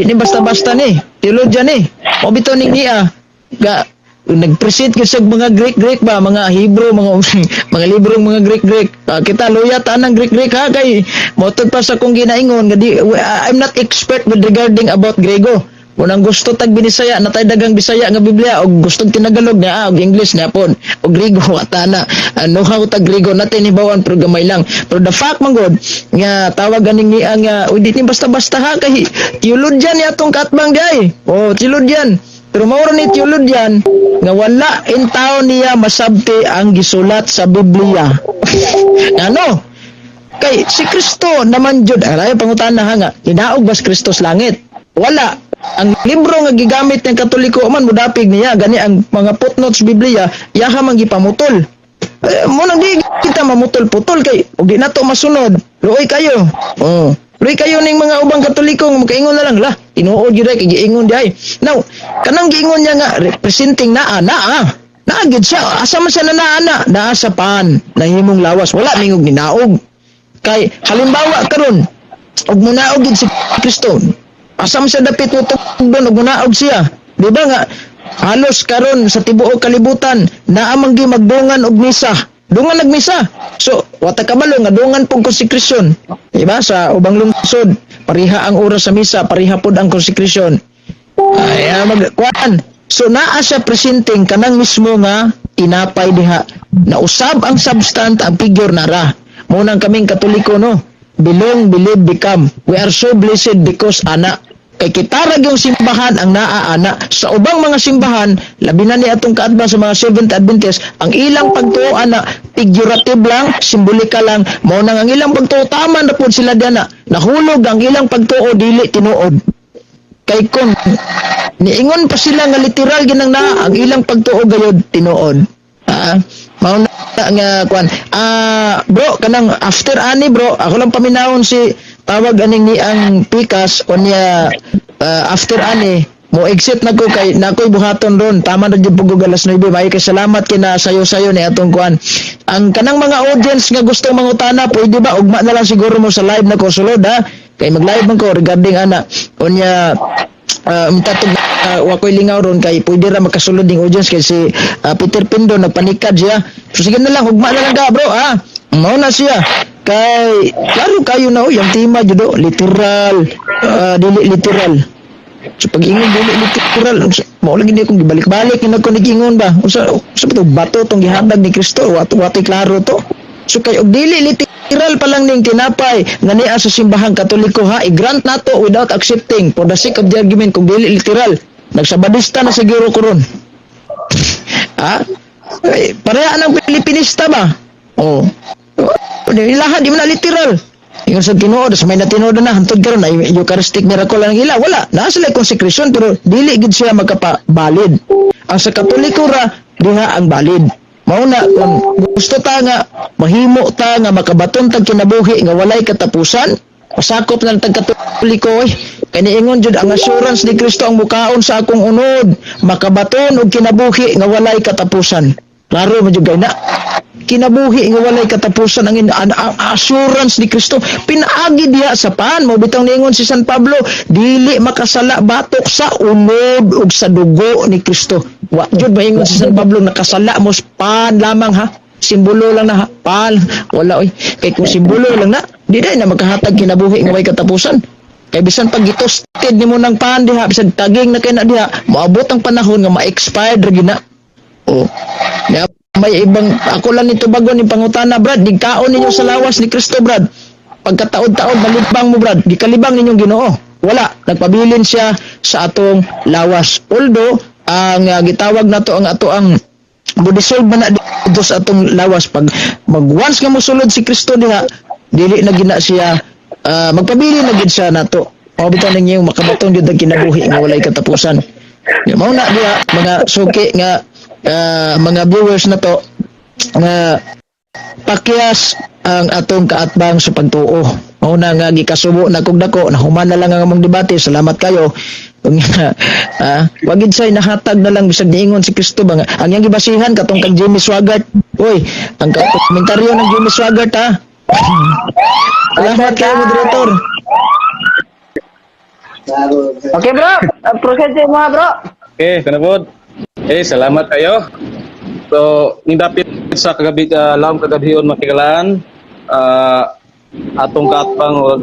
ni basta-basta ni, theologian ni. Mao bitaw ning niya ga nag-present gyud sa mga Greek Greek ba, mga Hebrew, mga mga librong mga Greek Greek. Ah, kita luya tanang Greek Greek ha, kay motod pa sa kong ginaingon nga di, I'm not expert with regarding about Grego. Kung ang gusto tag Binisaya, natay dagang Bisaya nga Biblia og gusto tinagalog niya og English niya pod og Grego ata na ano how tag Grego natin hibawan pero gamay lang. Pero the fact man gud nga tawag aning niya nga uy, di ni basta-basta ha, kay theologian ni atong katbang di. Oh, theologian. Pero mao ra ni theologian nga wala in taon niya masabti ang gisulat sa Biblia. Ano? Kay si Kristo naman jud, ay pangutana ha nga, ginaog ba si Kristo sa langit? Wala. Ang libro nga gigamit ng Katoliko man mudapig niya, gani ang mga footnotes Biblia, yaha man gipamutol. Eh, mo nang di kita mamutol-putol kay ug di nato masunod. Luoy kayo. Oh. Luoy kayo ning mga ubang Katoliko nga makaingon na lang lah. Tinuod gyud ay kay giingon di ay. Now, kanang giingon niya nga representing naa naa. Naa gyud siya. Asa man siya na naa na? Naa sa pan nahimong lawas. Wala mingog ni naog. Kay halimbawa karon ug munaog gid si Kristo. Asa man siya dapit mo tugdon ug munaog siya? Di ba nga halos karon sa tibuok kalibutan naa man gyud magdungan og misa. Dungan nagmisa. So, wata kabalo nga dungan pug consecration. Di ba sa ubang lungsod, pareha ang oras sa misa, pareha pod ang consecration. Ay, mag kuan. So naa siya presenting kanang mismo nga tinapay diha. Nausab ang substance, ang figure nara. Mo nang kaming Katoliko no. Belong, believe, become. We are so blessed because ana kay kita ra yung simbahan ang naa ana. Sa ubang mga simbahan, labi na ni atong kaatbang sa mga Seventh Adventist, ang ilang pagtuo ana figurative lang, simbolika lang. Mao nang ang ilang pagtuo tama na pud sila diana. Nahulog ang ilang pagtuo, dili tinuod. Kay kung niingon pa sila nga literal ginang naa ang ilang pagtuo gayod tinuod. Ah, mao na nga kuan. Ah, bro, kanang after ani bro, ako lang paminawon si tawag aning ni ang Pikas o niya, after ani mo exit na ko kay nakoy buhaton ron. Tama na jud pug alas 9. Maayo kay salamat kina sayo-sayo ni atong kuan. Ang kanang mga audience nga gusto mangutana, pwede ba ugma na lang siguro mo sa live na ko sulod ha, kay mag-live man ko regarding ana. Unya tatog wa ko'y lingaw ron kay pwede ra makasulod ning audience kay si Peter Pindo nagpanikad siya. So sige na lang, ugma na lang ka bro ha. Mao na siya. Kay klaro kayo na oy ang tema jud oh, literal, dili literal. So pag ingon dili literal, mao lagi di akong gibalik-balik nga ko nag-ingon ba. Unsa ba to, bato tong gihatag ni Kristo, wato watoy klaro to. So kay og dili literal pa lang ning tinapay nga niya sa simbahang Katoliko ha, i-grant nato without accepting for the sake of the argument, kung dili literal, nagsabadista na siguro ko ron. Ha? Eh, pareha ng Pilipinista ba? Oh. Ilaha di man na literal. Ingon sa tinuod, sa may natinuod na hantod karon na Eucharistic miracle lang ila. Wala, naa sila consecration pero dili gid siya magkapa-valid. Ang sa Katoliko ra diha ang valid. Mao na kung gusto ta nga mahimo ta nga makabaton tag kinabuhi nga walay katapusan, pasakop na lang tag Katoliko oy. Kay niingon jud ang assurance ni Kristo, "Ang mukaon sa akong unod, makabaton og kinabuhi nga walay katapusan." Klaro man jud kay na kinabuhi nga walay katapusan ang assurance ni Kristo pinaagi diha sa pan. Mo bitang niingon si San Pablo, dili makasala batok sa unod ug sa dugo ni Kristo. Wa jud maingon si San Pablo nakasala mo sa pan lamang ha, simbolo lang na ha, pan. Wala oy, kay kung simbolo lang na, di dai na makahatag kinabuhi nga way katapusan, kay bisan pag gitoasted nimo ng pan diha, bisan taging na kay na diha, moabot ang panahon nga ma-expired ra gyud na. Oh. Ya, may ibang ako lang nito bago ni pangutana, Brad, gikaon ninyo sa lawas ni Kristo, Brad. Pagkataod-taod malibang mo, Brad, gikalibang ninyong Ginoo. Wala, nagpabilin siya sa atong lawas. Although ang gitawag nato ang ato ang dissolve man na dito sa atong lawas, pag mag once nga mosulod si Kristo diha, dili na gina siya magpabilin na gid siya nato. Mao bitaw ninyo makabaton gyud ang kinabuhi nga walay katapusan. Ya, mao na diha mga suki nga mga viewers na to nga pakyas ang atong kaatbang sa pagtuo. Mao na nga gikasubo na kog dako, nahuman na lang ang among debate. Salamat kayo. Ah, wag gid say nahatag na lang bisag niingon si Kristo ba nga ang iyang gibasihan katong kag Jimmy Swaggart. Uy, ang komentaryo ng Jimmy Swaggart ha. Salamat kayo, moderator. Okay, bro, proceed sa mga bro. Okay, kanabod. Eh, salamat kayo. So, nindapit sa kagabi, laom kagabion makigalaan, atong kaatbang o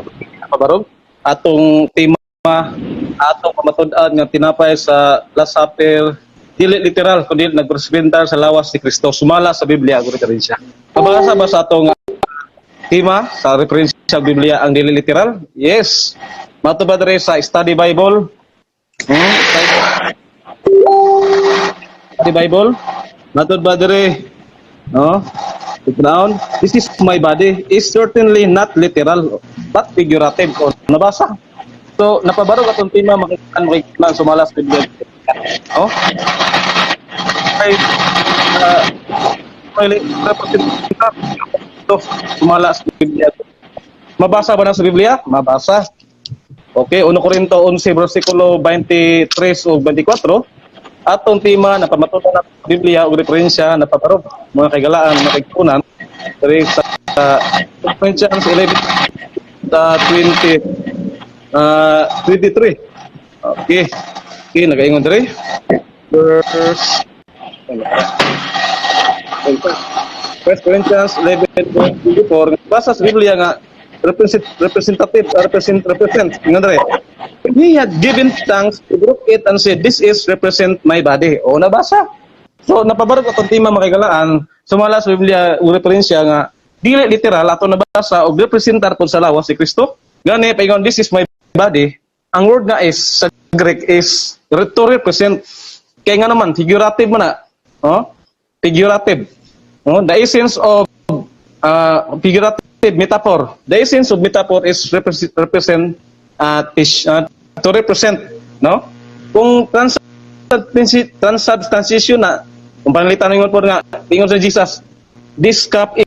pabarog, atong tema, atong pamatud-an nga tinapay sa Last Supper, dili literal, kundi nagrepresentar sa lawas ni Kristo, sumala sa Biblia, ang referensya. Pabasa ba sa atong tema, sa referensya sa Biblia ang dili literal? Yes. Mato ba diri sa Study Bible? Hmm? Study Bible? Matod ba diri? No? Down. "This is my body" is certainly not literal but figurative. O, nabasa. So, napabarog atong tema makikita makikita sumala sa Biblia. Oh? Ay, representar to sumala sa Biblia. Mabasa ba na sa Biblia? Mabasa. Okay, 1 Corinto 11 versikulo 23 o 24. Atong tema na pamatunan na Biblia ug referensya na pabarog mga kaigalaan, mga kaigsuonan diri sa Corinthians 11 20 23. Okay. Okay, nagaingon diri. Verse First Corinthians 11:24, basa sa Biblia nga represent representative represent represent ingon diri. "When he had given thanks, he broke it and said, 'This is represent my body.'" O, nabasa. So napabarog atong tema makaigalaan sumala sa Biblia ug referensya nga dili literal ato nabasa og representar pud sa lawas si Kristo. Gani paingon "This is my body," ang word nga is sa Greek is to represent, kay nga naman figurative man na. Oh, figurative. Oh, the essence of figurative metaphor. The essence of metaphor is to represent, no? Kung transubstantiation na, kung pananglitan ingon po nga, ingon sa Jesus, "This cup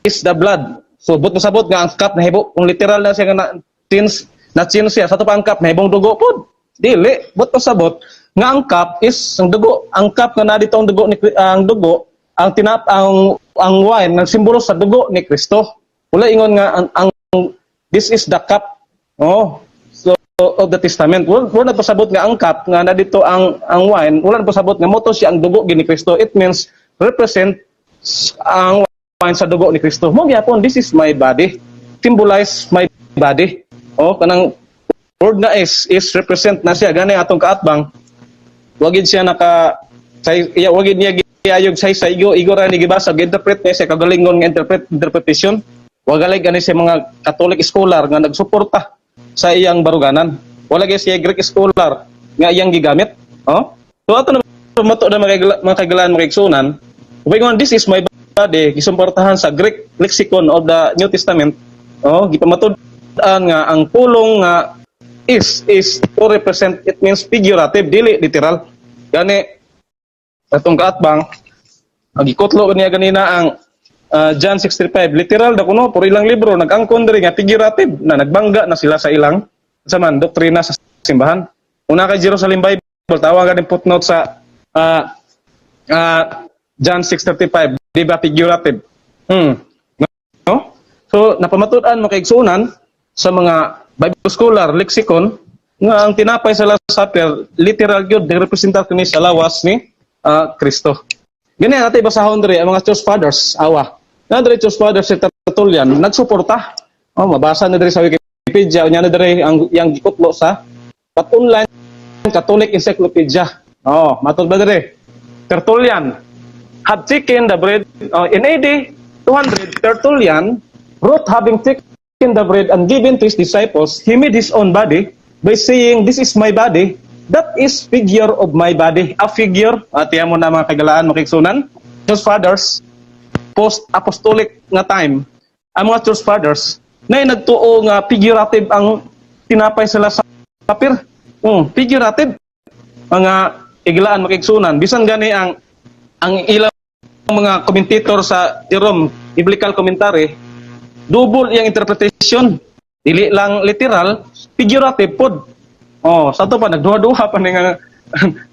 is the blood." So, but masabot nga ang cup nahibo, kung literal na siya nga na, since na change siya, sa ato pa ang cup, nahibong dugo pod. Dili, but masabot nga ang cup is ang dugo. Ang cup nga na dito ang dugo ni ang dugo, ang tinap ang wine nagsimbolo sa dugo ni Kristo. Wala ingon nga ang "This is the cup." Oh, so of the testament. Wala nagpasabot nga ang cup nga na dito ang wine, wala nagpasabot nga moto siya ang dugo ni Kristo. It means represent ang wine sa dugo ni Kristo. Mo gyapon "This is my body." Symbolize my body. Oh, kanang Word nga is represent na siya. Gani atong kaatbang wagid siya naka say iya, wagid niya giayog say igo igo ra ni gibasa, gi-interpret niya siya kagalingon nga interpretation. Wagalay gani siya mga Catholic scholar nga nagsuporta sa iyang baruganan. Wala gyud siya Greek scholar nga iyang gigamit, oh. So ato na mato na mga kaigalaan, mga igsunan, ingon, "This is my body," gisuportahan sa Greek lexicon of the New Testament, oh. Gipamatud-an nga ang pulong nga is to represent, it means figurative, dili literal. Gani atong kaatbang ang gikutlo niya ganina ang John 6:35, literal da kuno, pero ilang libro nag-angkon diri nga figurative na, nagbangga na sila sa ilang sa man doktrina sa simbahan. Una kay Jerusalem Bible, tawagan din footnote sa John 6:35, di ba figurative? No? So napamatud-an, mga kaigsunan, sa mga Bible scholar lexicon nga ang tinapay sa Last Supper literal gyud, representar kini sa lawas ni Kristo. Gani natin basahon diri ang mga church fathers, awa. Na diri church fathers, si Tertullian nagsuporta. Oh, mabasa na diri sa Wikipedia, unya na diri ang yang gikutlo sa Pat Online Catholic Encyclopedia. Oh, matod ba diri? Tertullian had taken the bread in AD 200. Tertullian wrote, "Having taken the bread and given to his disciples, he made his own body by saying, 'This is my body, that is figure of my body.'" A figure, at mo na, mga kagalaan, mga kaigsunan, church fathers, post-apostolic nga time, ang mga church fathers, na nagtuo nga figurative ang tinapay sa Last Supper. Figurative. Mga iglaan, mga kaigsunan, bisan gani ang ilang mga commentator sa Jerome Biblical Commentary, double iyang interpretation. Dili lang literal, figurative pod. Oh, sa to pa nagduha-duha pa ni nga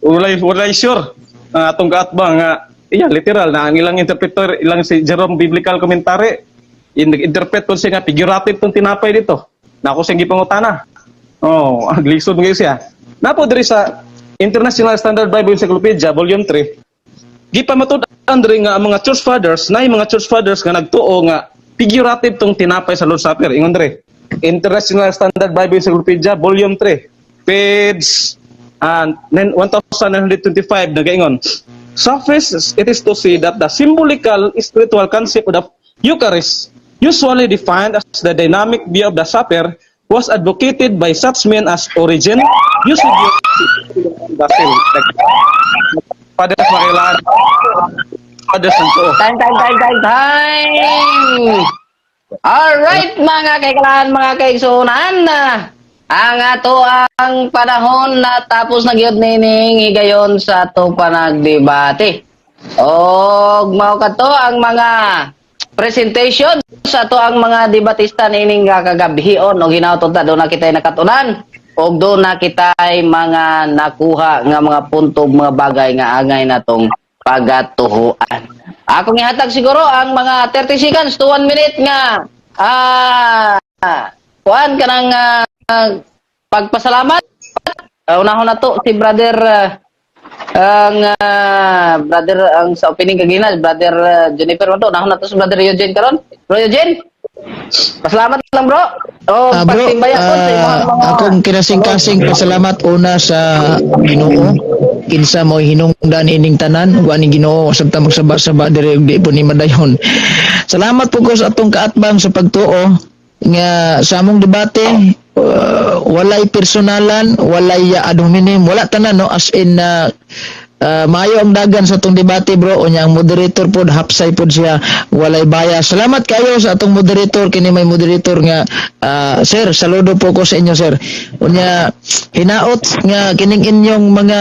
walay sure ang atong kaatbang nga iya literal na ang ilang interpreter, ilang si Jerome Biblical Commentary, in nag-interpret po siya nga figurative tong tinapay dito. Na ako siyang gipangutana. Oh, ang lisod gyud siya. Napo diri sa International Standard Bible Encyclopedia Volume 3, gipamatud-an diri nga ang mga church fathers, na mga church fathers nga nagtuo nga figurative tong tinapay sa Lord's Supper. Ingon diri International Standard Bible Encyclopedia Volume 3, page 1925, nagaingon, "Suffice it is to say that the symbolical spiritual concept of the Eucharist, usually defined as the dynamic view of the supper, was advocated by such men as Origen, Eusebius, and Basil." Fathers, makailangan fathers ng tuo. Time, time, time, time, time! Alright, mga kaikalaan, mga kaigsunan, ang ato ang panahon na tapos na gyud nining higayon sa atong panagdebate. Og mao kadto ang mga presentation sa ato ang mga debatista nining kagabion, og hinaot ta doon na kita'y nakatunan og doon na kita'y mga nakuha nga mga punto, mga bagay nga angay natong pagatuhuan. Akong ihatag siguro ang mga 30 seconds to 1 minute nga kuan kanang pagpasalamat. Unahon na to si brother ang brother ang sa opening kagina, Brother Jennifer man to. Unahon na to si Brother Eugene karon. Bro Eugene, pasalamat lang, bro. Oh, Ah, bro, pagtimbaya po sa imong mga akong kinasing-kasing pasalamat una sa Ginoo kinsa mo hinungdan ining tanan. Wa ni Ginoo sabta magsaba-saba diri ug di po ni madayon. Salamat po ko sa atong kaatbang sa pagtuo nga sa among debate walay personalan, walay ad hominem, wala tanan, no, as in maayo ang dagan sa atong debate, bro. Unya ang moderator pod hapsay pod siya, walay bias. Salamat kayo sa atong moderator. Kini may moderator nga sir, saludo po ko sa inyo, sir. Unya hinaot nga kining inyong mga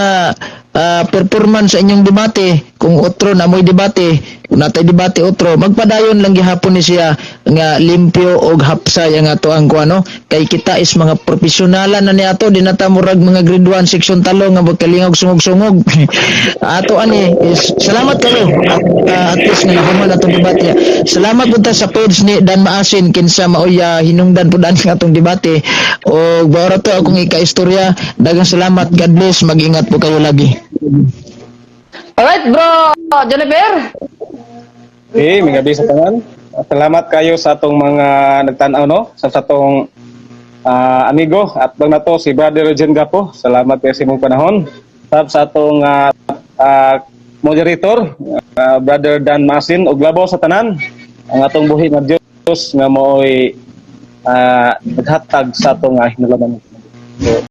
performance sa inyong debate, kung otro na mo'y debate, kung natay debate otro, magpadayon lang gihapon ni siya nga limpyo og hapsay ang ato ang kuano, kay kita is mga profesionalan na niato, di na ta murag mga grade 1 section talo nga magkalingog sungog-sungog ato ani is. Salamat kayo at least nga nahuman atong debate. Salamat pud ta sa page ni Dan Maasin kinsa maoy hinungdan pud ani nga atong debate. Og baora to akong ikaistorya. Daghang salamat, God bless, mag-ingat po kayo lagi. Alright, bro Jennifer. Okay, may gabi sa tanan. Salamat kayo sa atong mga nagtan-aw, no, sa atong amigo at bang nato si Brother Eugene Gapo. Salamat kay sa imong panahon. Sab sa atong moderator, Brother Dan Masin, ug labaw sa tanan ang atong buhi nga Dios nga maoy naghatag sa atong hinulaman. So,